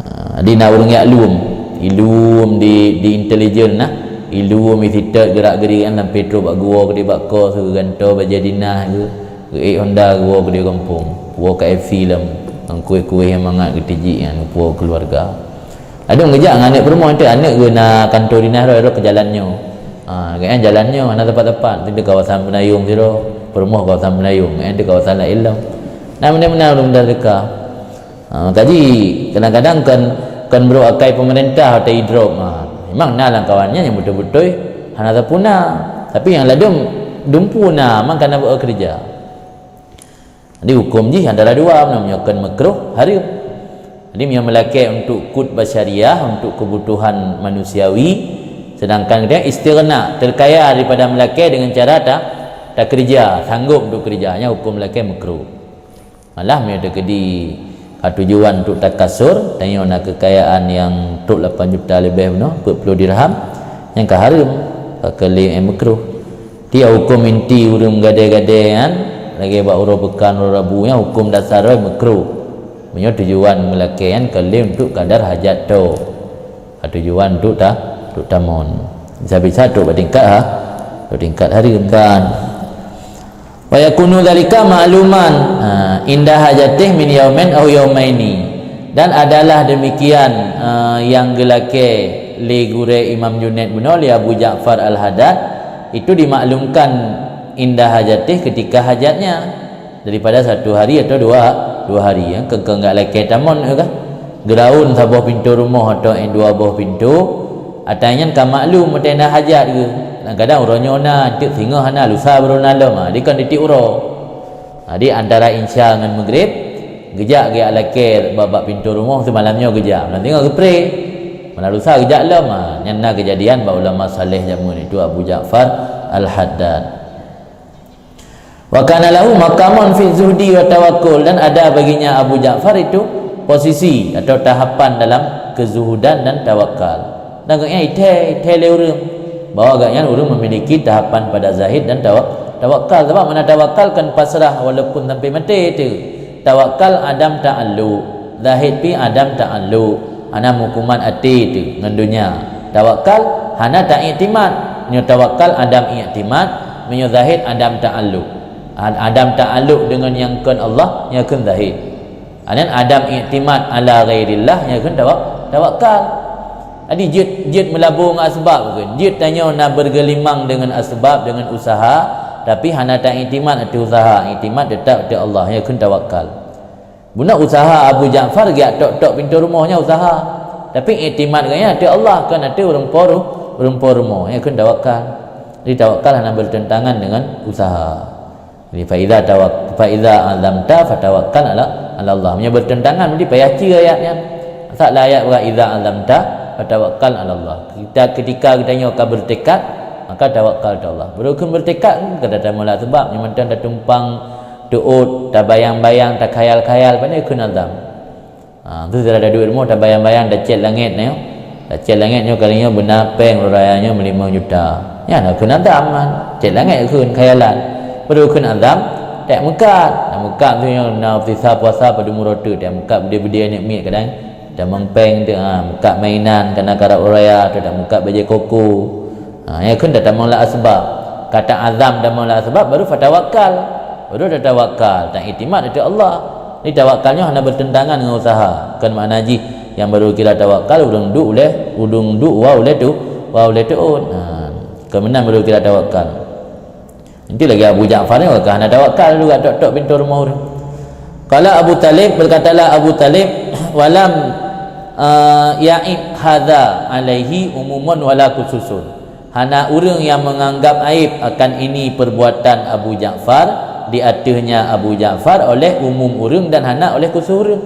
Ha, di na ureueng jak lom, ilom di, di intelijen na, ilom isitot geurak-geurik nyan sampai trôk bak geuwoe keudéh bak kos, geugantoe bajèe dinas geuh. Geuék honda geuwoe keudéh gampông, woe KFC lom, ngon kueh-kueh nyang mangat geutijik nyan geupuwoe keuluwarga. Ladôm geujak ngon aneuk peurumoh, enteuk aneuk geuh na kanto dinas roh, roh keu jalan nyoe. Ha, gobnyan jalan nyoe hana teumpat-teumpat, di kawasan Peunayong sidroe, peurumoh kawasan Peunayong, gobnyan di kawasan laén lom. Na meunan-meunan ureueng mita seukah. Ha, kaji kadang-kadang kon, kon brôk akai peumeurintah watèe idrop. Ha, memang na lam kawan nyan nyang beutôi-beutôi hana sapeue na. Tapi nyang ladôm dumpeue na, memang ka na bak keureuja. Jadi huköm jih antara dua, meunyoe kon makruh, hareuem. Jadi meunyoe meulakèe untuk kut basyariah, untuk kebutuhan manusiawi, sedangkan dia istighna, terkaya daripada meulakèe dengan cara ta, takeureuja, sanggob untuk keureuja, nyan huköm meulakèe makruh. Malah meunyoe teukeudi ka tujuan untuk takasur, tanyoe na keukayaan nyang trôk lapan juta leubeh bunoe, peuet ploh dirham, nyan ka hareuem, ka keu lé, eh, makruh. Tiep huköm inti ureueng meugadèe-gadèe nyan, lagèe bak uroe peukan, uroe Rabu nyan, huköm dasar roh makruh. Meunyoe tujuan meulakèe nyan ka lé untuk kadar hajat toh. Ha, tujuan untuk ta, untuk tamon. Bisa-bisa trôk bak tingkat ha, trôk tingkat hareuem kan. Wa yakunu dzalika ma'luman, ha, inda hajatih min yaumin au yaumaini. Dan adalah demikian, eh, nyang geulakèe lé gurée Imam Junaid bunoe, lé Abu Ja'far Al-Haddad, itu dimaklumkan inda hajatih, ketika hajatnya, daripada satu hari atau dua, dua hari, ya. Keu-, keu nggak lakée tamon, ya kan? Geuraun saboh pintoe rumoh atau, eh, dua boh pintoe, ata nyan ka maklum watée na hajat geuh. Kadang-kadang uroe nyoe na, teuk singoh hana, lusa baru na lom, ha, dikon tieb uroe. Jadi, antara Isya ngon Maghrib, geujak geujak lakée bak, bak pintoe rumoh, seumalam nyoe geujak. Malam singoh geupreh. Malam lusa geujak lom. Ha, nyan na keujadian bak ulama saleh jameun itu, Abu Ja'far Al-Haddad. Wa kana lahu maqamun fi zuhdi wa tawakkul, dan ada baginya Abu Ja'far itu posisi atau tahapan dalam kezuhudan dan tawakal. Dan gobnyan ithée, ithée lé ureuëng bahwa gobnyan ureuëng memiliki tahapan pada zahid dan tawa-, tawakal. Sebab makna tawakal kan pasrah walaupun sampai maté tu. Tawakal adam ta'alluq, zahid pi adam ta'alluq, hana meuhuköman até tu ngon donya. Tawakal hana taiktimat. Nyoe tawakal adam iktimat, meunyoe zahid adam ta'alluq. Ad-, adam ta'alluq deungon nyang kon Allah, nyoe kheun zahid. Anan adam iktimat ala ghairillah, nyoe kheun tawa-, tawakal. Jadi jeuet, jeuet meulabô ngon asbab kheun. Jeuet tanyoe na bergelimang deungon asbab, deungon usaha, tapi hana taiktimat ateueh usaha, iktimat teutap ateueh Allah, nyoe kheun tawakal. Bunoe usaha Abu Ja'far geujak tok-tok pintoe rumoh nyan usaha. Tapi iktimat gobnyan ateueh Allah, kon ateueh ureuëng po ru-, ureuëng po rumoh, nyoe kheun tawakal. Jadi tawakal hana bertentangan dengan usaha. Jadi, fa idza tawak-, fa idza azamta fatawakkal ala, ala Allah. Meunyoe bertentangan, berarti payah cie ayat nyan. Asai lam ayat bak idza azamta fatawakkal ala Allah. Kita, ketika geutanyoe ka bertekad, maka tawakal ateueh Allah. Baru kheun bertekad, ka tatamong lam asbab, nyoe mantong tatumpang teuôt, tabayang-bayang, takhayal-khayal, pane kheun azam. Ha, tu sira taduek rumoh tabayang-bayang tacet langét nyoe. Tacet langét nyoe kali nyoe beuna péng uroe raya nyoe meulimong juta. Nyan na kheun azam kan. Cet langét kheun khayalan. Padahai kheun azam, tak meukat. Na meukat tu nyoe na sisa puasa padum uroe teuk, tak meukat beudé-beudé aneuk miet kadang. Tamong péng tu, ha, meukat mainan kana karab uroe raya tu, tak meukat bajée koko. Ha, nyan kheun tatamong lam asbab. Ka ta'azam tamong lam asbab, baru fatawakkal. Baru tatawakal, taiktimat ateueh Allah. Jadi tawakal nyoe hana bertentangan ngon usaha. Kon makna jih nyang baru kira tawakal, ureuëng duek ulée, ureuëng duek wa ulée tu, wa ulée teuôt. Ha, kon meunan baru kira tawakal. Nanti lagi Abu Ja'far nyoe ka hana tawakal juga tok-tok pintoe rumoh ureuëng. Qala Abu Talib, berkatalah Abu Talib, "Walam, eh, ya'ib hadza alaihi umumun wala khususun." Hana ureuëng nyang menganggap aib akan ini perbuatan Abu Ja'far, di ateuehnya Abu Ja'far oleh umum ureuëng dan hana oleh khusus ureuëng.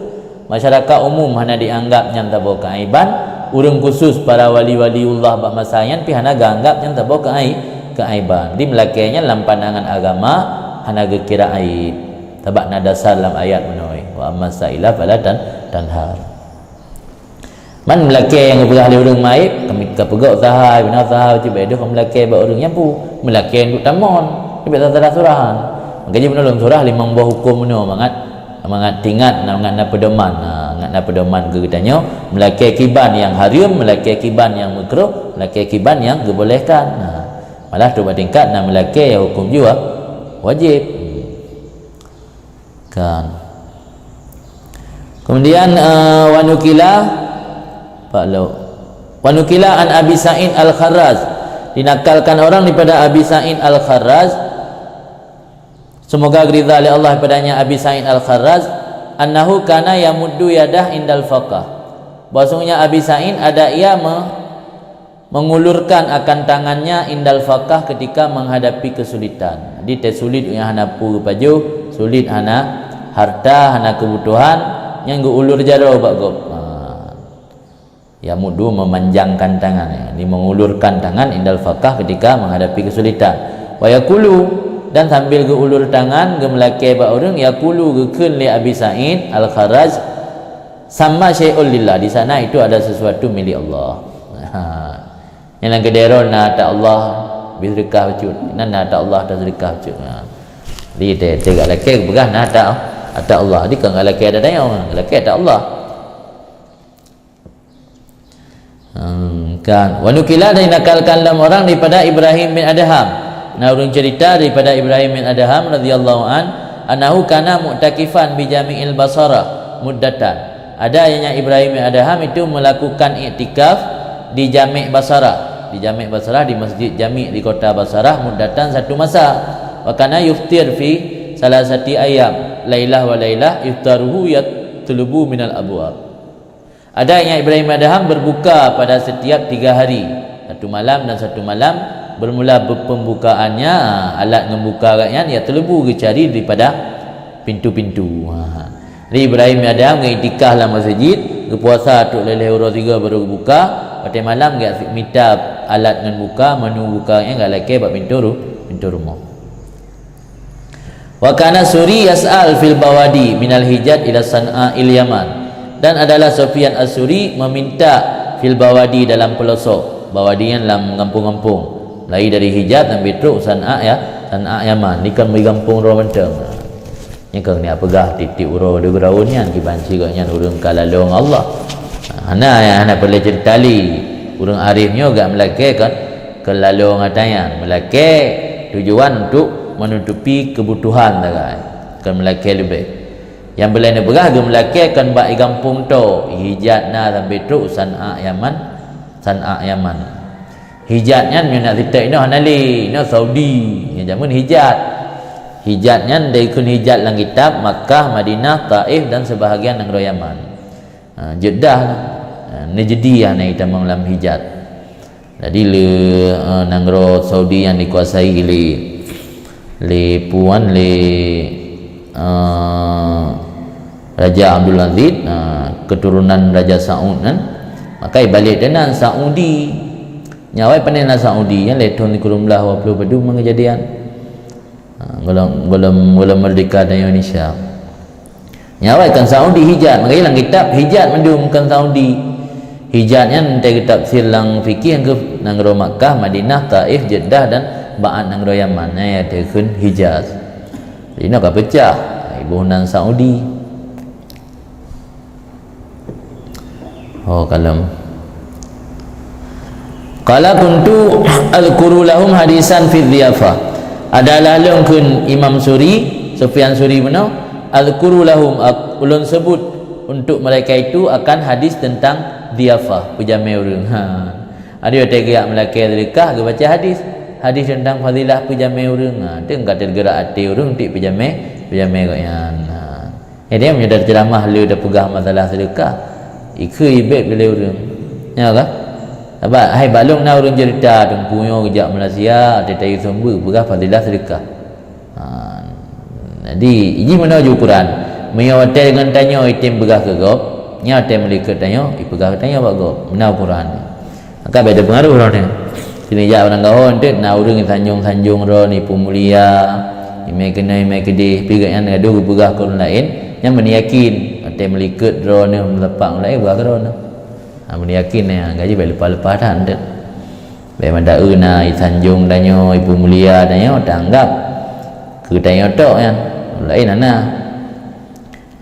Masyarakat umum hana dianggap nyan saboh keaiban, ureuëng khusus para wali-waliullah bak masa nyan pih hana geuanggap nyan saboh keai-, keaiban. Di meulakée nyan lam pandangan agama hana geukira aib. Sabab na dasar lam ayat meunoe, "Wa amma sa'ila fala tan-, tanhar." Man meulakée nyang geupeugah lé ureuëng meuaib, kami ka peugah usaha, bina usaha, cit bak deuh meulakée bak ureuëng nyang pu. Meulakée untuk tamon, cit bak salah surahan. Maka jih bunoe lôn surah limong boh huköm bunoe mangat, mangat tingat, mangat na peudoman. Ha, mangat na peudoman keu geutanyoe, meulakée kiban nyang hareuem, meulakée kiban nyang meukruh, meulakée kiban nyang geubolehkan. Ha, malah trok bak tingkat na meulakée nyang huköm jih wa-, wajéb. Kan. Kemudian, eh, wa nukila, Pak Lok. Wa nukila an Abi Sa'id Al-Kharraz. Dinakalkan orang daripada Abi Sa'id Al-Kharraz. Semoga ridha oleh Allah padanya Abi Sa'id Al-Kharraz. Annahu kana yamuddu yadah indal faqah. Bahwasanya Abi Sa'id ada ia me-, mengulurkan akan tangannya indal faqah ketika menghadapi kesulitan. Jadi, teusulit nyang hana peue pajoh, sulit hana harta, hana kebutuhan, nyang geuulur jaroe bak gob. Ha. Yamuddu memanjangkan tangan, ya. Ini mengulurkan tangan indal faqah ketika menghadapi kesulitan. Wa yaqulu, dan sambil geuulur tangan, geumeulakée bak ureuëng, yaqulu geukheun lé Abi Sa'id Al-Kharraz, "Samma syai'un lillah," di sana itu ada sesuatu milik Allah. Ha. Nyang lam keudroe na ata Allah, beuseudekah bacut. Nan na ata Allah, taseudekah bacut. Ha. Jadi, teuga lakée peugah na ata, ata Allah. Jadi, kon lakée ata tanyoe, lakée ata Allah. Hmm, kan. Wa nukila, dan dinakalkan lom orang daripada Ibrahim bin Adham. Nah, ureuëng cerita daripada Ibrahim bin Adham radhiyallahu an, annahu kana mu'takifan bi Jami'il Basarah muddatan. Ada yang Ibrahim bin Adham itu melakukan iktikaf di Jami' Basarah, di Jami' Basarah, di Masjid Jami' di kota Basarah, muddatan, satu masa. Wa kana yuftir fi salasati ayyam, lailah wa lailah, iftaruhu yatlubu minal abwab. Ada yang Ibrahim Adham berbuka pada setiap tiga hari, satu malam dan satu malam, bermula be-, pembukaannya, alat ngon buka agaknyan, yatlubu, geucari daripada pintu-pintu. Ha. Jadi Ibrahim Adham geuiktikaf lam masjid, geupuasa trok lhèe uroe sigoe baru geubuka, watèe malam geumita alat ngon buka, menu buka nyan geulakèe bak pintu ru-, pintu rumoh. Wa kana Suri yas'al fil bawadi minal Hijaz ila San'a il Yaman. Dan adalah Sufyan As-Suri meminta fil bawadi, dalam pelosok. Bawadi nyan lam gampông-gampông. Mulai dari Hijaz sampai trok San'a, ya, San'a Yaman. Ni kan meugampông droe mantong. Nyan keuh neujak peugah tiep-tiep uroe di geuraun nyan, kiban si gobnyan ureueng ka laloe ngon Allah. Hana, hana peureulèe ceurita lé. Ureueng arif nyoe geujak meulakèe kon keu laloe ngon ata nyan. Meulakèe tujuan untuk menutupi keubutuhan sagai. Kon meulakèe leubeh. Nyang peureulèe neupeugah geumeulakèe kon bak i gampông toe, i Hijaz na sampai trok San'a Yaman, San'a Yaman. Hijaz nyan meunyo na siteuk inoe hana lé, inoe Saudi. Nyang jameun Hijaz. Hijaz nyan dikheun Hijaz lam kitab, Makkah, Madinah, Taif dan sebahagian nanggroe Yaman. Ha, Jeddah lah. Ha, Najdi hana itamong lam Hijaz. Jadi lé, eh, nanggroe Saudi nyang dikuasai lé, lé puan lé, eh, Raja Abdul Aziz, eh, keturunan Raja Saud nyan, maka ibalek teunan Saudi. Nyan awai pané na Saudi, nyan lé thôn sikureueng blaih dua puluh padum keujadian. Ha, gohlom, gohlom, gohlom meurdeka tanyoe Indonesia. Nyan awai kon Saudi Hijaz, maka lam kitab Hijaz mandum kon Saudi. Hijaz nyan teuka geutafsir lam fikih nyang keu nanggroe Makkah, Madinah, Taif, Jeddah dan bak nanggroe Yaman. Nyan nyang teuka kheun Hijaz. Jadi nyoe ka peucah, iboh nan Saudi. Oh, kalon. Qala kuntu azkuru lahum hadisan fi dhiyafah. Adalah lôn kheun Imam Suri, Sufyan Suri bunoe, azkuru lahum, ak-, ulôn sebut untuk mereka itu akan hadis tentang dhiyafah, peujamé ureueng. Ha. Adak watèe geujak meulakèe seudeukah, geubaca hadis. Hadis tentang fadilah peujamé ureueng. Ha, teuka teugerak até ureueng tiep peujamé, peujamé gobnyan. Ha. Jadi, meunyoe taceuramah lé tapeugah masalah seudeukah, ikheun ibèk lé ureueng. Nyo kah? Sabab hai bak lôn na ureueng ceurita, teungku nyoe geujak Malaysia, watèe tayue sumber, peugah fadilah seudeukah. Ha, jadi, jih meunoe ju ukuran. Meunyoe watèe deungon tanyoe item peugah keu gob, nyan watèe meulikot tanyoe, ipeugah keu tanyoe bak gob. Meunoe ukuran. Maka bèk teupeungaruh droeneuh. Sinijak barangkaho eunteuk na ureueng sanjong-sanjong droeneuh, ipeumulia, imè keunoe, imè keudeh, pi gobnyan gadôh geupeugah keu ureueng laén, nyan meuneuyakin, watèe meulikot droeneuh, meulapak ureueng laén, peugah keu droeneuh. Ha, meuneuyakin nyan, gaji bèk leupah-leupah that eunteuk. Bèk mada eu na isanjong tanyoe, ipeumulia tanyoe, taanggab keu tanyoe tok nyan. Ureueng laén hana.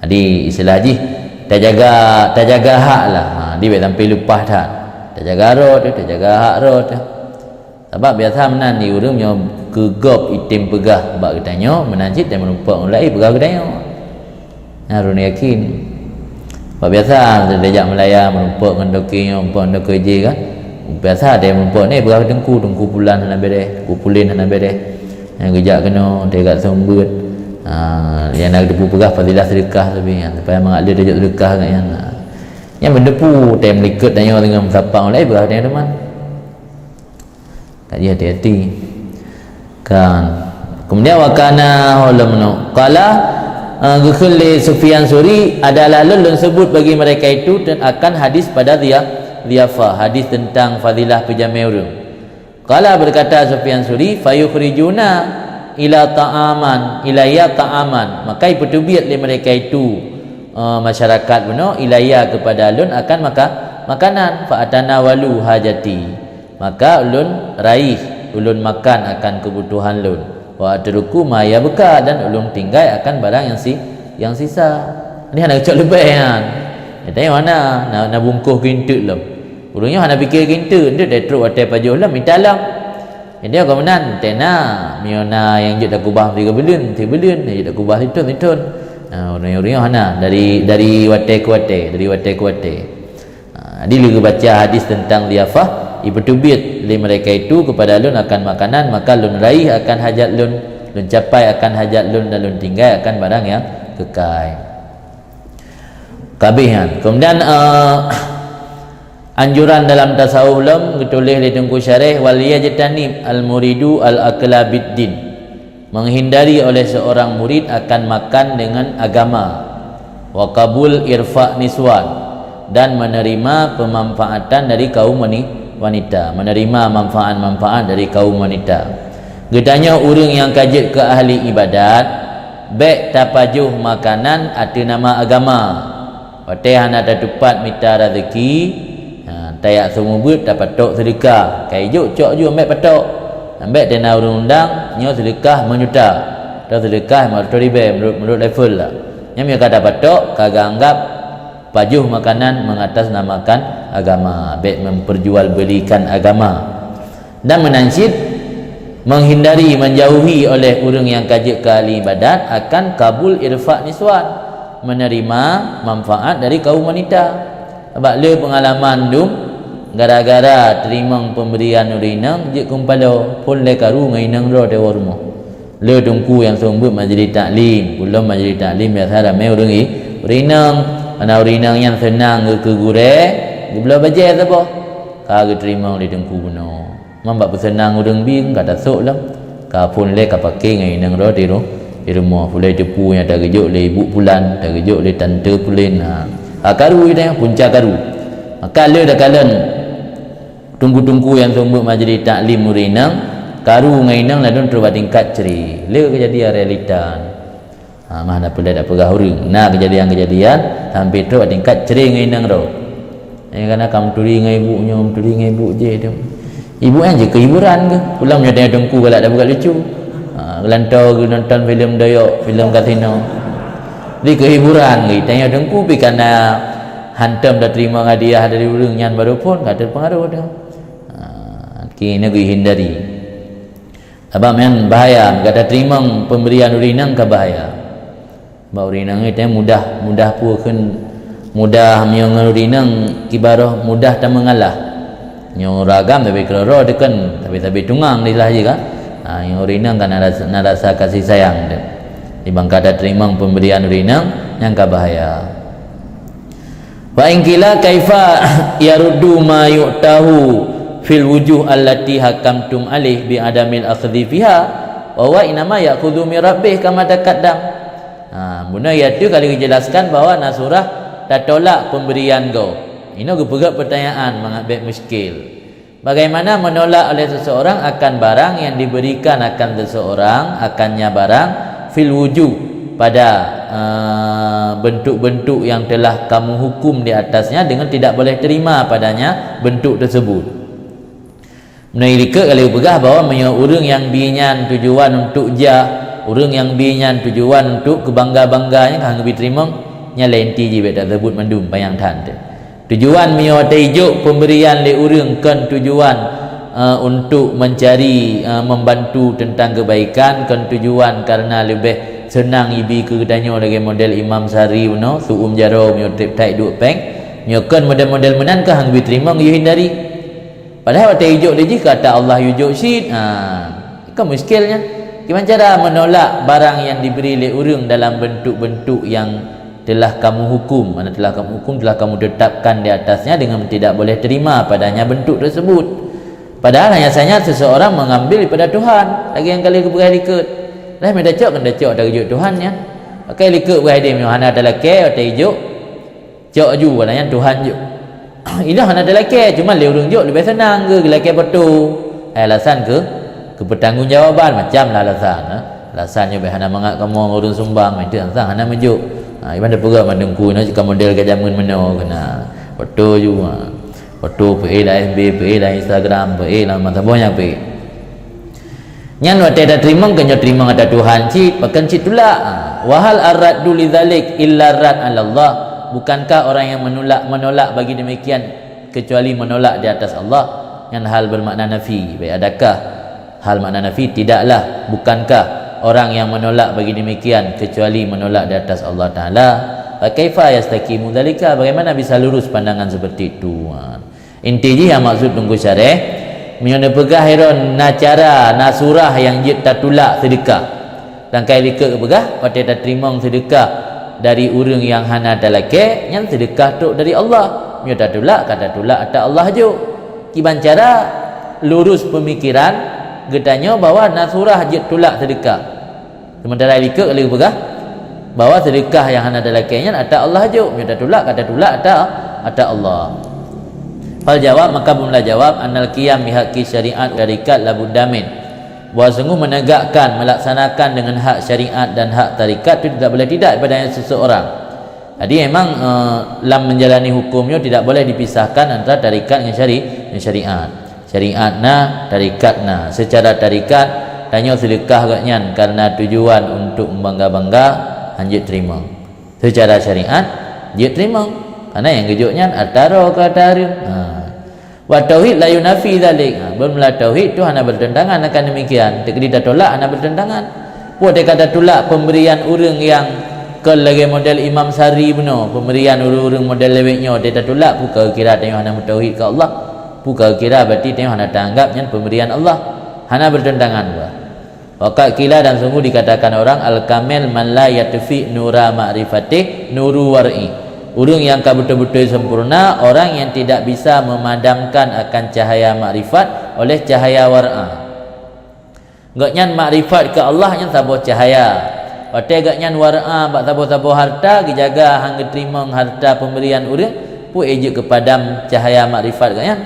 Jadi, istilah jih, tajaga, tajaga hak lah. Ha, di bèk sampai leupah that. Tajaga droe teuh, tajaga hak droe teuh. Sabab biasa meunan di ureueng nyoe keu gob item peugah bak geutanyoe, meunan cit teumeureumpok ngon laén peugah geutanyoe. Nyan ureueng yakin. Bak biasa, tajak Malaya, meurumpok ngon toke nyoe, meurumpok ngon toke jih kan. Biasa, teumeureumpok ni peugah teungku, teungku pulan hana bèrèh, teungku pulen hana bèrèh. Nyang geujak keunoe, teuka seumeubeuet. Ha, nyang na geuteupeue peugah fadilah seudeukah sabe nyan, supaya mangat lé tajok seudeukah gobnyan. Ha. Nyang meuteupeue, teumeureumpok tanyoe deungon meusapa ngon laén peugah tanyoe teuma. Jadi hati-hati. Kan. Kemudian wa kana, oh, lom no. Qala, eh, geukheun lé Sufyan Suri, adalah lôn, lôn sebut bagi mereka itu ten-, akan hadis pada dhiya-, dhiyafah, hadis tentang fadilah peujamé ureueng. Qala, berkata Sufyan Suri, "Fayukhrijuna ila ta'aman, ilayya ta'aman." Maka ipeuteubiet lé mereka itu, eh, masyarakat bunoe, ilayya, kepada lôn akan maka-, makanan, fa atanawalu hajati. Maka ulôn raih, ulôn makan akan keubutuhan lôn. Wa atruku ma yabqa, dan ulôn tinggai akan barang nyang si-, nyang sisa. Nyan hana geucok leubeh nyan. Geutanyoe hana, na, na bungkôh keu eunteuk lom. Ureueng nyoe hana pike keu eunteuk, eunteuk trok watèe pajoh lom, mita lom. Jadi, kon meunan, tena, meunyoe na nyang jeuet takubah sigoe buleuen, sibuleuen, nyang jeuet takubah sithôn, sithôn. Nah, ureueng nyoe hana, dari, dari watèe keu watèe, dari watèe keu watèe. Ha, Jadi lheueh geubaca hadis teuntang ziyafah, ipeuteubiet lé mereka itu kepada lôn akan makanan, maka lôn raih akan hajat lôn, lôn capai akan hajat lôn dan lôn tinggai akan barang nyang keukai. Ka abéh nyan. Kemudian, eh, anjuran dalam tasawuf lom geutuléh lé Teungku Syareh, "Wal yajtanib al-muridu al-akla bid-din." Menghindari oleh seorang murid akan makan dengan agama. "Wa qabul irfa niswan," dan menerima pemanfaatan dari kaum wani-, wanita, menerima manfaat-manfaat dari kaum wanita. Geutanyoe ureuëng nyang ka jeuet keu ahli ibadat, bék tapajoh makanan ateueh nama agama. Watée hana tatupat mita rezeki, ha, tajak seumeubeuet tapatok seudeukah. Ka ijok cok ju ambek patok. Ambek tena ureuëng undang, nyoe seudeukah meunjuta. Atau seudeukah lima ratus ribée menurut, menurut level lah. Nyan meunyoe ka tapatok, ka geuanggap pajoh makanan mengatasnamakan agama, bék memperjualbelikan agama. Dan meunan cit, menghindari, menjauhi oleh ureuëng nyang ka jeuet keu ahli ibadat akan kabul irfa niswan, menerima manfaat dari kaum wanita. Sabab le peungalaman dum, gara-gara teurimong pemberian ureuëng inong jeuet keu mupaloe, phon lé karu ngon inong droe teuwoe rumoh. Le teungku nyang seumeubeuet majlis taklim, ulôn majlis taklim biasa ramé ureuëng i-, ureuëng inong. Karena ureuëng inong nyan seunang geu-, keu gurée, geubloe bajée saboh. Ka geuteurimong lé teungku bunoe. Memang bak peuseunang ureuëng bieng ka tasok lom. Ka phon lé ka paké ngon inong droe di ru-, di rumoh. Pulai teupeu nyang tageujok lé ibu pulan, tageujok lé tante pulen. Ha. Ka karu ita punca karu. Maka le takalon teungku-teungku nyang seumeubeuet majlis taklim ureuëng inong, karu ngon inong ladôm trok bak tingkat cre. Le keujadian realita. Ha, mah na peulai dak peugah ureuëng. Na keujadian-keujadian sampai trok bak tingkat cre ngon inong droe. Eh, kana ka meuturi ngon ibu nyoe, meuturi ngon ibu jih tu. Ibu nyan jeuet keu hiburan keuh. Pulang meunyoe teungku galak dak peugah lucu. Ha, geulantoe geunonton filem doyok, filem kasino. Di keu hiburan geuh. Tanyoe teungku pi kana hantom dak terima hadiah dari ureuëng nyan baru phon ka teupeungaruh tu. Ha, keuneuk geuhindari. Sabab nyan bahaya, gata teurimong pemberian ureuëng inong ka bahaya. Bak ureuëng inong nyoe mudah, mudah peue kheun, mudah meunyoe ngon ureuëng inong kiban roh mudah tameungalah. Nyoe ureuëng agam tapi keudroe-droe teuken, tapi-tapi tungang dilah jih kan. Ha, nyoe ureuëng inong kan na rasa, na rasa kasih sayang teuh. Di bangka tateurimong pemberian ureuëng inong nyang ka bahaya. Fa in qila kaifa yaruddu ma yu'tahu fil wujuh allati hakamtum alaih bi adamil akhdhi fiha, wa huwa innama ya'khudhu min rabbih kama taqaddam. Ha, bunoe ya tu kali dijelaskan bahwa na surah tatolak pemberian gob. Inoe geupeugah pertanyaan mangat bék muskil. Bagaimana menolak oleh seseorang akan barang yang diberikan akan seseorang, akannya barang, fil wujuh, pada, eh, bentuk-bentuk yang telah kamu hukum di atasnya dengan tidak boleh terima padanya bentuk tersebut. Meunyoe likot kali peugah bahwa meunyoe ureuëng nyang bi nyan tujuan untuk jah, ureuëng nyang bi nyan tujuan untuk keubangga-bangga, nyan ka hana geubri teurimong, nyan laén ti jih bék tasebut mandum panyang that teuh. Tujuan meunyoe teuijok pemberian lé ureuëng kon tujuan, eh, untuk mencari, eh, membantu tentang kebaikan, kon tujuan karena leubeh seunang ibi keu geutanyoe lagée model Imam Sari bunoe, su'um jaroe meunyoe treb that duek péng. Meunyoe kon model-model meunan ka hana geubri teurimong, yue hindari. Padahai watée ijok lé jih kata Allah yue jok cit. Ha, ka muskil nyan. Kiban cara menolak barang yang diberi lé ureuëng dalam bentuk-bentuk yang telah kamu hukum, mana telah kamu hukum, telah kamu tetapkan di atasnya dengan tidak boleh terima padanya bentuk tersebut. Padahal hanya saja seseorang mengambil daripada Tuhan, lagée nyang ka lheueh geupeugah likot. Dah mita cok kan dah cok ata geujok Tuhan nyan. Pakai likot beuhadé meunyoe hana talakée watée ijok, cok ju, padahal nyan Tuhan jok. Inoe hana talakée, cuma lé ureuëng jok leubeh seunang geu-, geulakée foto. Hai alasan keu, keu pertanggungjawaban macam lah alasan, ha. Alasan nyoe bèk hana mangat kamoe ngon ureuëng sumbang, itu alasan hana meujok. Ha, iban teupeugah mandum ku nyoe cit ka model ka jameun meunoe keunan. Foto ju, ha. Foto peuék lam F B, peuék lam Instagram, peuék lam masa boh nyang peuék. Nyan watée tateurimong, keu nyoe teurimong ata Tuhan cit, pakon cit tulak. Ha. Wa hal ar-raddu lidzalik illa rad 'ala Allah. Bukankah orang yang menolak, menolak bagi demikian kecuali menolak di atas Allah? Nyan hal bermakna nafi. Baik, adakah hal makna nafi? Tidaklah, bukankah. Orang yang menolak bagi demikian kecuali menolak di atas Allah Taala, fa kaifa yastaqimu dzalika? Bagaimana bisa lurus pandangan seperti itu? Ha. Inti jih yang maksud Teungku Syareh, meunyoe neupeugah iron na cara, na surah nyang jeuet tatulak seudeukah. Sangkai likot geupeugah, watée tateurimong seudeukah dari ureuëng nyang hana talakée, nyan seudeukah trok dari Allah. Meunyoe tatulak, ka tatulak ata Allah jok. Kiban cara lurus peumikiran geutanyoe bahwa na surah jeuet tulak seudeukah. Sementara likot ka lheueh peugah bahwa seudeukah nyang hana talakée nyan ata Allah jok, meunyoe tatulak ka tatulak ata, ata Allah. Fal jawab, maka beumeulah jawab, annal qiyam bihaqqi syariat wa tarikat la budda min. Bahwa sungguh menegakkan, melaksanakan dengan hak syariat dan hak tarikat itu tidak boleh tidak daripada seseorang. Jadi memang, eh, lam menjalani hukum nyoe tidak boleh dipisahkan antara tarikat dengan syari-, dengan syariat. Syariat na, tarikat na. Secara tarikat, tanyoe seudeukah gobnyan karena tujuan untuk membangga-bangga, han jeuet teurimong. Secara syariat, jeuet teurimong. Karena nyang geujok nyan ata droe keu ata hareuem. Ha. Wa tauhid la yunafi dzalik. Ha, beumeulah tauhid tu hana bertentangan akan demikian. Teuk di tatulak hana bertentangan. Peue teuka tatulak pemberian ureuëng nyang kon lagée model Imam Sari bunoe, pemberian ureuëng-ureuëng model lewet nyoe, teuka tatulak, peue ka kira tanyoe hana meutauhid keu Allah? Peue ka kira berarti tanyoe hana taanggap nyan pemberian Allah? Hana bertentangan bah. Wa qad qila, dan sungguh dikatakan orang, al-kamil man la yatfi nura ma'rifatih nuru war'i. Ureuëng nyang ka beutôi-beutôi sempurna, orang yang tidak bisa memadamkan akan cahaya makrifat oleh cahaya war'a. Gobnyan makrifat keu Allah nyan saboh cahaya. Watée gobnyan war'a bak saboh-saboh harta geujaga han geuteurimong harta pemberian ureuëng, peue jeuet keu padam cahaya makrifat gobnyan?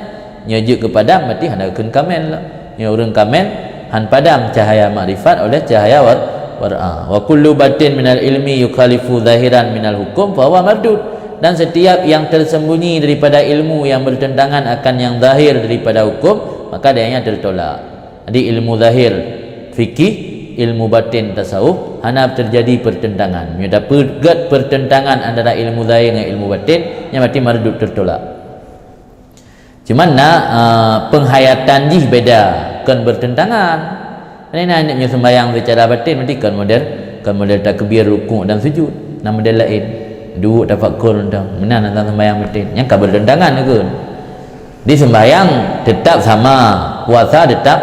Nyoe jeuet keu padam berarti hana geukheun kamil. Nyoe ureuëng kamil han padam cahaya makrifat oleh cahaya war-, war'a. Wa kullu batin minal ilmi yukhalifu zahiran minal hukum fa huwa mardud. Dan setiap yang tersembunyi daripada ilmu yang bertentangan akan yang zahir daripada hukum, maka dia nya tertolak. Jadi ilmu zahir fikih, ilmu batin tasawuf, hana terjadi pertentangan. Meunyoe tapeugét pertentangan antara ilmu zahir ngon ilmu batin, nyan berarti mardud, tertolak. Cuman na, eh, penghayatan jih beda, kon bertentangan. Karena na nyoe sembahyang secara batin, berarti kon model, kon model takbir, rukuk dan sujud. Na model lain. Duek tafakur dan meunan tentang sembahyang batin. Nyan ka bertentangan kon. Di sembahyang tetap sama, puasa tetap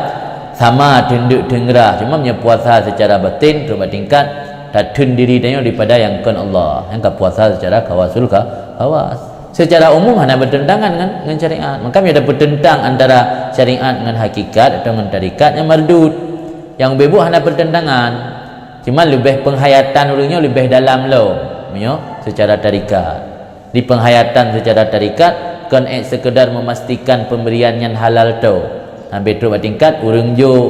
sama, teundeuk teungeurah. Cuma meunyoe puasa secara batin, trok bak tingkat tateun diri tanyoe daripada nyang kon Allah. Nyan ka puasa secara khawasul kha-, khawas. Secara umum hana bertentangan ngon, ngon syariat. Maka meunyoe ada pertentang antara syariat ngon hakikat atau ngon tarikat, nyan mardud. Nyang ubé buet hana pertentangan. Cuma leubeh penghayatan ureuëng nyoe leubeh dalam lom. Meunyoe secara tarikat. Di penghayatan secara tarikat, kon ék sekedar memastikan pemberian nyan halal tho. Sampai trok bak tingkat ureuëng jok,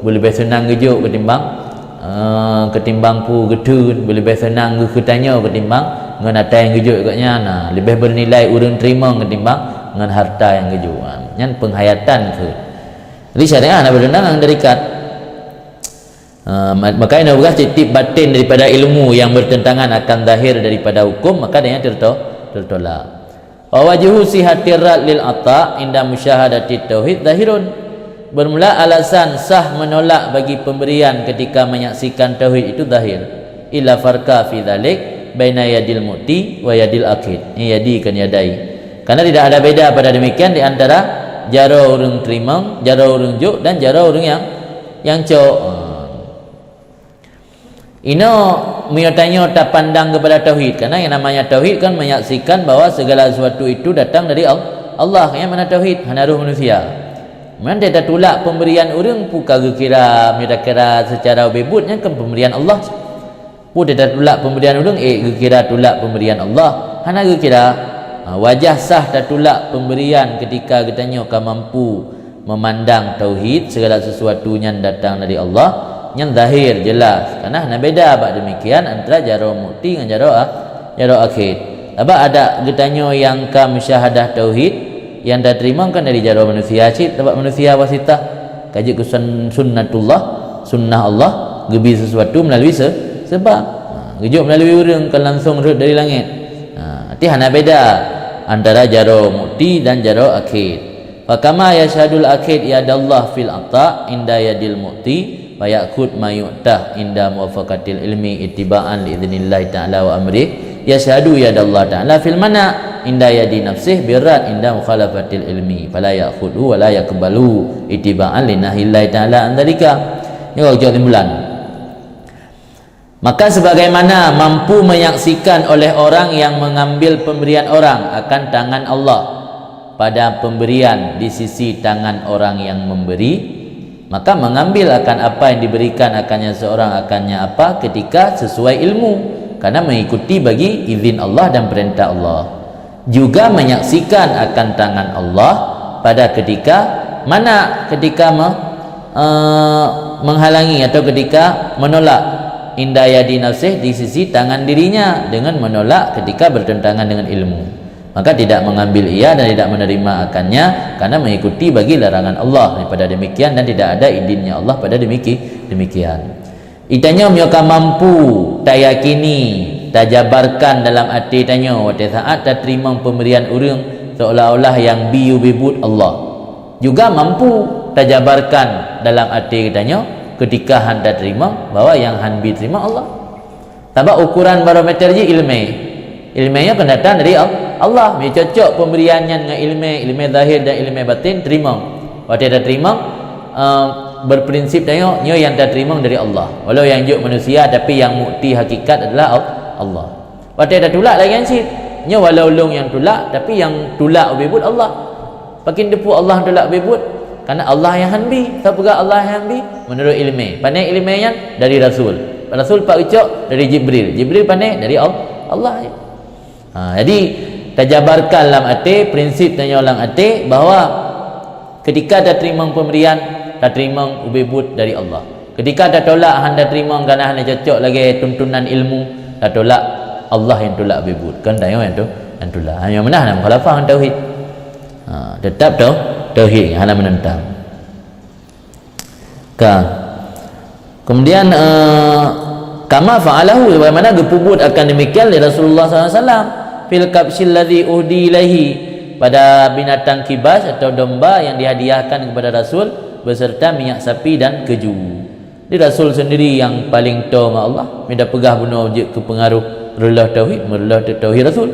beuleubeh seunang geujok ketimbang, eh, ketimbang peue geuteun, beuleubeh seunang geutanyoe ketimbang ngon ata nyang geujok gobnyan. Nah, leubeh bernilai ureuëng teurimong ketimbang ngon harta nyang geujok. Nyan penghayatan keuh. Jadi syariat hana bertentangan ngon tarikat. Ah, ma-, maka inoe peugah tieb-tieb batin daripada ilmu yang bertentangan akan zahir daripada hukum, maka dia terto-, tertolak. Wa wajhu sihatir rad lil ata inda musyahadati tauhid zahirun. Bermula alasan sah menolak bagi pemberian ketika menyaksikan tauhid itu zahir. Illa farqa fi dzalik baina yadil mu'ti wa yadil akhid. Ini yadi kan yadai. Karena tidak ada beda pada demikian di antara jaroe ureuëng teurimong, jaroe ureuëng jok dan jaroe ureuëng nyang, nyang cok. Ah. Inoe meunyoe tanyoe tapandang kepada tauhid, karena yang namanya tauhid kan menyaksikan bahwa segala sesuatu itu datang dari Al-, Allah, yang mana tauhid, hana roh manusia. Meunan tatulak pemberian ureuëng, peue ka geukira, meunyoe takira secara ubé buet, nyan kan pemberian Allah. Peue tatulak pemberian ureuëng, ék geukira tulak pemberian Allah, hana geukira. Ha, wajah sah tatulak pemberian ketika geutanyoe ka mampu memandang tauhid, segala sesuatu nyan datang dari Allah, nyan zahir, jelas. Karena hana beda bak demikian antara jaroe mu'ti ngon jaroe a-, jaroe akhid. Sabab adak geutanyoe nyang ka musyahadah tauhid, nyang tateurimong kan dari jaroe manusia cit, sabab manusia wasitah. Ka jeuet keu sun-, sunnatullah, sunnah Allah, geubi sesuatu melalui se-, sebab. Ha, geujok melalui ureuëng, kon langsung rhot dari langét. Ha, jadi hana beda antara jaroe mu'ti dan jaroe akhid. Fakama yashhadul akhid yadallah fil ata inda yadil mu'ti, Fa ya'khud ma yu'tah inda muwafaqatil ilmi ittiba'an li idznillah ta'ala wa amrih. Yashhadu yadallah ta'ala fil mana' inda yadi nafsih birrad inda mukhalafatil ilmi. Fala ya'khudhu wa la yaqbalu ittiba'an li nahyillah ta'ala an dzalika. Nyoe kesimpulan. Maka sebagaimana mampu menyaksikan oleh orang yang mengambil pemberian orang akan tangan Allah pada pemberian di sisi tangan orang yang memberi, maka mengambil akan apa yang diberikan akannya seorang akannya apa ketika sesuai ilmu, karena mengikuti bagi izin Allah dan perintah Allah. Juga menyaksikan akan tangan Allah pada ketika mana? Ketika me-, eh, menghalangi atau ketika menolak inda yadi nafsih di sisi tangan dirinya dengan menolak ketika bertentangan dengan ilmu. Maka tidak mengambil ia dan tidak menerima akannya karena mengikuti bagi larangan Allah daripada demikian dan tidak ada idinnya Allah pada demiki-, demikian. Itanyoe meunyoe ka mampu tayakini, tajabarkan dalam até tanyoe watée saát tateurimong peumbrian ureuëng seolah-olah nyang bi ubé buet Allah. Juga mampu tajabarkan dalam até tanyoe keutika han tateurimong bahwa nyang han bi teurimong Allah. Sabab ukuran barometer jih iéleumé. Iéleumé nyoe kan datang dari Al-, Allah. Meunyoe cocok peumbrian nyan ngon iéleumé, iéleumé zahir dan iéleumé batin, teurimong. Watée tateurimong, eh, berprinsip tanyoe, nyoe nyang tateurimong dari Allah. Walau nyang jok manusia, tapi nyang mukti hakikat adalah Al-, Allah. Watée tatulak lagée nyan cit. Nyoe walau lôn nyang tulak, tapi nyang tulak ubé buet Allah. Pakon teupeu Allah tulak ubé buet? Karena Allah nyang han bi. Soe peugah Allah nyang han bi? Meunurot iéleumé. Pané iéleumé nyan? Dari Rasul. Rasul pat geucok? Dari Jibril. Jibril pané? Dari Al-, Allah. Ha, jadi, tajabarkan lam até, prinsip tanyoe lam até bahwa keutika tateurimong peumbrian, tateurimong ubé buet dari Allah. Keutika tatulak han tateurimong karena hana cocok lagée tuntunan ilmu, tatulak Allah nyang tulak ubé buet. Kon tanyoe nyang tu-, nyang tulak. Hanya meunan na mukhalafah ngon tauhid. Ha, tetap tau-, tauhid hana menentang. Ka. Kemudian, eh, kama fa'alahu, sebagaimana geupeubuet akan demikian lé Rasulullah sallallahu alaihi wasallam, fil kabsyil ladzi uhdi ilaihi, pada binatang kibas atau domba yang dihadiahkan kepada Rasul beserta minyak sapi dan keju. Di Rasul sendiri yang paling toe ngon Allah, mida peugah bunoe jeuet keu pengaruh reuloh tauhid, meureuloh teu-, tauhid Rasul.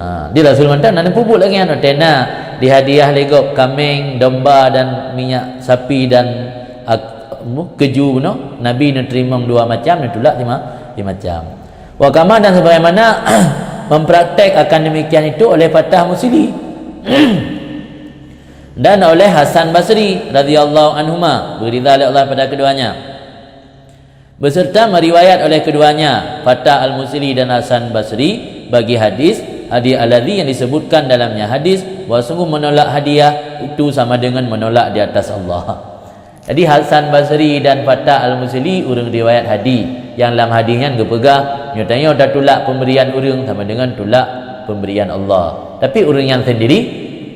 Ha, di Rasul mantong na neupeubuet lagée nyan, watée na dihadiah lé gob kaméng, domba dan minyak sapi dan ak-, mu-, keju bunoe, Nabi neuteurimong dua macam, neutulak lima, lima macam. Wa kama dan sebagaimana mempraktek akan demikian itu oleh Fatah Musili dan oleh Hasan Basri radhiyallahu anhuma, beuridha lé Allah pada keduanya. Beserta meriwayat oleh keduanya, Fatah Al-Musili dan Hasan Basri, bagi hadis, hadis alladzi yang disebutkan dalamnya hadis, bahwa sungguh menolak hadiah itu sama dengan menolak di atas Allah. Jadi Hasan Basri dan Fatah Al-Musili ureuëng riwayat hadis, yang lam hadis nyan geupeugah, nyoe tanyoe tatulak pemberian ureuëng sama dengan tulak pemberian Allah. Tapi ureuëng nyan sendiri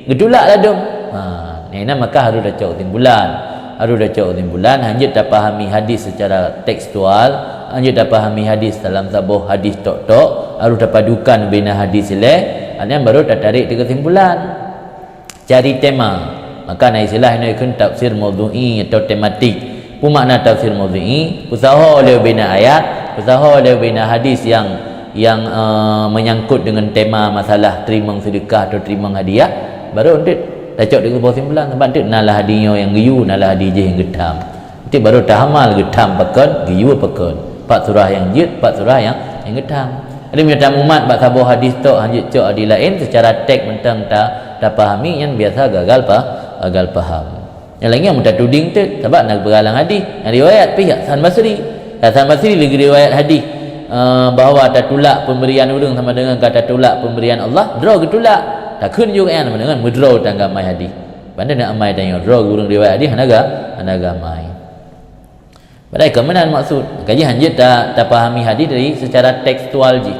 geutulak ladom. Ha, nyan maka harus tacok kesimpulan. Harus tacok kesimpulan, hanjeuet tapahami hadis secara tekstual, hanjeuet tapahami hadis dalam saboh hadis tok-tok, harus tapadukan bina hadis ilée, nyan baru tatarék kesimpulan. Cari tema. Maka na istilah inoe kheun tafsir maudhu'i atau tematik. Peue makna tafsir maudhu'i? Peusaho lé bina ayat, peusaho lé bina hadis yang, yang, eh, menyangkut dengan tema masalah teurimong seudeukah atau teurimong hadiah, baru eunteuk tacok di kesimpulan, sabab eunteuk na lah hadis nyoe nyang geuyue, na lah hadis jih nyang geutham. Eunteuk baru tahamal geutham pakon, geuyue pakon. Pat surah nyang jeuet, pat surah nyang, nyang geutham. Jadi meunyoe tamumat bak saboh hadis tok, hanjeuet cok hadis laén, secara teks mantong ta-, tapahami, nyan biasa gagal pa-, gagal paham. Nyang laén nyan meutatuding teuk, sabab na geupeugah lam hadis, nyang riwayat pih Hasan Basri. Hasan Basri lé geuriwayat hadis, eh, bahwa tatulak pemberian ureuëng sama dengan ka tatulak pemberian Allah, droe geutulak. Takheun juga nyan sama dengan meudroe tangga mai hadis. Bandum na amai tanyoe, droe ureuëng riwayat hadis hana ga-, hana ga amai. Padahai kon meunan maksud. Kaji hanjeuet ta-, tapahami hadis dari secara tekstual jih.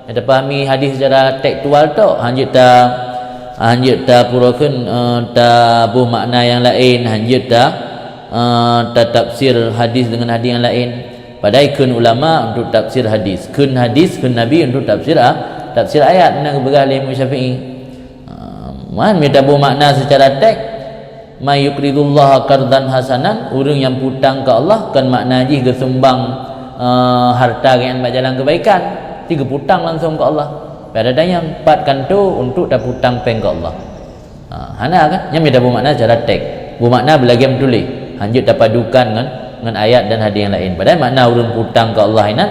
Tapahami hadis secara tekstual tok, hanjeuet ta-, hanjeuet ta pura kheun, eh, taboh makna nyang laén, hanjeuet ta, eh, tatafsir hadis dengan hadis nyang laén. Padahai kheun ulama untuk tafsir hadis, kheun hadis, kheun Nabi untuk tafsir a-, tafsir ayat, meunan geupeugah lé Imam Syafi'i. Ah, man, meunyoe taboh makna secara teks, May yuqridullaha qardan hasanan, ureuëng nyang putang keu Allah, kon makna jih geusumbang, eh, hareuta geuhnyan bak jalan keubaikan, tapi geuputang langsong keu Allah. Pada datang nyang pat kanto untuk taputang péng keu Allah. Ha, hana kan? Nyan mita beumakna secara teks. Beumakna beulagée meutuléh, hanjeuet tapadukan ngon, ngon ayat dan hadis nyang laén. Padahai makna ureuëng putang keu Allah inan,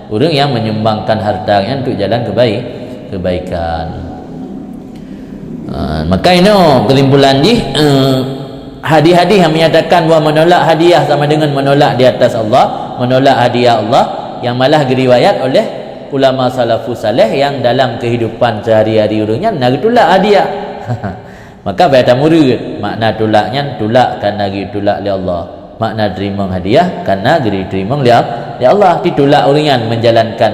ureuëng nyang menyumbangkan hareuta geuhnyan untuk jalan kebai-, keubaikan. Ha, maka inoe keusimpulan jih, eh, hadis-hadis nyang menyatakan bahwa menolak hadiah sama dengan menolak di atas Allah, menolak hadiah Allah, yang malah geuriwayat oleh ulama salafus saleh yang dalam kehidupan sehari-hari ureuëng nyan na geutulak hadiah. Maka baya tamureuet, makna tulak nyan tulak kana geutulak lé Allah. Makna teurimong hadiah kana geuteurimong lé, lé Allah. Ditulak ureuëng nyan menjalankan,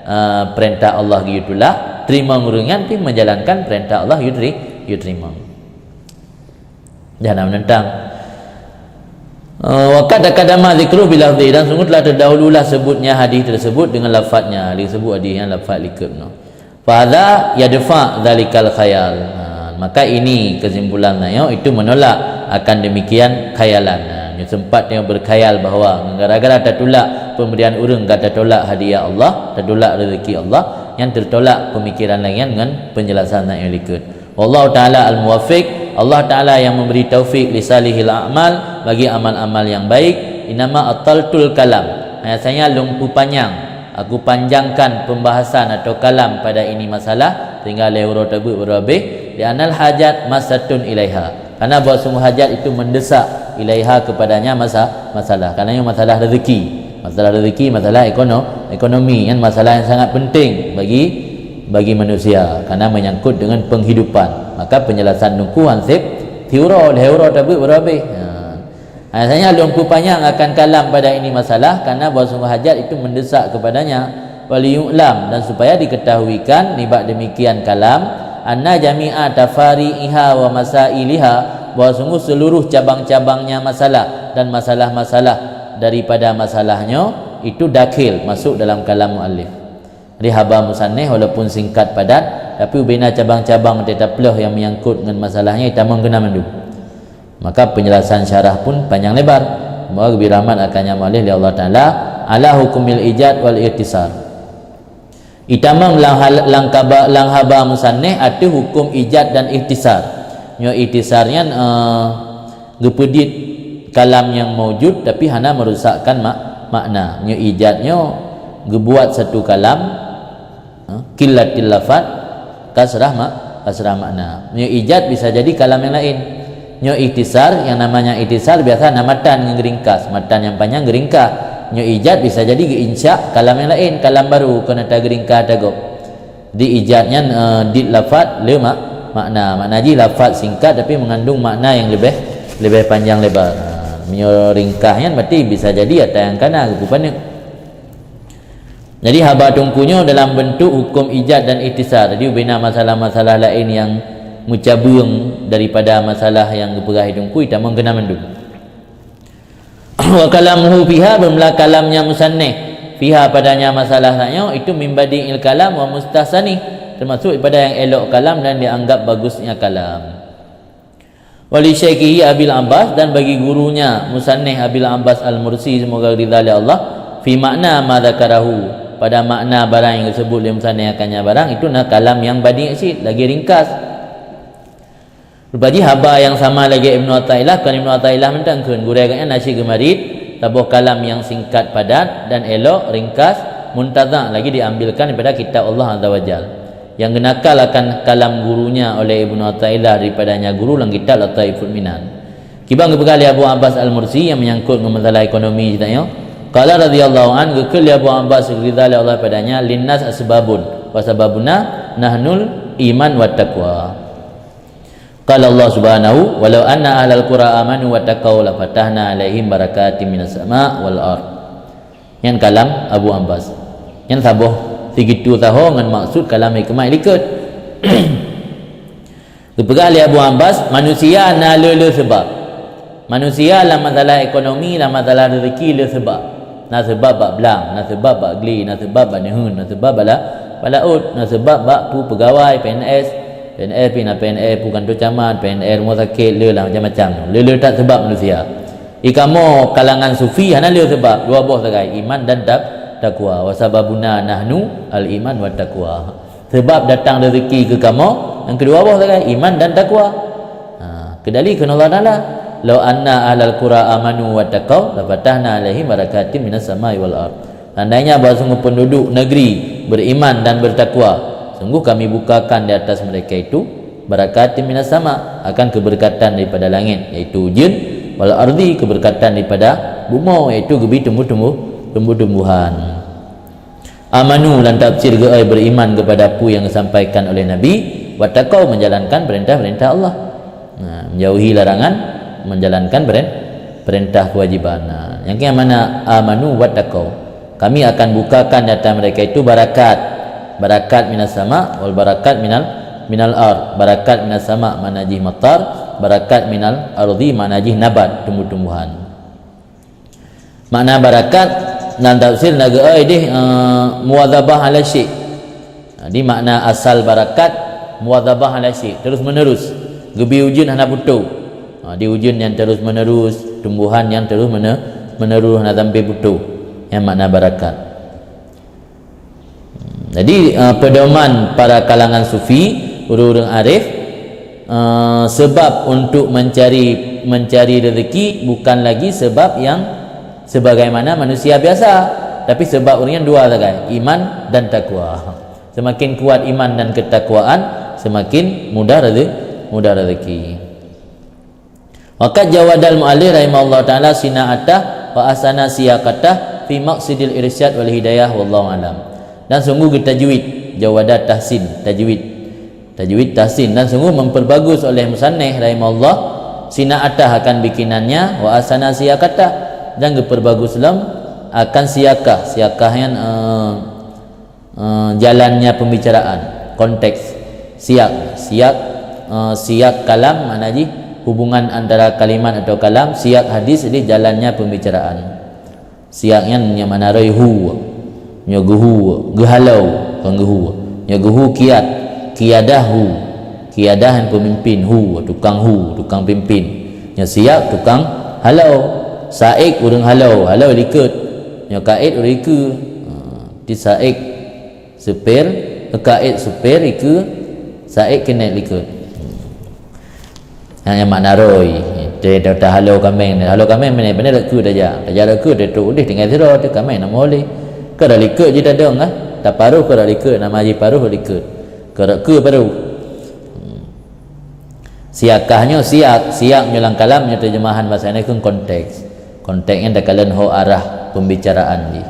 eh, peurintah Allah geutulak, teurimong ureuëng nyan pih menjalankan peurintah Allah geuteri-, geuteurimong. Jangan menentang. Eh, wa qad taqaddama dzikru bilafzi, dan sungguh telah terdahululah sebutnya hadis tersebut dengan lafadznya. Disebut hadis nyan lafaz likot noh. Fahadza yadfa dzalikal khayal. Ha, maka ini kesimpulan nyoe itu menolak akan demikian khayalan. Ha, nyoe sempat nyoe berkhayal bahwa gara-gara tatulak pemberian ureuëng ka tatulak hadiah Allah, tatulak rezeki Allah, nyan tertolak pemikiran laén ngon penjelasan nyang likot. Wallahu taala al-muwaffiq, Allah taala yang memberi taufik li salihil a'mal, bagi amal-amal yang baik. Innama ataltul kalam, hanya saja lôn peupanyang, aku panjangkan pembahasan atau kalam pada ini masalah, sehingga lhée uroe tabeuet baroe habéh, li anal hajat masatun ilaiha, karena bahwa sungguh hajat itu mendesak, ilaiha, kepadanya masa-, masalah, karena nyoe masalah rezeki, masalah rezeki, masalah ekono-, ekonomi, kan masalah yang sangat penting bagi, bagi manusia, karena menyangkut dengan penghidupan. Maka penjelasan nungku hansip tiuroe, lhée uroe tabeuet baroe habéh. Ha. Hanya saja lôn peupanyang akan kalam pada ini masalah, karena bahwa sungguh hajat itu mendesak kepadanya. Waliyu'lam, dan supaya diketahuikan nibak demikian kalam, anna jami'a tafari'iha wa masailiha, bahwa sungguh seluruh cabang-cabangnya masalah dan masalah-masalah daripada masalahnya itu dakhil, masuk dalam kalam muallif. Jadi haba musannif walaupun singkat padat, tapi ubena cabang-cabang teuta pleuh yang menyangkut ngon masalahnya itamong keunan mandum. Maka penjelasan syarah pun panjang lebar. Semoga geubri rahmat akan nyan muallif lé Allah Taala, ala hukumil ijad wal ikhtisar. Itamong lam hal-, lam kaba-, lam haba musannif ateueh hukum ijad dan ikhtisar. Nyoe ikhtisar nyan, eh, geupeudit kalam nyang maujud tapi hana merusakkan mak-, makna. Nyoe ijad nyoe geubuat satu kalam, ha, qillatil lafad, kasrah ma-, kasrah makna. Nyoe ijad bisa jadi kalam nyang laén. Nyoe ikhtisar, yang namanya ikhtisar biasa na matan ngon geuringkas, matan nyang panyang geuringkas. Nyoe ijad bisa jadi geuinsya kalam nyang laén, kalam baru, kon ata geuringkas ata gob. Jadi ijad nyan, eh, dit lafad le mak-, makna. Makna jih lafad singkat tapi mengandung makna yang lebih, lebih panjang lebar. Ha, meunyoe ringkas nyan berarti bisa jadi ata nyang kana geupeupaneuk. Jadi haba teungku nyoe dalam bentuk hukum ijad dan ikhtisar. Jadi ubena masalah-masalah laén nyang meucabeueng daripada masalah nyang geupeugah teungku itamong keunan mandum. Wa kalamuhu fiha, beumeulah kalamnya musannif, fiha, padanya masalah nyoe, itu min badi'il kalam wa mustahsani, termasuk daripada yang elok kalam dan dianggap bagusnya kalam. Wa li syaikhihi Abil Abbas, dan bagi gurunya musannif Abil Abbas Al-Mursi, semoga ridha lé Allah, fi makna ma dzakarahu, pada makna barang yang disebut lé musannif akannya barang, itu na kalam yang badi' cit, lagi ringkas. Rupa jih haba nyang sama lagée Ibnu Athaillah, kon Ibnu Athaillah mantong kheun, gurée gobnyan na cit geumarit saboh kalam nyang singkat padat dan elok, ringkas, muntazah, lagi diambilkan daripada kitab Allah Azza wa Jal. Nyang geunakal akan kalam gurunya oleh Ibnu Athaillah daripadanya guru lam kitab Lataiful Minan. Kiban geupeugah lé Abu Abbas Al-Mursi nyang menyangkut ngon masalah ekonomi cit nyoe, qala radhiyallahu an, geukheun lé Abu Abbas, ridha lé Allah padanya, linnas asbabun, wa sababuna nahnul iman wat taqwa. Qala Allah Subhanahu, "Walau anna ahlal qura amanu wattaqau lafatahna 'alaihim barakatim minas sama' wal ard." Nyan kalam Abu Abbas. Nyan saboh sigitu saho ngon maksud kalam hikmah likot. Geupeugah lé Abu Abbas, manusia na le-le seubab. Manusia lam masalah ekonomi, lam masalah rezeki le seubab. Na seubab bak blang, na seubab bak glé, na seubab bak neuheun, na seubab bak la-, bak laôt, na seubab bak peue peugawai, P N S. P N R pih na, P N R peue kantor camat, P N R rumoh sakét, le lah macam-macam. Le-le that seubab manusia. Di kamoe kalangan sufi hana le seubab, dua boh sagai, iman dan tak-, takwa. Wa sababuna nahnu al-iman wa taqwa. Seubab datang rezeki keu kamoe, nyang keudua boh sagai, iman dan takwa. Ha, keudali kheun Allah Taala, "Lau anna ahlal qura amanu wa taqau, lafatahna alaihim barakatim minas samai wal ard." Seandainya bahwa sungguh penduduk negeri beriman dan bertakwa, sungguh Kami bukakan di atas mereka itu barakatim minas sama, akan keberkatan daripada langit, yaitu ujeuen, wal ardi, keberkatan daripada bumoe, yaitu geubi tumbuh-tumbuh, tumbuh-tumbuhan. Amanu lam tafsir geuai beriman kepada peue nyang disampaikan oleh Nabi, wattaqau, menjalankan perintah-perintah Allah. Nah, menjauhi larangan, menjalankan peren-, perintah kewajiban. Nah, nyang keu mana amanu wattaqau. Kami akan bukakan di atas mereka itu barakat. Barakat minas sama, wal barakat minal, minal ard. Barakat minas sama makna jih matar, barakat minal ardi makna jih nabat, tumbuh-tumbuhan. Makna barakat dalam tafsir na geuai deh, eh, muwadzabah ala syai'. Jadi makna asal barakat muwadzabah ala syai', terus menerus. Geubi ujeuen hana putôh. Ha, di ujeuen nyang terus menerus, tumbuhan nyang terus mene-, menerus hana sampai putôh. Nyang makna barakat. Jadi, eh, pedoman para kalangan sufi, ureuëng-ureuëng arif, eh, sebab untuk mencari, mencari rezeki bukan lagi sebab yang sebagaimana manusia biasa, tapi sebab ureuëng nyan dua sagai, iman dan takwa. Semakin kuat iman dan ketakwaan, semakin mudah reze-, mudah rezeki. Waqad jawadal mu'allif rahimahullah ta'ala sina'atah wa ahsana siyaqatah fi maqsidil irsyad wal hidayah, wallahu alam. Dan sungguh geutajwid, jawada tahsin, tajwid. Tajwid tahsin, dan sungguh memperbagus oleh musannif rahimahullah sina'atah akan bikinannya, wa ahsana siyaqatah, dan geuperbagus lom akan siyaqah, siyaqah nyan, eh, eh, jalannya pembicaraan, konteks, siyak, siyak, eh, siyak kalam, makna jih hubungan antara kalimat atau kalam, siyak hadis, jadi jalannya pembicaraan. Siyak nyan nyang makna roi hu, nyoe geuhu, geuhalo, kon geuhu. Nyoe geuhu kiat, kiadah hu, kiadah nyan pemimpin, hu, tukang hu, tukang pimpin. Nyoe siyak, tukang halo, saik, ureuëng halo, halo likot. Nyoe kaid, ureuëng ikeue. Ha, di saik, supir, kaid, supir, ikeue, saik, keuneuk likot. Nyang, nyang makna roi, teu, teu, teu halo kaméng, halo kaméng meunan, meunan rot keue tajak, tajak rot keue, teu, teu udeh tinggai sidroe, teu kaméng na meuhôi lé. Keu rot likot jih tadong, ah. Taparoh keu rot likot, nama jih paroh rot likot. Keu rot keue paroh. Hmm. Siakah nyoe siak, siak nyoe lam kalam nyoe terjemahan bahasa Indonesia konteks. Konteks nyan takalon ho arah pembicaraan jih.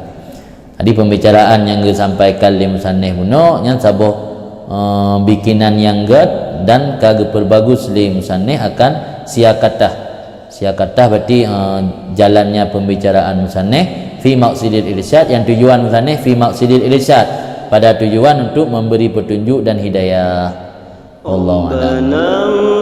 Jadi pembicaraan nyang geusampaikan lé musannif bunoe nyan saboh, eh, bikinan nyang gét dan ka geuperbagus lé musannif akan siakatah. Siakatah berarti, eh, jalannya pembicaraan musannif fi maqsidil irsyad, yang tujuan musannif fi maqsidil irsyad, pada tujuan untuk memberi petunjuk dan hidayah. Wallahu a'lam.